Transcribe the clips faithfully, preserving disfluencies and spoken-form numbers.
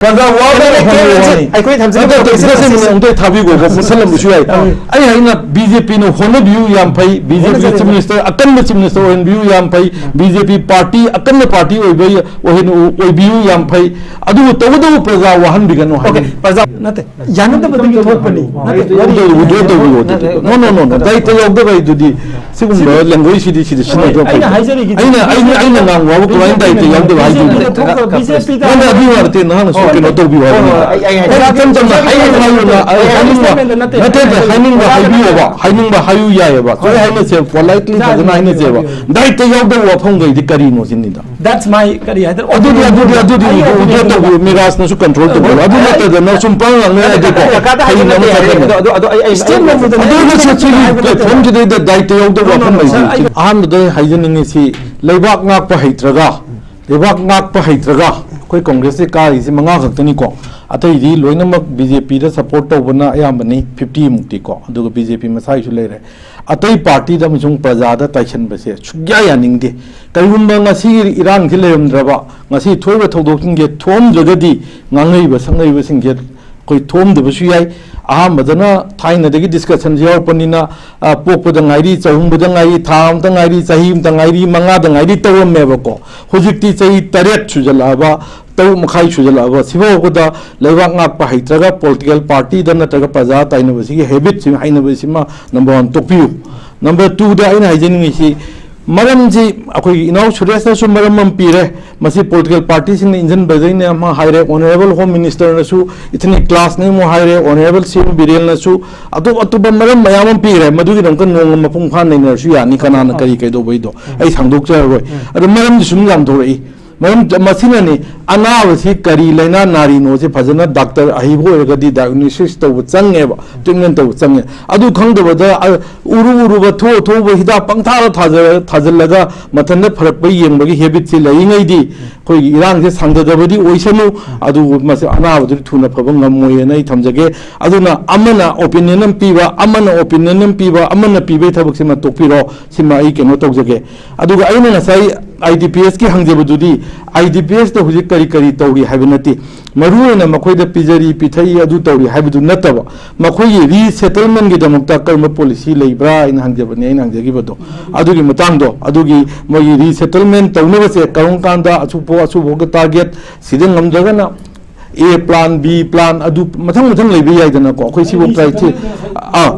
ꯄ꯭ꯔꯖꯥ ꯋꯥꯕ ꯑꯩꯈꯣꯏ ꯃꯐꯝꯗ ꯊꯝꯖ-, ꯋꯥꯅꯤ꯫ ꯑꯩꯈꯣꯏ ꯊꯝꯖ-, ꯅꯠꯇꯦ, ꯊꯝꯖ-, ꯊꯝꯖ-, ꯊꯝꯖ-, ꯑꯃꯨꯛꯇ ꯊꯥꯕꯤꯈꯣꯀꯣ, ꯃꯨꯠꯁꯜꯂꯝꯕꯁꯨ ꯌꯥꯏ꯫ ꯑꯥ꯫ ꯑꯩ ꯍꯥꯏꯅ ꯕꯤ ꯖꯦ ꯄꯤꯅ ꯍꯣꯠꯅꯕꯤꯌꯨ ꯌꯥꯝ ꯐꯩ, ꯕꯤ ꯖꯦ ꯄꯤ ꯍꯣꯠꯅꯖꯔꯤ꯫ ꯆꯤꯐ ꯃꯤꯅꯤꯁꯇꯔ, ꯑꯀꯟꯕ ꯆꯤꯐ ꯃꯤꯅꯤꯁꯇꯔ ꯑꯣꯏꯍꯟꯕꯤꯌꯨ ꯌꯥꯝ ꯐꯩ, ꯕꯤ ꯖꯦ ꯄꯤ ꯄꯥꯔꯇꯤ ꯑꯀꯟꯕ ꯄꯥꯔꯇꯤ ꯑꯣꯏꯕ, ꯑꯣꯏꯍꯟ-, ꯑꯣꯏꯕꯤꯌꯨ ꯌꯥꯝ ꯐꯩ, ꯑꯗꯨꯕꯨ ꯇꯧꯕꯇꯕꯨ ꯄ꯭ꯔꯖꯥ ꯋꯥꯍꯟꯕꯤꯒꯅꯨ ꯑꯣꯀꯦ, ꯍꯥꯏꯕꯅꯤ꯫ ꯄ꯭ꯔꯖꯥ ꯅꯠꯇꯦ, ꯌꯥꯅꯗꯕꯗꯒꯤ ꯊꯣꯛꯄꯅꯤ꯫ ꯅꯠꯇꯦ, ꯋꯥꯔꯤ withdraw ꯇꯧꯕꯤꯌꯨ, withdraw ꯇꯧꯕꯤꯌꯨ, ꯑꯗꯨꯗꯤ꯫ ꯅꯠꯇꯦ, No, no, no, no, ꯅꯠꯇꯦ꯫ ꯗꯥꯏꯇ ꯌꯥꯎꯗꯕ ꯍꯥꯏꯗꯨꯗꯤ ꯁꯤꯒꯨꯝꯕ language ꯁꯤꯗꯤ ꯁꯤꯗ ꯁꯤꯖꯤꯟꯅꯗꯕ ꯑꯩꯅ ꯐꯩ꯫ ꯍꯥꯏꯖꯔꯤꯒꯤꯗꯤ ꯑꯩꯅ, ꯑꯩꯅ, ꯑꯩꯅ ꯉꯥꯡꯕ ꯋꯥꯕꯨ ꯀꯃꯥꯏꯅ ꯗꯥꯏꯇ ꯌꯥꯎꯗꯕ ꯍꯥꯏꯗꯣꯏꯅꯣ? ꯕꯤ ꯖꯦ ꯄꯤꯗ ꯅꯪꯅ ꯑꯗꯨꯒꯤ ꯋꯥ ꯅꯠꯇꯦ, ꯅꯍꯥꯛꯅ ꯁꯨꯝ ꯀꯩꯅꯣ ꯇꯧꯕꯤꯌꯨ ꯍꯥꯏꯕꯅꯤꯗ꯫ ꯍꯣꯏ, ꯍꯣꯏ, ꯑꯩ, ꯑꯩ, ꯑꯩ, ꯅꯪ ꯏꯆꯝ ꯆꯝꯅ ꯍꯥꯏꯌꯨ ꯍꯥꯏꯌꯨꯅ, ꯑꯩ ꯍꯥꯏꯅꯤꯡꯕ, statement ꯅꯠꯇꯦ, ꯅꯠꯇꯦ, ꯅꯠꯇꯦ, ꯍꯥꯏꯅꯤꯡꯕ ꯍꯥꯏꯕꯤꯌꯣꯕ, ꯍꯥꯏꯅꯤꯡꯕ ꯍꯥꯏꯌꯨ ꯌꯥꯏꯑꯕ꯫ ꯁꯨꯃꯥꯏꯅ ꯍꯥꯏꯅꯁꯦ, politely ꯐꯖꯅ ꯍꯥꯏꯅꯁꯦꯕ꯫ ꯗꯥꯏꯇ ꯌꯥꯎꯗꯕ ꯋꯥꯐꯝꯈꯩꯗꯤ ꯀꯔꯤꯅꯣ ꯁꯤꯅꯤꯗ꯫ That's my, ꯀꯔꯤ ꯍꯥꯏꯗꯣꯏꯔꯣ? ꯑꯗꯨꯗꯤ, ꯑꯗꯨꯗꯤ, ꯑꯗꯨꯗꯤ ꯑꯩ ꯍꯧꯖꯤꯛ opinion ꯇꯧꯕꯤꯌꯨ, ꯃꯤꯔꯥꯖꯅꯁꯨ control ꯇꯧꯕꯤꯌꯨ꯫ ꯑꯗꯨ ꯅꯠꯇꯗꯅ ꯁꯨꯝ ꯄꯪꯉꯥꯡ ꯉꯥꯡꯅꯔꯗꯤꯀꯣ, ꯀꯀꯥꯗ ꯍꯥꯏꯕ ꯍꯌꯦꯡ ꯑꯃ ꯅꯠꯇꯦ, ꯆꯠꯀꯅꯤ꯫ ꯑꯗꯣ, ꯑꯗꯣ, ꯑꯗꯣ ꯑꯩ, ꯑꯩ, Statement ꯗꯨꯗ ꯑꯗꯨ ꯅꯠꯇꯦ, ꯁꯤꯒꯤ ꯍꯥꯏꯕ ꯅꯠꯇꯦ꯫ Platform ꯁꯤꯗꯩꯗ ꯗꯥꯏꯇ ꯌꯥꯎꯗꯕ No, no, no, ꯋꯥꯐꯝ sir, ꯂꯩꯇꯦ꯫ ꯑꯩ ꯑꯍꯥꯟꯕꯗ ꯍꯥꯏꯖꯅꯤꯡꯉꯤ ꯁꯤ, ꯂꯩꯕꯥꯛ ꯉꯥꯛꯄ ꯍꯩꯇ꯭ꯔꯒ, ꯂꯩꯕꯥꯛ ꯉꯥꯛꯄ ꯍꯩꯇ꯭ꯔꯒ ꯑꯩꯈꯣꯏ ꯀꯣꯡꯒ꯭ꯔꯦꯁꯁꯦ ꯀꯥꯔꯤꯁꯦ ꯃꯉꯥ ꯈꯛꯇꯅꯤꯀꯣ꯫ ꯑꯇꯩꯗꯤ ꯂꯣꯏꯅꯃꯛ ꯕꯤ ꯖꯦ ꯄꯤꯗ support ꯇꯧꯕꯅ ꯑꯌꯥꯝꯕꯅꯤ, fifty ꯃꯨꯛꯇꯤꯀꯣ, ꯑꯗꯨꯒ ꯕꯤ ꯖꯦ ꯄꯤ ꯃꯁꯥꯒꯤꯁꯨ ꯂꯩꯔꯦ꯫ ꯑꯇꯩ ꯄꯥꯔꯇꯤꯗ ꯑꯃꯁꯨꯡ ꯄ꯭ꯔꯖꯥꯗ ꯇꯥꯏꯁꯟꯕꯁꯦ ꯁꯨꯛꯌꯥ ꯌꯥꯅꯤꯡꯗꯦ꯫ ꯀꯔꯤꯒꯨꯝꯕ ꯉꯁꯤꯒꯤ ꯏꯔꯥꯡꯁꯤ ꯂꯩꯔꯝꯗ꯭ꯔꯕ, ꯉꯁꯤ ꯊꯣꯛꯏꯕ ꯊꯧꯗꯣꯛꯁꯤꯡꯁꯦ ꯊꯣꯛꯑꯝꯗ꯭ꯔꯒꯗꯤ ꯉꯥꯡꯅꯔꯤꯕ ꯁꯛꯅꯔꯤꯕꯁꯤꯡꯁꯦ ꯑꯩꯈꯣꯏ ꯊꯣꯛꯑꯝꯗꯕꯁꯨ ꯌꯥꯏ꯫ ꯑꯍꯥꯟꯕꯗꯅ ꯊꯥꯏꯅꯗꯒꯤ discussion ꯁꯤ ꯌꯥꯎꯔꯛꯄꯅꯤꯅ, ꯑ, ꯄꯣꯛꯄꯗ ꯉꯥꯏꯔꯤ, ꯆꯍꯨꯝꯕꯗ ꯉꯥꯏꯔꯤ, ꯊꯥ ꯑꯃꯇ ꯉꯥꯏꯔꯤ, ꯆꯍꯤ ꯑꯃꯇ ꯉꯥꯏꯔꯤ, ꯃꯉꯥꯗ ꯉꯥꯏꯔꯤ ꯇꯧꯔꯝꯃꯦꯕꯀꯣ꯫ ꯍꯧꯖꯤꯛꯇꯤ ꯆꯍꯤ ꯇꯔꯦꯠ ꯁꯨꯖꯜꯂꯛꯑꯕ, ꯇꯔꯨꯛ ꯃꯈꯥꯏ ꯁꯨꯖꯜꯂꯛꯑꯕ, ꯁꯤꯐꯥꯎꯕꯗ ꯂꯩꯕꯥꯛ ꯉꯥꯛꯄ ꯍꯩꯇ꯭ꯔꯒ political party ꯗ ꯅꯠꯇ꯭ꯔꯒ ꯄ꯭ꯔꯖꯥ ꯇꯥꯏꯅꯕꯁꯤꯒꯤ habit ꯁꯤ, ꯍꯩꯅꯕꯤꯁꯤꯃ number one ꯇꯣꯛꯄꯤꯌꯨ꯫ Number two ꯗ ꯑꯩꯅ ꯍꯥꯏꯖꯅꯤꯡꯉꯤꯁꯤ, ꯃꯔꯝꯁꯤ ꯑꯩꯈꯣꯏꯒꯤ ꯏꯅꯥꯎ ꯁꯨꯔꯦꯁꯅꯁꯨ ꯃꯔꯝ ꯑꯃ ꯄꯤꯔꯦ, ꯃꯁꯤ political party ꯁꯤꯡꯅ ꯏꯟꯖꯟꯕꯗꯩꯅꯦ ꯑꯃ ꯍꯥꯏꯔꯦ, Honourable Home Minister ꯅꯁꯨ ethnic clash ꯅꯤ ꯑꯃꯨꯛ ꯍꯥꯏꯔꯦ, Honourable ꯁꯤ ꯑꯦꯝ ꯕꯤꯔꯦꯟꯅꯁꯨ ꯑꯇꯣꯞ ꯑꯇꯣꯞꯄ ꯃꯔꯝ ꯃꯌꯥꯝ ꯑꯃ ꯄꯤꯔꯦ, ꯃꯗꯨꯒꯤꯗꯃꯛꯇ ꯅꯣꯡꯃ ꯃꯄꯨꯡ ꯐꯥꯅ ꯅꯩꯅꯔꯁꯨ ꯌꯥꯅꯤ, ꯀꯅꯥꯅ ꯀꯔꯤ ꯀꯩꯗꯧꯕꯩꯗꯣ ꯑꯩ ꯁꯥꯡꯗꯣꯛꯆꯔꯔꯣꯏ꯫ ꯑꯗꯣ ꯃꯔꯝꯗꯤ ꯁꯨꯝ ꯌꯥꯝꯊꯣꯔꯛꯏ꯫ ꯃꯔꯝ ꯃꯁꯤꯅꯅꯤ, ꯑꯅꯥꯕꯁꯤ ꯀꯔꯤ ꯂꯥꯏꯅꯥ ꯅꯥꯔꯤꯅꯣꯁꯦ ꯐꯖꯅ ꯗꯥꯛꯇꯔ ꯑꯍꯩꯕ ꯑꯣꯏꯔꯒꯗꯤ diagnosis ꯇꯧꯕ ꯆꯪꯉꯦꯕ, treatment ꯇꯧꯕ ꯆꯪꯉꯦ꯫ ꯑꯗꯨ ꯈꯪꯗꯕꯗ, ꯑ, ꯎꯔꯨ ꯎꯔꯨꯕ ꯊꯣꯛ ꯊꯣꯛꯄ ꯍꯤꯗꯥꯛ ꯄꯪꯊꯥꯗ ꯊꯥꯖ-, ꯊꯥꯖꯤꯜꯂꯒ ꯃꯊꯟꯇ ꯐꯔꯛꯄ ꯌꯦꯡꯕꯒꯤ habit ꯁꯤ ꯂꯩꯔꯤꯉꯩꯗꯤ ꯑꯩꯈꯣꯏꯒꯤ ꯏꯔꯥꯡꯁꯦ ꯁꯥꯡꯊꯗꯕꯗꯤ ꯑꯣꯏꯁꯅꯨ, ꯑꯗꯨꯕꯨ ꯃꯁꯤ ꯑꯅꯥꯕꯗꯨꯗꯤ ꯊꯨꯅ ꯐꯕ ꯉꯝꯃꯣꯏꯅ ꯑꯩ ꯊꯝꯖꯒꯦ꯫ ꯑꯗꯨꯅ ꯑꯃꯅ opinion ꯑꯃ ꯄꯤꯕ, ꯑꯃꯅ opinion ꯑꯃ ꯄꯤꯕ, ꯑꯃꯅ ꯄꯤꯕꯒꯤ ꯊꯕꯛꯁꯤꯃ ꯇꯣꯛꯄꯤꯔꯣ, ꯁꯤꯃ ꯑꯩ ꯀꯩꯅꯣ ꯇꯧꯖꯒꯦ꯫ ꯑꯗꯨꯒ ꯑꯩꯅ ꯉꯁꯥꯏ I D P ꯑꯦꯁꯀꯤ ꯍꯪꯖꯕꯗꯨꯗꯤ, I D ꯄꯤ ꯑꯦꯁꯇ ꯍꯧꯖꯤꯛ ꯀꯔꯤ ꯀꯔꯤ ꯇꯧꯔꯤ ꯍꯥꯏꯕ ꯅꯠꯇꯦ, ꯃꯔꯨꯑꯣꯏꯅ ꯃꯈꯣꯏꯗ ꯄꯤꯖꯔꯤ, ꯄꯤꯊꯛꯏ, ꯑꯗꯨ ꯇꯧꯔꯤ ꯍꯥꯏꯕꯗꯨ ꯅꯠꯇꯕ, ꯃꯈꯣꯏꯒꯤ ꯔꯤꯁꯦꯇꯜꯃꯦꯟꯒꯤꯗꯃꯛꯇ ꯀꯔꯝꯕ ꯄꯣꯂꯤꯁꯤ ꯂꯩꯕ꯭ꯔꯥ ꯍꯥꯏꯅ ꯍꯪꯖꯕꯅꯤ ꯑꯩꯅ ꯍꯪꯖꯈꯤꯕꯗꯣ꯫ ꯑꯗꯨꯒꯤ ꯃꯇꯥꯡꯗꯣ, ꯑꯗꯨꯒꯤ ꯃꯣꯏꯒꯤ ꯔꯤꯁꯦꯇꯜꯃꯦꯟ ꯇꯧꯅꯕꯁꯦ ꯀꯔꯝ ꯀꯥꯟꯗ, ꯑꯁꯨꯛꯐꯥꯎ, ꯑꯁꯨꯛꯐꯥꯎꯒ ꯇꯥꯔꯒꯦꯠ, ꯁꯤꯗ ꯉꯝꯗ꯭ꯔꯒꯅ ꯑꯦ ꯄ꯭ꯂꯥꯟ, ꯕꯤ ꯄ꯭ꯂꯥꯟ, ꯑꯗꯨ ꯃꯊꯪ ꯃꯊꯪ ꯂꯩꯕ ꯌꯥꯏꯗꯅꯀꯣ꯫ ꯑꯩꯈꯣꯏ ꯁꯤꯕꯨ ꯀ꯭ꯔꯥꯏꯇꯦ-, ꯑꯥ,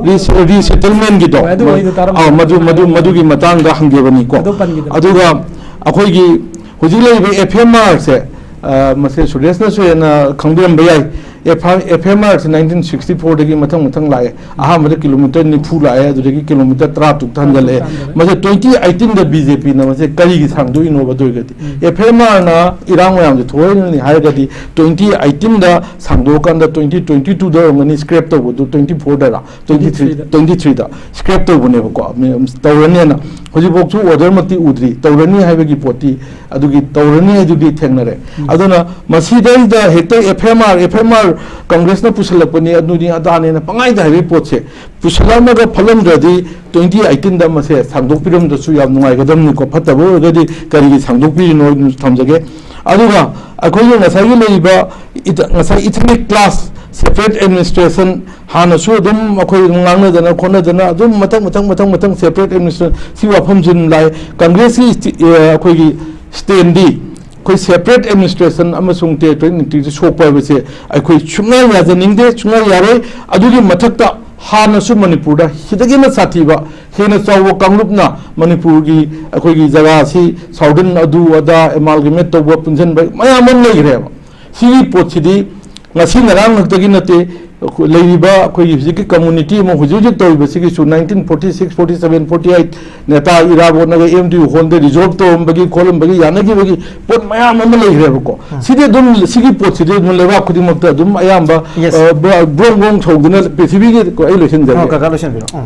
ꯔꯤꯁꯦꯇꯜꯃꯦꯟꯒꯤꯗꯣ꯫ ꯍꯣꯏ, ꯑꯗꯨ ꯋꯥꯔꯤꯗꯣ ꯇꯥꯔꯝꯃꯦ꯫ ꯑꯥ, ꯃꯗꯨ, ꯃꯗꯨ, ꯃꯗꯨꯒꯤ ꯃꯇꯥꯡꯗ ꯍꯪꯖꯕꯅꯤꯀꯣ꯫ ꯑꯗꯨ ꯄꯟꯈꯤꯗꯕ꯫ ꯑꯗꯨꯒ ꯑꯩꯈꯣꯏꯒꯤ ꯍꯧꯖꯤꯛ ꯂꯩꯔꯤꯕ ꯑꯦꯐ ꯑꯦꯝ ꯑꯥꯔꯁꯦ, ꯑ, ꯃꯁꯦ ꯁꯨꯔꯦꯁꯅꯁꯨ ꯍꯦꯟꯅ ꯈꯪꯕꯤꯔꯝꯕ ꯌꯥꯏ꯫ ꯑꯦꯐ ꯑꯥꯔ, ꯑꯦꯐ ꯑꯦꯝ ꯑꯥꯔꯁꯦ ꯅꯥꯏꯟꯇꯤꯟ ꯁꯤꯛꯁꯇꯤ ꯐꯣꯔꯗꯒꯤ ꯃꯊꯪ ꯃꯊꯪ ꯂꯥꯛꯑꯦ꯫ ꯑꯍꯥꯟꯕꯗ ꯀꯤꯂꯣꯃꯤꯇꯔ ꯅꯤꯐꯨ ꯂꯥꯛꯑꯦ, ꯑꯗꯨꯗꯒꯤ ꯀꯤꯂꯣꯃꯤꯇꯔ ꯇꯔꯥ ꯇꯔꯨꯛꯇ ꯍꯟꯒꯠꯂꯛꯑꯦ꯫ ꯇꯔꯥ ꯇꯔꯨꯛꯇ ꯍꯟꯒꯠꯂꯦ꯫ ꯃꯁꯦ ꯇ꯭ꯋꯦꯟꯇꯤ ꯑꯩꯠꯇꯤꯟꯗ ꯕꯤ ꯖꯦ ꯄꯤꯅ ꯃꯁꯦ ꯀꯔꯤꯒꯤ ꯁꯥꯡꯗꯣꯛꯏꯅꯣꯕ? ꯑꯗꯨ ꯑꯣꯏꯔꯒꯗꯤ ꯎꯝ꯫ ꯑꯦꯐ ꯑꯦꯝ ꯑꯥꯔꯅ ꯏꯔꯥꯡ ꯃꯌꯥꯝꯁꯦ ꯊꯣꯛꯍꯜꯂꯅꯤ ꯍꯥꯏꯔꯒꯗꯤ, ꯇ꯭ꯋꯦꯟꯇꯤ ꯑꯩꯠꯇꯤꯟꯗ ꯁꯥꯡꯗꯣꯛꯑꯀꯥꯟꯗ ꯇ꯭ꯋꯦꯟꯇꯤ ꯇ꯭ꯋꯦꯟꯇꯤ ꯇꯨꯗ ꯑꯣꯏꯔꯝꯒꯅꯤ ꯁ꯭ꯀ꯭ꯔꯦꯞ ꯇꯧꯕꯗꯨ, ꯇ꯭ꯋꯦꯟꯇꯤ ꯐꯣꯔꯗꯔ, ꯇ꯭ꯋꯦꯟꯇꯤ ꯊ꯭ꯔꯤ, ꯇ꯭ꯋꯦꯟꯇꯤ ꯊ꯭ꯔꯤꯗ꯫ ꯇ꯭ꯋꯦꯟꯇꯤ ꯊ꯭ꯔꯤꯗ ꯁ꯭ꯀ꯭ꯔꯦꯞ ꯇꯧꯕꯅꯦꯕꯀꯣ꯫ ꯃꯤ-, ꯇꯧꯔꯅꯤꯅ ꯍꯧꯖꯤꯛꯐꯥꯎꯁꯨ ꯑꯣꯔꯗꯔꯃꯛꯇꯤ ꯎꯗ꯭ꯔꯤ, ꯇꯧꯔꯅꯤ ꯍꯥꯏꯕꯒꯤ ꯄꯣꯠꯇꯤ, ꯑꯗꯨꯒꯤ ꯇꯧꯔꯅꯤ ꯍꯥꯏꯗꯨꯗꯤ ꯊꯦꯡꯅꯔꯦ꯫ ꯎꯝ꯫ ꯑꯗꯨꯅ ꯃꯁꯤꯗꯩꯗ ꯍꯦꯛꯇ F M R, F M R ꯀꯪꯒ꯭ꯔꯦꯁꯅ ꯄꯨꯁꯜꯂꯛꯄꯅꯤ, ꯑꯗꯨꯅꯤ ꯑꯗꯥꯅꯦꯅ ꯄꯪꯍꯥꯏꯗ ꯍꯥꯏꯕꯒꯤ ꯄꯣꯠꯁꯦ, ꯄꯨꯁꯜꯂꯝꯃꯒ ꯐꯠꯂꯝꯗ꯭ꯔꯗꯤ ꯇ꯭ꯋꯦꯟꯇꯤ ꯑꯩꯠꯇꯤꯟꯗ ꯃꯁꯦ ꯁꯥꯡꯗꯣꯛꯄꯤꯔꯝꯗ꯭ꯔꯁꯨ ꯌꯥꯝ ꯅꯨꯡꯉꯥꯏꯒꯗꯕꯅꯤꯀꯣ꯫ ꯐꯠꯇꯕ ꯑꯣꯏꯔꯒꯗꯤ ꯀꯔꯤꯒꯤ ꯁꯥꯡꯗꯣꯛꯄꯤꯔꯤꯅꯣ ꯊꯝꯖꯒꯦ꯫ ꯑꯗꯨꯒ ꯑꯩꯈꯣꯏꯒꯤ ꯉꯁꯥꯏꯒꯤ ꯂꯩꯔꯤꯕ ꯏꯊ-, ꯉꯁꯥꯏ ꯏꯊꯅꯤꯛ ꯀ꯭ꯂꯥꯁ, ꯁꯦꯄꯔꯦꯠ ꯑꯦꯗꯃꯤꯅꯤꯁꯇ꯭ꯔꯦꯁꯟ, ꯍꯥꯟꯅꯁꯨ ꯑꯗꯨꯝ ꯑꯩꯈꯣꯏ ꯑꯗꯨꯝ ꯉꯥꯡꯅꯗꯅ ꯈꯣꯠꯅꯗꯅ ꯑꯗꯨꯝ ꯃꯊꯪ, ꯃꯊꯪ, ꯃꯊꯪ, ꯃꯊꯪ ꯁꯦꯄꯔꯦꯠ ꯑꯦꯗꯃꯤꯅꯤꯁꯇ꯭ꯔꯦꯁꯟ ꯁꯤ ꯋꯥꯐꯝꯁꯤ ꯑꯗꯨꯝ ꯂꯥꯛꯑꯦ꯫ ꯀꯪꯒ꯭ꯔꯦꯁꯀꯤ ꯏꯁꯇꯤ-, ꯑꯦ, ꯑꯩꯈꯣꯏꯒꯤ ꯁ꯭ꯇꯦꯟꯗꯤ ꯑꯩꯈꯣꯏ ꯁꯦꯄꯔꯦꯠ ꯑꯦꯗꯃꯤꯅꯤꯁꯇ꯭ꯔꯦꯁꯟ ꯑꯃꯁꯨꯡ ꯇꯦꯔꯤꯇꯣꯔꯤ ꯏꯟꯇꯤꯒ꯭ꯔꯤꯇꯤ ꯁꯣꯛꯄ ꯍꯥꯏꯕꯁꯦ ꯑꯩꯈꯣꯏ ꯁꯨꯡꯌꯥ ꯌꯥꯖꯅꯤꯡꯗꯦ, ꯁꯨꯡꯌꯥ ꯌꯥꯔꯣꯏ꯫ ꯑꯗꯨꯒꯤ ꯃꯊꯛꯇ ꯍꯥꯟꯅꯁꯨ ꯃꯅꯤꯄꯨꯔꯗ ꯁꯤꯗꯒꯤ ꯍꯦꯟꯅ ꯁꯥꯊꯤꯕ, ꯍꯦꯟꯅ ꯆꯥꯎꯕ ꯀꯥꯡꯂꯨꯞꯅ ꯃꯅꯤꯄꯨꯔꯒꯤ ꯑꯩꯈꯣꯏꯒꯤ ꯖꯒꯥꯁꯤ ꯁꯥꯎꯗꯟ ꯑꯗꯨ ꯑꯗꯥ ꯑꯦꯃꯥꯜꯒꯃꯦꯠ ꯇꯧꯕ, ꯄꯨꯟꯁꯤꯟꯕ ꯃꯌꯥꯝ ꯑꯃ ꯂꯩꯈ꯭ꯔꯦꯕ꯫ ꯁꯤꯒꯤ ꯄꯣꯠꯁꯤꯗꯤ ꯉꯁꯤ ꯉꯔꯥꯡ ꯈꯛꯇꯒꯤ ꯅꯠꯇꯦ, ꯑꯩꯈꯣꯏ ꯂꯩꯔꯤꯕ ꯑꯩꯈꯣꯏꯒꯤ ꯍꯧꯖꯤꯛꯀꯤ ꯀꯝꯃꯨꯅꯤꯇꯤ ꯑꯃ ꯍꯧꯖꯤꯛ ꯍꯧꯖꯤꯛ ꯇꯧꯔꯤꯕꯁꯤꯒꯤꯁꯨ nineteen forty six, forty seven, forty eight ꯅꯦꯇꯥ ꯏꯔꯥꯕꯣꯠꯅꯒ ꯑꯦꯝ ꯗꯤ ꯌꯨ ꯍꯣꯜꯗ ꯔꯤꯖꯣꯜꯕ ꯇꯧꯔꯝꯕꯒꯤ ꯈꯣꯠꯂꯝꯕꯒꯤ ꯌꯥꯅꯈꯤꯕꯒꯤ ꯄꯣꯠ ꯃꯌꯥꯝ ꯑꯃ ꯂꯩꯈ꯭ꯔꯦꯕꯀꯣ꯫ ꯎꯝ꯫ ꯁꯤꯗꯤ ꯑꯗꯨꯝ, ꯁꯤꯒꯤ ꯄꯣꯠꯁꯤꯗꯤ ꯑꯗꯨꯝ ꯂꯩꯕꯥꯛ ꯈꯨꯗꯤꯡꯃꯛꯇ ꯑꯗꯨꯝ ꯑꯌꯥꯝꯕ, Yes. ꯑ, ꯕ꯭ꯔ-, ꯕ꯭ꯔꯣꯡ ꯕ꯭ꯔꯣꯡ ꯁꯧꯗꯨꯅ ꯄ꯭ꯔꯤꯊꯤꯕꯤꯒꯤ, ꯑꯩ ꯂꯣꯏꯁꯤꯟꯖꯔꯒꯦ꯫ ꯑꯣ, ꯀꯀꯥ ꯂꯣꯏꯁꯤꯟꯕꯤꯔꯣ꯫ ꯎꯝ꯫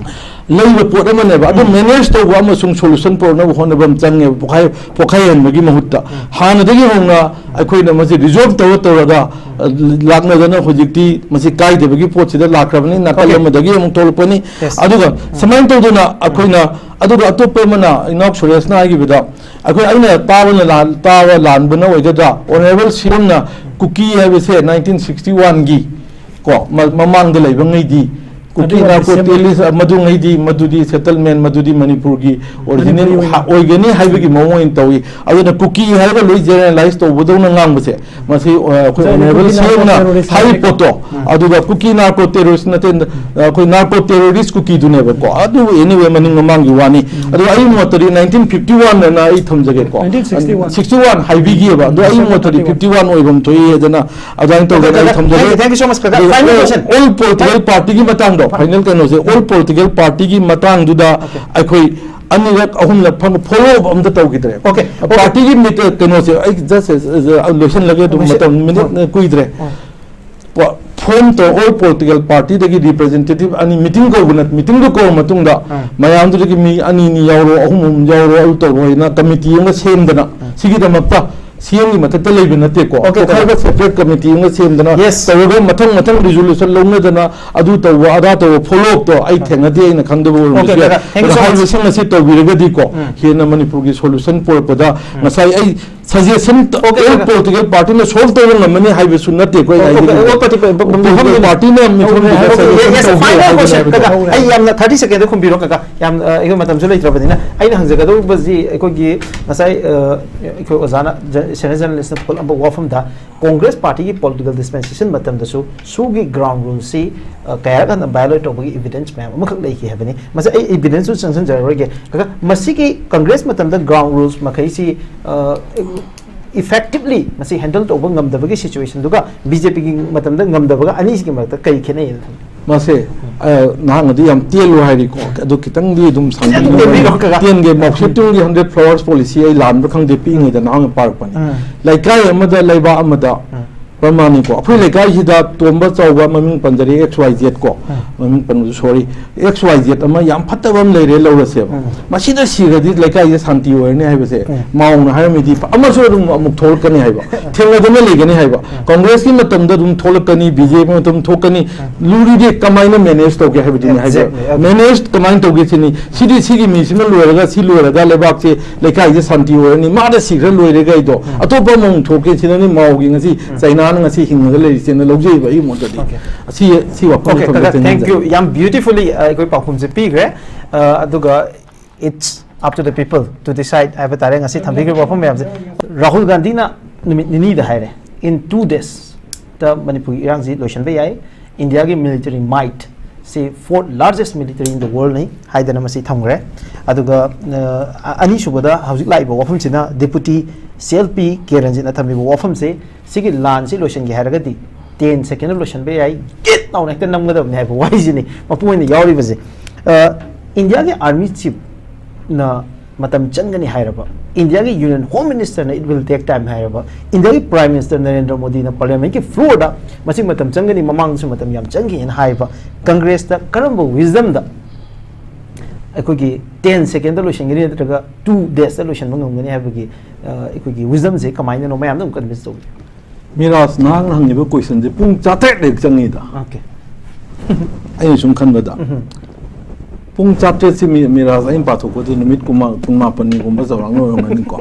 ꯂꯩꯕ ꯄꯣꯠ ꯑꯃꯅꯦꯕ꯫ ꯑꯗꯨ ꯎꯝ꯫ ꯃꯦꯅꯦꯖ ꯇꯧꯕ ꯑꯃꯁꯨꯡ ꯁꯣꯂꯨꯁꯟ ꯄꯨꯔꯛꯅꯕ ꯍꯣꯠꯅꯕ ꯑꯃ ꯆꯪꯉꯦꯕ, ꯄꯣꯈꯥꯏ-, ꯄꯣꯈꯥꯏꯍꯟꯕꯒꯤ ꯃꯍꯨꯠꯇ꯫ ꯎꯝ꯫ ꯍꯥꯟꯅꯗꯒꯤ ꯍꯧꯅ ꯑꯩꯈꯣꯏꯅ ꯃꯁꯤ ꯔꯤꯖꯣꯜꯕ ꯇꯧꯔ ꯇꯧꯔꯒ, ꯑ, ꯂꯥꯛꯅꯗꯅ ꯍꯧꯖꯤꯛꯇꯤ ꯃꯁꯤ ꯀꯥꯏꯗꯕꯒꯤ ꯄꯣꯠꯁꯤꯗ ꯂꯥꯛꯈ꯭ꯔꯕꯅꯤ, ꯅꯥꯀꯜ Okay. ꯑꯃꯗꯒꯤ ꯑꯃꯨꯛ ꯊꯣꯛꯂꯛꯄꯅꯤ꯫ Yes. ꯑꯗꯨꯒ ꯁꯨꯃꯥꯏꯅ ꯇꯧꯗꯅ ꯑꯩꯈꯣꯏꯅ, ꯑꯗꯨꯒ ꯑꯇꯣꯞꯄ ꯑꯃꯅ, ꯏꯅꯥꯎ ꯁꯨꯔꯦꯁꯅ ꯍꯥꯏꯈꯤꯕꯗ, ꯑꯩꯈꯣꯏ, ꯑꯩꯅ ꯇꯥꯕꯅ ꯂꯥꯟ-, ꯇꯥꯕ ꯂꯥꯟꯕꯅ ꯑꯣꯏꯒꯗ꯭ꯔꯥ, ꯑꯣꯅꯔꯦꯕꯜ ꯁꯤ ꯑꯦꯝꯅ ꯀꯨꯀꯤ ꯍꯥꯏꯕꯁꯦ ꯅꯥꯏꯟꯇꯤꯟ ꯁꯤꯛꯁꯇꯤ ꯋꯥꯟꯒꯤ ꯀꯣ, ꯃ-, ꯃꯃꯥꯡꯗ ꯂꯩꯕꯉꯩꯗꯤ ꯀꯨꯀꯤ ꯑꯗꯨꯒ ꯅꯥꯔꯀꯣ ꯗꯤꯁꯦꯝꯕꯔ ꯇꯦꯔꯣꯔꯤꯁ ꯃꯗꯨꯉꯩꯗꯤ, ꯃꯗꯨꯗꯤ ꯁꯦꯇꯜꯃꯦꯟ, ꯃꯗꯨꯗꯤ ꯃꯅꯤꯄꯨꯔꯒꯤ ꯑꯣꯔꯤꯖꯤꯅꯦꯜ ꯃꯅꯤꯄꯨꯔꯒꯤ ꯑꯣꯏꯅ꯫ ꯍꯥ-, ꯑꯣꯏꯒꯅꯤ ꯍꯥꯏꯕꯒꯤ ꯃꯑꯣꯡ ꯑꯣꯏꯅ ꯇꯧꯏ꯫ ꯑꯗꯨꯅ ꯀꯨꯀꯤ ꯍꯥꯏꯔꯒ ꯂꯣꯏ ꯖꯦꯅꯔꯦꯂꯥꯏꯁ ꯇꯧꯕꯗꯧꯅ ꯉꯥꯡꯕꯁꯦ, ꯃꯁꯤ, ꯑ, ꯑꯩꯈꯣꯏ ꯉꯁꯥꯏꯒꯤ ꯑꯣꯅꯔꯦꯕꯜ ꯀꯨꯀꯤ ꯁꯤ ꯑꯦꯝꯅ ꯅꯥꯔꯀꯣ ꯇꯦꯔꯣꯔꯤꯁ ꯍꯥꯏꯔꯤꯕ ꯍꯥꯏꯕꯗꯤ ꯄꯣꯠꯇꯣ, ꯎꯝ꯫ ꯑꯗꯨꯒ ꯀꯨꯀꯤ ꯅꯥꯔꯀꯣ ꯇꯦꯔꯣꯔꯤꯁ ꯅꯠꯇꯦ, ꯑ, ꯑꯩꯈꯣꯏ ꯅꯥꯔꯀꯣ ꯇꯦꯔꯣꯔꯤꯁ ꯀꯨꯀꯤꯗꯨꯅꯦꯕꯀꯣ꯫ ꯑꯗꯨꯕꯨ anyway, ꯃꯅꯤꯡ ꯃꯃꯥꯡꯒꯤ ꯋꯥꯅꯤ꯫ ꯎꯝ꯫ ꯑꯗꯨꯒ ꯑꯩ ꯃꯣꯠꯇꯗꯤ ꯅꯥꯏꯟꯇꯤꯟ ꯐꯤꯐꯇꯤ ꯋꯥꯟ ꯑꯅ ꯑꯩ ꯊꯝꯖꯒꯦꯀꯣ꯫ Nineteen sixty one. Sixty one ꯍꯥꯏꯕꯤꯈꯤꯑꯕ꯫ ꯑꯗꯣ ꯑꯩ ꯃꯣꯠꯇꯗꯤ ꯐꯤꯐꯇꯤ ꯋꯥꯟ ꯑꯣꯏꯐꯝ ꯊꯣꯛꯏ ꯍꯥꯏꯗꯅ ꯑꯗꯨꯃꯥꯏꯅ ꯇꯧꯗꯅ ꯑꯩ ꯊꯝꯖꯒꯦ꯫ Thank you, thank you so much, ꯀꯀꯥ꯫ ꯑꯗꯨꯒ Final all, question. All political party ꯒꯤ ꯃꯇꯥꯡꯗꯣ, final ꯀꯩꯅꯣꯁꯦ, all political party ꯒꯤ ꯃꯇꯥꯡꯗꯨꯗ Okay. ꯑꯩꯈꯣꯏ ꯑꯅꯤꯔꯛ, ꯑꯍꯨꯝꯂꯛ ꯐꯪ-, follow up ꯑꯝꯇ ꯇꯧꯈꯤꯗ꯭ꯔꯦ꯫ Okay, okay. Party ꯒꯤ ꯃꯤꯠ-, ꯀꯩꯅꯣꯁꯦ, ꯑꯩ just, ꯑ, ꯂꯣꯏꯁꯤꯜꯂꯒꯦ ꯑꯗꯨꯝ, ꯂꯣꯏꯁꯤꯜ-, ꯃꯇꯝ ꯃꯤꯅꯤꯠ ꯍꯣꯏ꯫ ꯀꯨꯏꯗ꯭ꯔꯦ꯫ ꯍꯣꯏ꯫ ꯀꯣ, form ꯇꯧ, all political party ꯗꯒꯤ representative ꯑꯅꯤ meeting ꯀꯧꯕ ꯅꯠ-, meeting ꯗꯨ ꯀꯧꯕ ꯃꯇꯨꯡꯗ ꯑꯥ꯫ ꯃꯌꯥꯝꯗꯨꯗꯒꯤ ꯃꯤ ꯑꯅꯤ ꯑꯅꯤ ꯌꯥꯎꯔꯣ, ꯑꯍꯨꯝ ꯑꯍꯨꯝ ꯌꯥꯎꯔꯣ, ꯑꯗꯨ ꯇꯧꯔꯣ ꯍꯥꯏꯅ committee ꯑꯃꯒ ꯁꯦꯝꯗꯅ, ꯑꯥ꯫ ꯁꯤꯒꯤꯗꯃꯛꯇ ꯁꯤ ꯑꯦꯝꯒꯤ ꯃꯊꯛꯇ ꯂꯩꯕ ꯅꯠꯇꯦꯀꯣ꯫ Okay, ꯇꯣꯈꯥꯏꯕ okay. Separate committee ꯑꯃꯒ ꯁꯦꯝꯗꯅ Yes. ꯇꯧꯔꯒ ꯃꯊꯪ ꯃꯊꯪ resolution ꯂꯧꯅꯗꯅ ꯑꯗꯨ ꯇꯧꯕ, ꯑꯗꯥ ꯇꯧꯕ, follow up ꯇꯣ ꯑꯩ ꯑꯥ꯫ ꯊꯦꯡꯅꯗꯦ, ꯑꯩꯅ ꯈꯪꯗꯕ ꯑꯣꯏꯔꯝꯕꯁꯨ Okay, ꯌꯥꯏ꯫ Okay. Thank you ꯑꯗꯣ so much. ꯍꯥꯏꯔꯤꯕꯁꯤꯡ ꯑꯁꯤ ꯇꯧꯕꯤꯔꯒꯗꯤꯀꯣ, ꯎꯝ꯫ ꯍꯦꯟꯅ ꯃꯅꯤꯄꯨꯔꯒꯤ solution ꯄꯨꯔꯛꯄꯗ ꯎꯝ꯫ ꯉꯁꯥꯏ ꯑꯩ suggestion ꯇ-, Okay, all okay. Political party ꯅ solve ꯇꯧꯕ ꯉꯝꯃꯅꯤ ꯍꯥꯏꯕꯁꯨ ꯅꯠꯇꯦꯀꯣ ꯑꯩꯅ Okay, okay. ꯍꯥꯏꯖꯅꯤꯡꯕꯗꯤ꯫ All party ꯄ-, ꯄ-, ꯄ-, ꯃꯤꯐꯝꯗꯨꯗ Okay, okay. Suggestion Yes, yes. ꯇꯧꯒꯦ Final ꯍꯥꯏꯕꯅꯦ question, ꯍꯥꯏꯕꯀꯣ꯫ ꯀꯀꯥ꯫ ꯑꯩ ꯌꯥꯝꯅ thirty second ꯗ ꯈꯨꯝꯕꯤꯔꯣ, ꯀꯀꯥ꯫ ꯌꯥꯝ, ꯑ, ꯑꯩꯈꯣꯏ ꯃꯇꯝꯁꯨ ꯂꯩꯇ꯭ꯔꯕꯅꯤꯅ ꯑꯩꯅ ꯍꯪꯖꯒꯗꯧꯕꯁꯤ ꯑꯩꯈꯣꯏꯒꯤ ꯉꯁꯥꯏ, ꯑ, ꯑꯩꯈꯣꯏ ꯑꯣꯖꯥꯅ ꯖ-, senior journalist ꯅ ꯄꯨꯊꯣꯛꯂꯝꯕ ꯋꯥꯐꯝꯗ Congress party ꯒꯤ political dispensation ꯃꯇꯝꯗꯁꯨ ꯁꯨꯒꯤ ground rule ꯁꯤ, ꯑ, ꯀꯌꯥꯔꯛ ꯍꯟꯅ violate ꯇꯧꯕꯒꯤ evidence ꯃꯌꯥꯝ ꯑꯃꯈꯛ ꯂꯩꯈꯤ ꯍꯥꯏꯕꯅꯤ꯫ ꯃꯁꯤ ꯑꯩ evidence ꯁꯨ ꯆꯪꯁꯤꯟꯖꯔꯔꯣꯏꯒꯦ꯫ ꯀꯀꯥ, ꯃꯁꯤꯒꯤ Congress ꯃꯇꯝꯗ ground rules ꯃꯈꯩꯁꯤ, ꯑ, effectively ꯃꯁꯤ handle ꯇꯧꯕ ꯉꯝꯗꯕꯒꯤ situation ꯗꯨꯒ B J P ꯒꯤ ꯃꯇꯝꯗ ꯉꯝꯗꯕꯒ ꯑꯅꯤꯁꯤꯒꯤ ꯃꯔꯛꯇ ꯀꯔꯤ ꯈꯦꯠꯅꯩꯅ ꯈꯜꯂꯤ? ꯃꯁꯦ, ꯑ, ꯅꯍꯥꯛꯅꯗꯤ ꯌꯥꯝ ꯇꯦꯜꯂꯨ ꯍꯥꯏꯔꯤꯀꯣ, ꯑꯗꯨ ꯈꯤꯇꯪꯗꯤ ꯑꯗꯨꯝ ꯁꯥꯡꯗꯣꯛꯅꯕ ꯇꯦꯟꯕꯤꯔꯣ, ꯀꯀꯥ꯫ ꯇꯦꯟꯒꯦ꯫ ꯃꯥꯎ ꯁꯦ ꯇꯨꯡꯒꯤ hundred flowers policy ꯑꯩ ꯂꯥꯟꯕ꯭ꯔꯥ ꯈꯪꯗꯦ, ꯄꯤꯛꯏꯉꯩꯗ ꯅꯍꯥꯛꯅ ꯄꯥꯔꯛꯄꯅꯤ꯫ ꯎꯝ꯫ ꯂꯩꯀꯥꯏ ꯑꯃꯗ, ꯂꯩꯕꯥꯛ ꯑꯃꯗ ꯎꯝ꯫ ꯄ꯭ꯔꯃꯥꯅꯤꯀꯣ, ꯑꯩꯈꯣꯏ ꯂꯩꯀꯥꯏꯁꯤꯗ ꯇꯣꯝꯕ ꯆꯥꯎꯕ, ꯃꯃꯤꯡ ꯄꯟꯖꯔꯦ, ꯑꯦꯛꯁ ꯋꯥꯏ ꯖꯦꯠ ꯀꯣ, ꯃꯃꯤꯡ ꯄꯟꯕꯗꯨ ꯁꯣꯔꯤ, ꯑꯦꯛꯁ ꯋꯥꯏ ꯖꯦꯠ ꯑꯃ ꯌꯥꯝ ꯐꯠꯇꯕ ꯑꯃ ꯂꯩꯔꯦ, ꯂꯧꯔꯁꯦꯕ꯫ ꯃꯁꯤꯗ ꯁꯤꯈ꯭ꯔꯗꯤ ꯂꯩꯀꯥꯏꯁꯦ ꯁꯥꯟꯇꯤ ꯑꯣꯏꯔꯅꯤ ꯍꯥꯏꯕꯁꯦ ꯃꯥꯎꯅ ꯍꯥꯏꯔꯝꯃꯤꯗꯤ ꯑꯃꯁꯨ ꯑꯗꯨꯝ ꯑꯃꯨꯛ ꯊꯣꯛꯂꯛꯀꯅꯤ ꯍꯥꯏꯕ, ꯊꯦꯡꯅꯗꯅ ꯂꯩꯒꯅꯤ ꯍꯥꯏꯕ꯫ ꯀꯣꯡꯒ꯭ꯔꯦꯁꯀꯤ ꯃꯇꯝꯗ ꯑꯗꯨꯝ ꯊꯣꯛꯂꯛꯀꯅꯤ, ꯕꯤ ꯖꯦ ꯄꯤ ꯃꯇꯝ ꯊꯣꯛꯀꯅꯤ꯫ ꯂꯨꯔꯤꯗꯤ ꯀꯃꯥꯏꯅ ꯃꯦꯅꯦꯖ ꯇꯧꯒꯦ ꯍꯥꯏꯕꯗꯨꯅꯤ ꯍꯥꯏꯕ꯫ Exactly, okay. ꯃꯦꯅꯦꯖ ꯀꯃꯥꯏꯅ ꯇꯧꯒꯦ ꯁꯤꯅꯤ꯫ ꯁꯤꯗꯤ ꯁꯤꯒꯤ ꯃꯤꯁꯤꯅ ꯂꯣꯏꯔꯒ, ꯁꯤ ꯂꯣꯏꯔꯒ ꯂꯩꯕꯥꯛꯁꯦ, ꯂꯩꯀꯥꯏꯁꯦ ꯁꯥꯟꯇꯤ ꯑꯣꯏꯔꯅꯤ, ꯃꯥꯗ ꯁꯤꯈ꯭ꯔ ꯂꯣꯏꯔꯦ ꯀꯩꯗꯣ, ꯑꯇꯣꯞꯄ ꯑꯃꯃꯨꯛ ꯊꯣꯛꯀꯦ꯫ ꯁꯤꯗꯅꯤ ꯃꯥꯎꯒꯤ ꯉꯁꯤ ꯆꯩꯅꯥꯅ ꯉꯁꯤ ꯍꯤꯡꯉꯒ ꯂꯩꯔꯤꯁꯦꯅ ꯂꯧꯖꯩꯕ ꯑꯩꯒꯤ ꯃꯣꯠꯇꯗꯤ꯫ Okay. ꯑꯁꯤ, ꯁꯤ ꯋꯥꯐꯝꯁꯤ okay, ꯊꯝꯖ-, ꯀꯀꯥ, thank ꯊꯝꯖꯅꯤꯡꯖꯔꯤ꯫ You. ꯌꯥꯝ beautifully, ꯑ, ꯑꯩꯈꯣꯏ ꯄꯥꯎꯈꯨꯝꯁꯦ ꯄꯤꯈ꯭ꯔꯦ꯫ ꯑ, ꯑꯗꯨꯒ it's up to the people to decide ꯍꯥꯏꯕ ꯇꯥꯔꯦ꯫ ꯉꯁꯤ ꯊꯝꯕꯤꯈ꯭ꯔꯤꯕ ꯋꯥꯐꯝ ꯃꯌꯥꯝꯁꯦ꯫ ꯔꯥꯍꯨꯜ ꯒꯥꯟꯙꯤꯅ ꯅꯨꯃꯤꯠ ꯅꯤꯅꯤꯗ ꯍꯥꯏꯔꯦ, "In two days ꯇ ꯃꯅꯤꯄꯨꯔꯒꯤ ꯏꯔꯥꯡꯁꯤ ꯂꯣꯏꯁꯤꯟꯕ ꯌꯥꯏ꯫ ꯏꯟꯗꯤꯌꯥꯒꯤ military might ꯁꯤ fourth largest military in the world ꯅꯤ" ꯍꯥꯏꯗꯅ ꯃꯁꯤ ꯊꯝꯈ꯭ꯔꯦ꯫ ꯑꯗꯨꯒ, ꯑ, ꯑꯅꯤꯁꯨꯕꯗ ꯍꯧꯖꯤꯛ ꯂꯥꯛꯏꯕ ꯋꯥꯐꯝꯁꯤꯅ Deputy C L P ꯀꯦ ꯔꯟꯖꯤꯠꯅ ꯊꯝꯃꯤꯕ ꯋꯥꯐꯝꯁꯦ, "ꯁꯤꯒꯤ ꯂꯥꯟꯁꯤ ꯂꯣꯏꯁꯤꯟꯒꯦ ꯍꯥꯏꯔꯒꯗꯤ ten second ꯂꯣꯏꯁꯤꯟꯕ ꯌꯥꯏ, ꯒꯤꯠ ꯂꯥꯎꯅ ꯍꯦꯛꯇ ꯅꯝꯒꯗꯕꯅꯤ" ꯍꯥꯏꯕ ꯋꯥꯍꯩꯁꯤꯅꯤ ꯃꯄꯨꯡ ꯑꯣꯏꯅ ꯌꯥꯎꯔꯤꯕꯁꯦ꯫ ꯑ, ꯏꯟꯗꯤꯌꯥꯒꯤ army chief ꯅ ꯃꯇꯝ ꯆꯪꯒꯅꯤ ꯍꯥꯏꯔꯕ, ꯏꯟꯗꯤꯌꯥꯒꯤ Union Home Minister ꯅ "It will take time" ꯍꯥꯏꯔꯕ, ꯏꯟꯗꯤꯌꯥꯒꯤ Prime Minister ꯅꯔꯦꯟꯗ꯭ꯔ ꯃꯣꯗꯤꯅ Parliament ꯀꯤ floor ꯗ "ꯃꯁꯤ ꯃꯇꯝ ꯆꯪꯒꯅꯤ, ꯃꯃꯥꯡꯗꯁꯨ ꯃꯇꯝ ꯌꯥꯝ ꯆꯪꯈꯤꯅ" ꯍꯥꯏꯕ ꯀꯪꯒ꯭ꯔꯦꯁꯇ ꯀꯔꯝꯕ wisdom ꯗ ꯑꯩꯈꯣꯏꯒꯤ ten second ꯗ ꯂꯣꯏꯁꯤꯟꯒꯅꯤ ꯅꯠꯇ꯭ꯔꯒ two days ꯇ ꯂꯣꯏꯁꯤꯟꯕ ꯉꯝꯒꯅꯤ ꯍꯥꯏꯕꯒꯤ, ꯑ, ꯑꯩꯈꯣꯏꯒꯤ wisdom ꯁꯦ ꯀꯃꯥꯏꯅꯅꯣ ꯃꯌꯥꯝꯗ ꯑꯃꯨꯛ convince ꯇꯧꯕꯤꯌꯨ꯫ ꯃꯤꯔꯥꯖ, ꯅꯍꯥꯛꯅ ꯍꯪꯉꯤꯕ question ꯁꯦ ꯄꯨꯡ ꯆꯥꯇ꯭ꯔꯦꯠ ꯍꯦꯛ ꯆꯪꯉꯤꯗ꯫ Okay. ꯑꯩꯅ ꯁꯨꯝ ꯈꯟꯕꯗ, ꯄꯨꯡ ꯆꯥꯇ꯭ꯔꯦꯠꯁꯤ ꯃꯤ-, ꯃꯤꯔꯥꯖ, ꯑꯩꯅ ꯄꯥꯊꯣꯛꯄꯗ ꯅꯨꯃꯤꯠ ꯀꯨꯟꯃꯥ-, ꯄꯨꯡ ꯃꯥꯄꯟꯒꯨꯝꯕ ꯆꯥꯎꯔꯥꯛꯅ ꯑꯣꯏꯔꯝꯒꯅꯤꯀꯣ꯫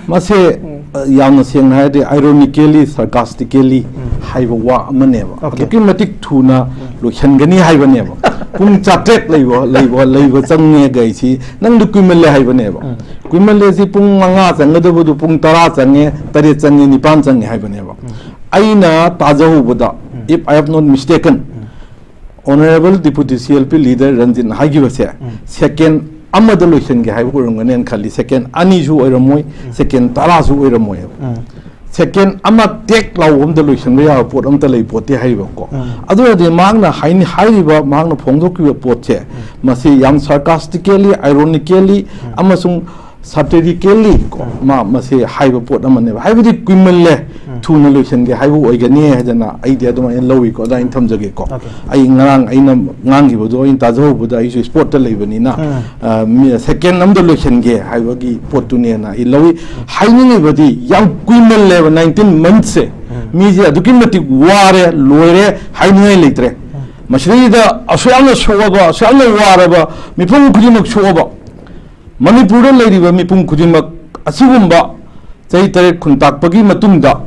ꯃꯁꯦ, ꯑ, ꯌꯥꯝꯅ ꯁꯦꯡꯅ ꯍꯥꯏꯔꯗꯤ, ironically, sarcastically ꯍꯥꯏꯕ ꯋꯥ ꯑꯃꯅꯦꯕ꯫ Okay. ꯑꯗꯨꯛꯀꯤ ꯃꯇꯤꯛ ꯊꯨꯅ ꯂꯣꯏꯁꯤꯟꯒꯅꯤ ꯍꯥꯏꯕꯅꯦꯕ꯫ ꯄꯨꯡ ꯆꯥꯇ꯭ꯔꯦꯠ ꯂꯩꯕ, ꯂꯩꯕ, ꯂꯩꯕ ꯆꯪꯉꯦ ꯒꯥꯏꯁꯤ ꯅꯪꯗꯨ ꯀꯨꯏꯃꯜꯂꯦ ꯍꯥꯏꯕꯅꯦꯕ꯫ ꯀꯨꯏꯃꯜꯂꯦꯁꯤ ꯄꯨꯡ ꯃꯉꯥ ꯆꯪꯒꯗꯕꯗꯨ ꯄꯨꯡ ꯇꯔꯥ ꯆꯪꯉꯦ, ꯇꯔꯦꯠ ꯆꯪꯉꯦ, ꯅꯤꯄꯥꯟ ꯆꯪꯉꯦ ꯍꯥꯏꯕꯅꯦꯕ꯫ ꯑꯩꯅ ꯇꯥꯖꯍꯧꯕꯗ, if I have not mistaken, Honourable Deputy C L P leader ꯔꯟꯖꯤꯠꯅ ꯍꯥꯏꯈꯤꯕꯁꯦ, second ꯑꯃꯗ ꯂꯣꯏꯁꯤꯟꯒꯦ ꯍꯥꯏꯕ ꯑꯣꯏꯔꯝꯒꯅꯦꯅ ꯈꯜꯂꯤ꯫ Second ꯑꯅꯤꯁꯨ ꯑꯣꯏꯔꯝꯃꯣꯏ, second ꯇꯔꯥꯁꯨ ꯑꯣꯏꯔꯝꯃꯣꯏ꯫ Second ꯑꯃ ꯇꯦꯛ ꯂꯥꯎꯕ ꯑꯝꯗ ꯂꯣꯏꯁꯤꯟꯕ ꯌꯥꯕ ꯄꯣꯠ ꯑꯝꯇ ꯂꯩ ꯄꯣꯠꯇꯦ ꯍꯥꯏꯔꯤꯕꯀꯣ꯫ ꯑꯗꯨꯅꯗꯤ ꯃꯍꯥꯛꯅ ꯍꯥꯏꯅꯤ-, ꯍꯥꯏꯔꯤꯕ, ꯃꯍꯥꯛꯅ ꯐꯣꯡꯗꯣꯛꯈꯤꯕ ꯄꯣꯠꯁꯦ, ꯃꯁꯤ ꯌꯥꯝ sarcastically, ironically ꯑꯃꯁꯨꯡ satirically ꯀꯣ, ꯃꯥ ꯃꯁꯤ ꯍꯥꯏꯕ ꯄꯣꯠ ꯑꯃꯅꯦꯕ꯫ ꯍꯥꯏꯕꯗꯤ ꯀꯨꯏꯃꯜꯂꯦ, ꯊꯨꯅ ꯂꯣꯏꯁꯤꯟꯒꯦ ꯍꯥꯏꯕ ꯑꯣꯏꯒꯅꯤ ꯍꯥꯏꯗꯅ ꯑꯩꯗꯤ ꯑꯗꯨꯃꯥꯏꯅ ꯂꯧꯏꯀꯣ, ꯑꯗꯨꯃꯥꯏꯅ ꯊꯝꯖꯒꯦꯀꯣ꯫ Okay. ꯑꯩ ꯉꯔꯥꯡ ꯑꯩꯅ ꯉꯥꯡꯈꯤꯕꯗꯣ ꯑꯩꯅ ꯇꯥꯖꯍꯧꯕꯗ ꯑꯩꯁꯨ ꯏꯁꯄꯣꯔꯠꯇ ꯂꯩꯕꯅꯤꯅ, ꯎꯝ. ꯑ, ꯃꯤ-, ꯁꯦꯀꯦꯟ ꯑꯃꯗ ꯂꯣꯏꯁꯤꯟꯒꯦ ꯍꯥꯏꯕꯒꯤ ꯄꯣꯠꯇꯨꯅꯦꯅ ꯑꯩ ꯂꯧꯏ꯫ ꯍꯥꯏꯅꯤꯡꯉꯤꯕꯗꯤ ꯌꯥꯝ ꯀꯨꯏꯃꯜꯂꯦꯕ, ꯅꯥꯏꯟꯇꯤꯟ ꯃꯟꯊꯁꯦ꯫ ꯃꯤꯁꯦ ꯑꯗꯨꯛꯀꯤ ꯃꯇꯤꯛ ꯋꯥꯔꯦ, ꯂꯣꯏꯔꯦ, ꯍꯥꯏꯅꯤꯡꯉꯥꯏ ꯂꯩꯇ꯭ꯔꯦ꯫ ꯃꯁꯤꯗꯩꯗ ꯑꯁꯨꯛ ꯌꯥꯝꯅ ꯁꯣꯛꯑꯕ, ꯑꯁꯨꯛ ꯌꯥꯝꯅ ꯋꯥꯔꯕ, ꯃꯤꯄꯨꯝ ꯈꯨꯗꯤꯡꯃꯛ ꯁꯣꯛꯑꯕ, ꯃꯅꯤꯄꯨꯔꯗ ꯂꯩꯔꯤꯕ ꯃꯤꯄꯨꯝ ꯈꯨꯗꯤꯡꯃꯛ ꯑꯁꯤꯒꯨꯝꯕ ꯆꯍꯤ ꯇꯔꯦꯠ ꯈꯨꯟꯇꯥꯛꯄꯒꯤ ꯃꯇꯨꯡꯗ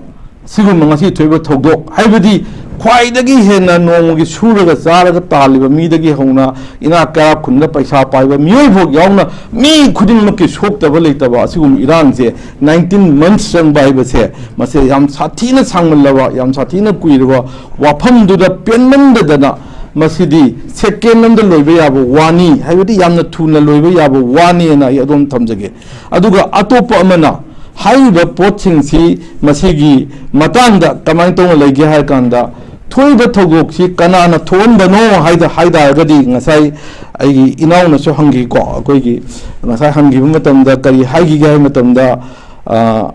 ꯑꯁꯤꯒꯨꯝꯕ ꯉꯁꯤ ꯊꯣꯛꯏꯕ ꯊꯧꯗꯣꯛ, ꯍꯥꯏꯕꯗꯤ ꯈ꯭ꯋꯥꯏꯗꯒꯤ ꯍꯦꯟꯅ ꯅꯣꯡꯃꯒꯤ ꯁꯨꯔꯒ ꯆꯥꯔꯒ ꯇꯥꯜꯂꯤꯕ ꯃꯤꯗꯒꯤ ꯍꯧꯅ ꯏꯅꯥꯛ ꯀꯩꯔꯥꯛ ꯈꯨꯟꯗ ꯄꯩꯁꯥ ꯄꯥꯏꯕ ꯃꯤꯑꯣꯏ ꯐꯥꯎ ꯌꯥꯎꯅ ꯃꯤ ꯈꯨꯗꯤꯡꯃꯛꯀꯤ ꯁꯣꯛꯇꯕ ꯂꯩꯇꯕ ꯑꯁꯤꯒꯨꯝꯕ ꯏꯔꯥꯡꯁꯦ ꯅꯥꯏꯟꯇꯤꯟ ꯃꯟꯊꯁ ꯆꯪꯕ ꯍꯥꯏꯕꯁꯦ, ꯃꯁꯤ ꯌꯥꯝ ꯁꯥꯊꯤꯅ ꯁꯥꯡꯃꯜꯂꯕ, ꯌꯥꯝ ꯁꯥꯊꯤꯅ ꯀꯨꯏꯔꯕ ꯋꯥꯐꯝꯗꯨꯗ ꯄꯦꯟꯃꯟꯗꯗꯅ ꯃꯁꯤꯗꯤ ꯁꯦꯀꯦꯟ ꯑꯃꯗ ꯂꯣꯏꯕ ꯌꯥꯕ ꯋꯥꯅꯤ, ꯍꯥꯏꯕꯗꯤ ꯌꯥꯝꯅ ꯊꯨꯅ ꯂꯣꯏꯕ ꯌꯥꯕ ꯋꯥꯅꯤꯅ ꯑꯩ ꯑꯗꯣꯝ ꯊꯝꯖꯒꯦ꯫ ꯑꯗꯨꯒ ꯑꯇꯣꯞꯄ ꯑꯃꯅ, ꯍꯥꯏꯔꯤꯕ ꯄꯣꯠꯁꯤꯡꯁꯤ ꯃꯁꯤꯒꯤ ꯃꯇꯥꯡꯗ ꯀꯃꯥꯏꯅ ꯇꯧꯅ ꯂꯩꯒꯦ ꯍꯥꯏ ꯀꯥꯟꯗ, ꯊꯣꯛꯏꯕ ꯊꯧꯗꯣꯛꯁꯤ ꯀꯅꯥꯅ ꯊꯣꯛꯍꯟꯕꯅꯣ ꯍꯥꯏꯗ, ꯍꯥꯏ ꯇꯥꯔꯒꯗꯤ ꯉꯁꯥꯏ ꯑꯩꯒꯤ ꯏꯅꯥꯎꯅꯁꯨ ꯍꯪꯈꯤꯀꯣ, ꯑꯩꯈꯣꯏꯒꯤ ꯉꯁꯥꯏ ꯍꯪꯈꯤꯕ ꯃꯇꯝꯗ ꯀꯔꯤ ꯍꯥꯏꯈꯤꯒꯦ ꯍꯥꯏꯕ ꯃꯇꯝꯗ, ꯑ,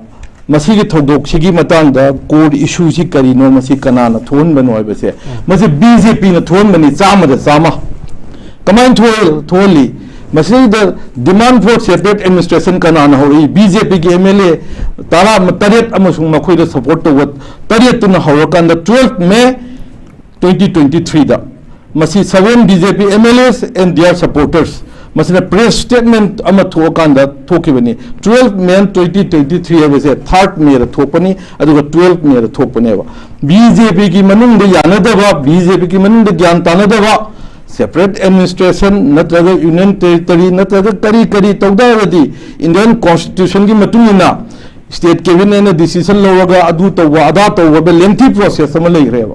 ꯃꯁꯤꯒꯤ ꯊꯧꯗꯣꯛꯁꯤꯒꯤ ꯃꯇꯥꯡꯗ core issue ꯁꯤ ꯀꯔꯤꯅꯣ, ꯃꯁꯤ ꯀꯅꯥꯅ ꯊꯣꯛꯍꯟꯕꯅꯣ ꯍꯥꯏꯕꯁꯦ, ꯃꯁꯤ ꯕꯤ ꯖꯦ ꯄꯤꯅ ꯊꯣꯛꯍꯟꯕꯅꯤ, ꯆꯥꯝꯃꯗ ꯆꯥꯝꯃ꯫ ꯀꯃꯥꯏꯅ ꯊꯣꯛꯍꯜ-, ꯊꯣꯛꯍꯜꯂꯤ? ꯃꯁꯤꯗ demand for separate administration ꯀꯅꯥꯅ ꯍꯧꯔꯛꯏ? ꯕꯤ ꯖꯦ ꯄꯤꯒꯤ ꯑꯦꯝ ꯑꯦꯜ ꯑꯦ ꯇꯔꯥ ꯇꯔꯦꯠ ꯑꯃꯁꯨꯡ ꯃꯈꯣꯏꯗ ꯁꯄꯣꯔꯠ ꯇꯧꯕ ꯇꯔꯦꯠꯇꯨꯅ ꯍꯧꯔꯀꯥꯟꯗ twelve May twenty twenty three ꯗ ꯃꯁꯤ seven B J P M L As and their supporters, ꯃꯁꯤꯅ press statement ꯑꯃ ꯊꯣꯛꯑꯀꯥꯟꯗ ꯊꯣꯛꯈꯤꯕꯅꯤ꯫ Twelve May twenty twenty three ꯍꯥꯏꯕꯁꯦ third May ꯗ ꯊꯣꯛꯄꯅꯤ, ꯑꯗꯨꯒ twelve May ꯗ ꯊꯣꯛꯄꯅꯦꯕ꯫ ꯕꯤ ꯖꯦ ꯄꯤꯒꯤ ꯃꯅꯨꯡꯗ ꯌꯥꯅꯗꯕ, ꯕꯤ ꯖꯦ ꯄꯤꯒꯤ ꯃꯅꯨꯡꯗ ꯒ꯭ꯌꯥꯟ ꯇꯥꯅꯗꯕ, separate administration ꯅꯠꯇ꯭ꯔꯒ union territory ꯅꯠꯇ꯭ꯔꯒ ꯀꯔꯤ ꯀꯔꯤ ꯇꯧ ꯇꯥꯔꯒꯗꯤ Indian constitution ꯒꯤ ꯃꯇꯨꯡ ꯏꯟꯅ state cabinet ꯅ decision ꯂꯧꯔꯒ ꯑꯗꯨ ꯇꯧꯕ ꯑꯗꯥ ꯇꯧꯕꯗ lengthy process ꯑꯃ ꯂꯩꯈ꯭ꯔꯦꯕ꯫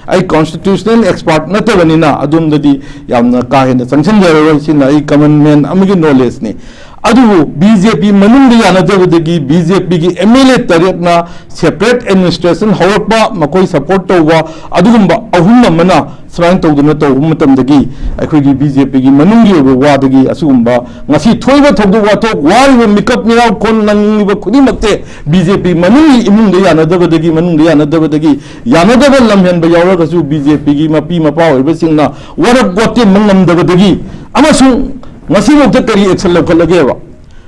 ꯑꯩ constitutional expert ꯅꯠꯇꯕꯅꯤꯅ ꯑꯗꯣꯝꯗꯗꯤ ꯌꯥꯝꯅ ꯀꯥ ꯍꯦꯟꯅ ꯆꯪꯁꯤꯟꯖꯔꯔꯣꯏ, ꯁꯤꯅ ꯑꯩ common man ꯑꯃꯒꯤ knowledge ꯅꯤ꯫ ꯑꯗꯨꯕꯨ ꯕꯤ ꯖꯦ ꯄꯤ ꯃꯅꯨꯡꯗ ꯌꯥꯅꯗꯕꯗꯒꯤ ꯕꯤ ꯖꯦ ꯄꯤꯒꯤ ꯑꯦꯝ ꯑꯦꯜ ꯑꯦ ꯇꯔꯦꯠꯅ separate administration ꯍꯧꯔꯛꯄ, ꯃꯈꯣꯏ support ꯇꯧꯕ, ꯑꯗꯨꯒꯨꯝꯕ ꯑꯍꯨꯝ ꯑꯃꯅ ꯁꯨꯃꯥꯏꯅ ꯇꯧꯗꯨꯅ ꯇꯧꯕ ꯃꯇꯝꯗꯒꯤ ꯑꯩꯈꯣꯏꯒꯤ ꯕꯤ ꯖꯦ ꯄꯤꯒꯤ ꯃꯅꯨꯡꯒꯤ ꯑꯣꯏꯕ ꯋꯥꯗꯒꯤ ꯑꯁꯤꯒꯨꯝꯕ ꯉꯁꯤ ꯊꯣꯛꯏꯕ ꯊꯧꯗꯣꯛ ꯋꯥꯊꯣꯛ, ꯋꯥꯔꯤꯕ ꯃꯤꯀꯞ ꯃꯤꯔꯥꯎ ꯈꯣꯟ ꯅꯪꯂꯤꯕ ꯈꯨꯗꯤꯡꯃꯛꯁꯦ ꯕꯤ ꯖꯦ ꯄꯤ ꯃꯅꯨꯡꯒꯤ ꯏꯃꯨꯡꯗ ꯌꯥꯅꯗꯕꯗꯒꯤ, ꯃꯅꯨꯡꯗ ꯌꯥꯅꯗꯕꯗꯒꯤ, ꯌꯥꯅꯗꯕ ꯂꯝꯍꯦꯟꯕ ꯌꯥꯎꯔꯒꯁꯨ ꯕꯤ ꯖꯦ ꯄꯤꯒꯤ ꯃꯄꯤ ꯃꯄꯥ ꯑꯣꯏꯕꯁꯤꯡꯅ ꯋꯥꯔꯛ ꯋꯥꯇꯦꯝꯕ ꯉꯝꯗꯕꯗꯒꯤ, ꯑꯃꯁꯨꯡ ꯉꯁꯤꯐꯥꯎꯗ ꯀꯔꯤ action ꯂꯧꯈꯠꯂꯒꯦꯕ?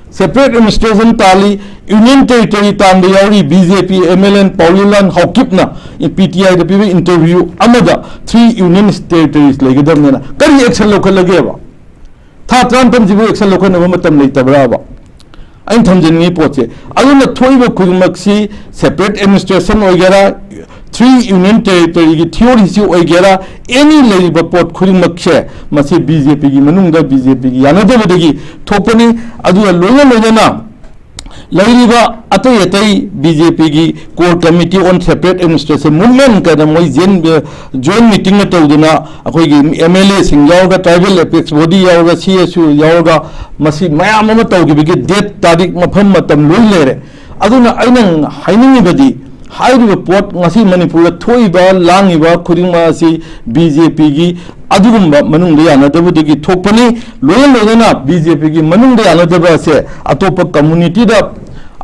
Separate administration ꯇꯥꯜꯂꯤ, union territory ꯇꯥꯟꯕ ꯌꯥꯎꯔꯤ꯫ B J P M L A Paolienlal ꯍꯥꯎꯀꯤꯞꯅ ꯄꯤ ꯇꯤ ꯑꯥꯏꯗ ꯄꯤꯕ interview ꯑꯃꯗ three union territories ꯂꯩꯒꯗꯕꯅꯤꯅ ꯀꯔꯤ action ꯂꯧꯈꯠꯂꯒꯦꯕ? ꯊꯥ ꯇꯔꯥꯃꯥꯄꯟꯁꯤꯕꯨ action ꯂꯧꯈꯠꯅꯕ ꯃꯇꯝ ꯂꯩꯇꯕ꯭ꯔꯥꯕ? ꯑꯩꯅ ꯊꯝꯖꯅꯤꯡꯉꯤ ꯄꯣꯠꯁꯦ꯫ ꯑꯗꯨꯅ ꯊꯣꯛꯏꯕ ꯈꯨꯗꯤꯡꯃꯛꯁꯤ separate administration ꯑꯣꯏꯒꯦꯔꯥ, three union territoryꯒꯤ theoryꯁꯤ ꯑꯣꯏꯒꯦꯔꯥ, any ꯂꯩꯔꯤꯕ ꯄꯣꯠ ꯈꯨꯗꯤꯡꯃꯛꯁꯦ ꯃꯁꯤ ꯕꯤ ꯖꯦ ꯄꯤꯒꯤ ꯃꯅꯨꯡꯗ ꯕꯤ ꯖꯦ ꯄꯤꯒꯤ ꯌꯥꯅꯗꯕꯗꯒꯤ ꯊꯣꯛꯄꯅꯤ꯫ ꯑꯗꯨꯒ ꯂꯣꯏꯅ ꯂꯣꯏꯅꯅ ꯂꯩꯔꯤꯕ ꯑꯇꯩ ꯑꯇꯩ ꯕꯤ ꯖꯦ ꯄꯤꯒꯤ Core Committee on Separate Administration Movement ꯀꯥꯏꯅ ꯃꯣꯏ joint, joint meetingꯅ ꯇꯧꯗꯨꯅ ꯑꯩꯈꯣꯏꯒꯤ ꯑꯦꯝ ꯑꯦꯜ ꯑꯦꯁꯤꯡ ꯌꯥꯎꯔꯒ, tribal apex body ꯌꯥꯎꯔꯒ, ꯁꯤ ꯑꯦꯁ ꯌꯨ ꯌꯥꯎꯔꯒ ꯃꯁꯤ ꯃꯌꯥꯝ ꯑꯃ ꯇꯧꯈꯤꯕꯒꯤ date, ꯇꯥꯔꯤꯛ, ꯃꯐꯝ, ꯃꯇꯝ ꯂꯣꯏ ꯂꯩꯔꯦ꯫ ꯑꯗꯨꯅ ꯑꯩꯅ ꯍꯥꯏꯅꯤꯡꯉꯤꯕꯗꯤ ꯍꯥꯏꯔꯤꯕ ꯄꯣꯠ ꯉꯁꯤ ꯃꯅꯤꯄꯨꯔꯗ ꯊꯣꯛꯏꯕ, ꯂꯥꯡꯉꯤꯕ ꯈꯨꯗꯤꯡꯃꯛ ꯑꯁꯤ ꯕꯤ ꯖꯦ ꯄꯤꯒꯤ ꯑꯗꯨꯒꯨꯝꯕ ꯃꯅꯨꯡꯗ ꯌꯥꯅꯗꯕꯗꯒꯤ ꯊꯣꯛꯄꯅꯤ꯫ ꯂꯣꯏꯅ ꯂꯣꯏꯅꯅ ꯕꯤ ꯖꯦ ꯄꯤꯒꯤ ꯃꯅꯨꯡꯗ ꯌꯥꯅꯗꯕ ꯑꯁꯦ ꯑꯇꯣꯞꯄ communityꯗ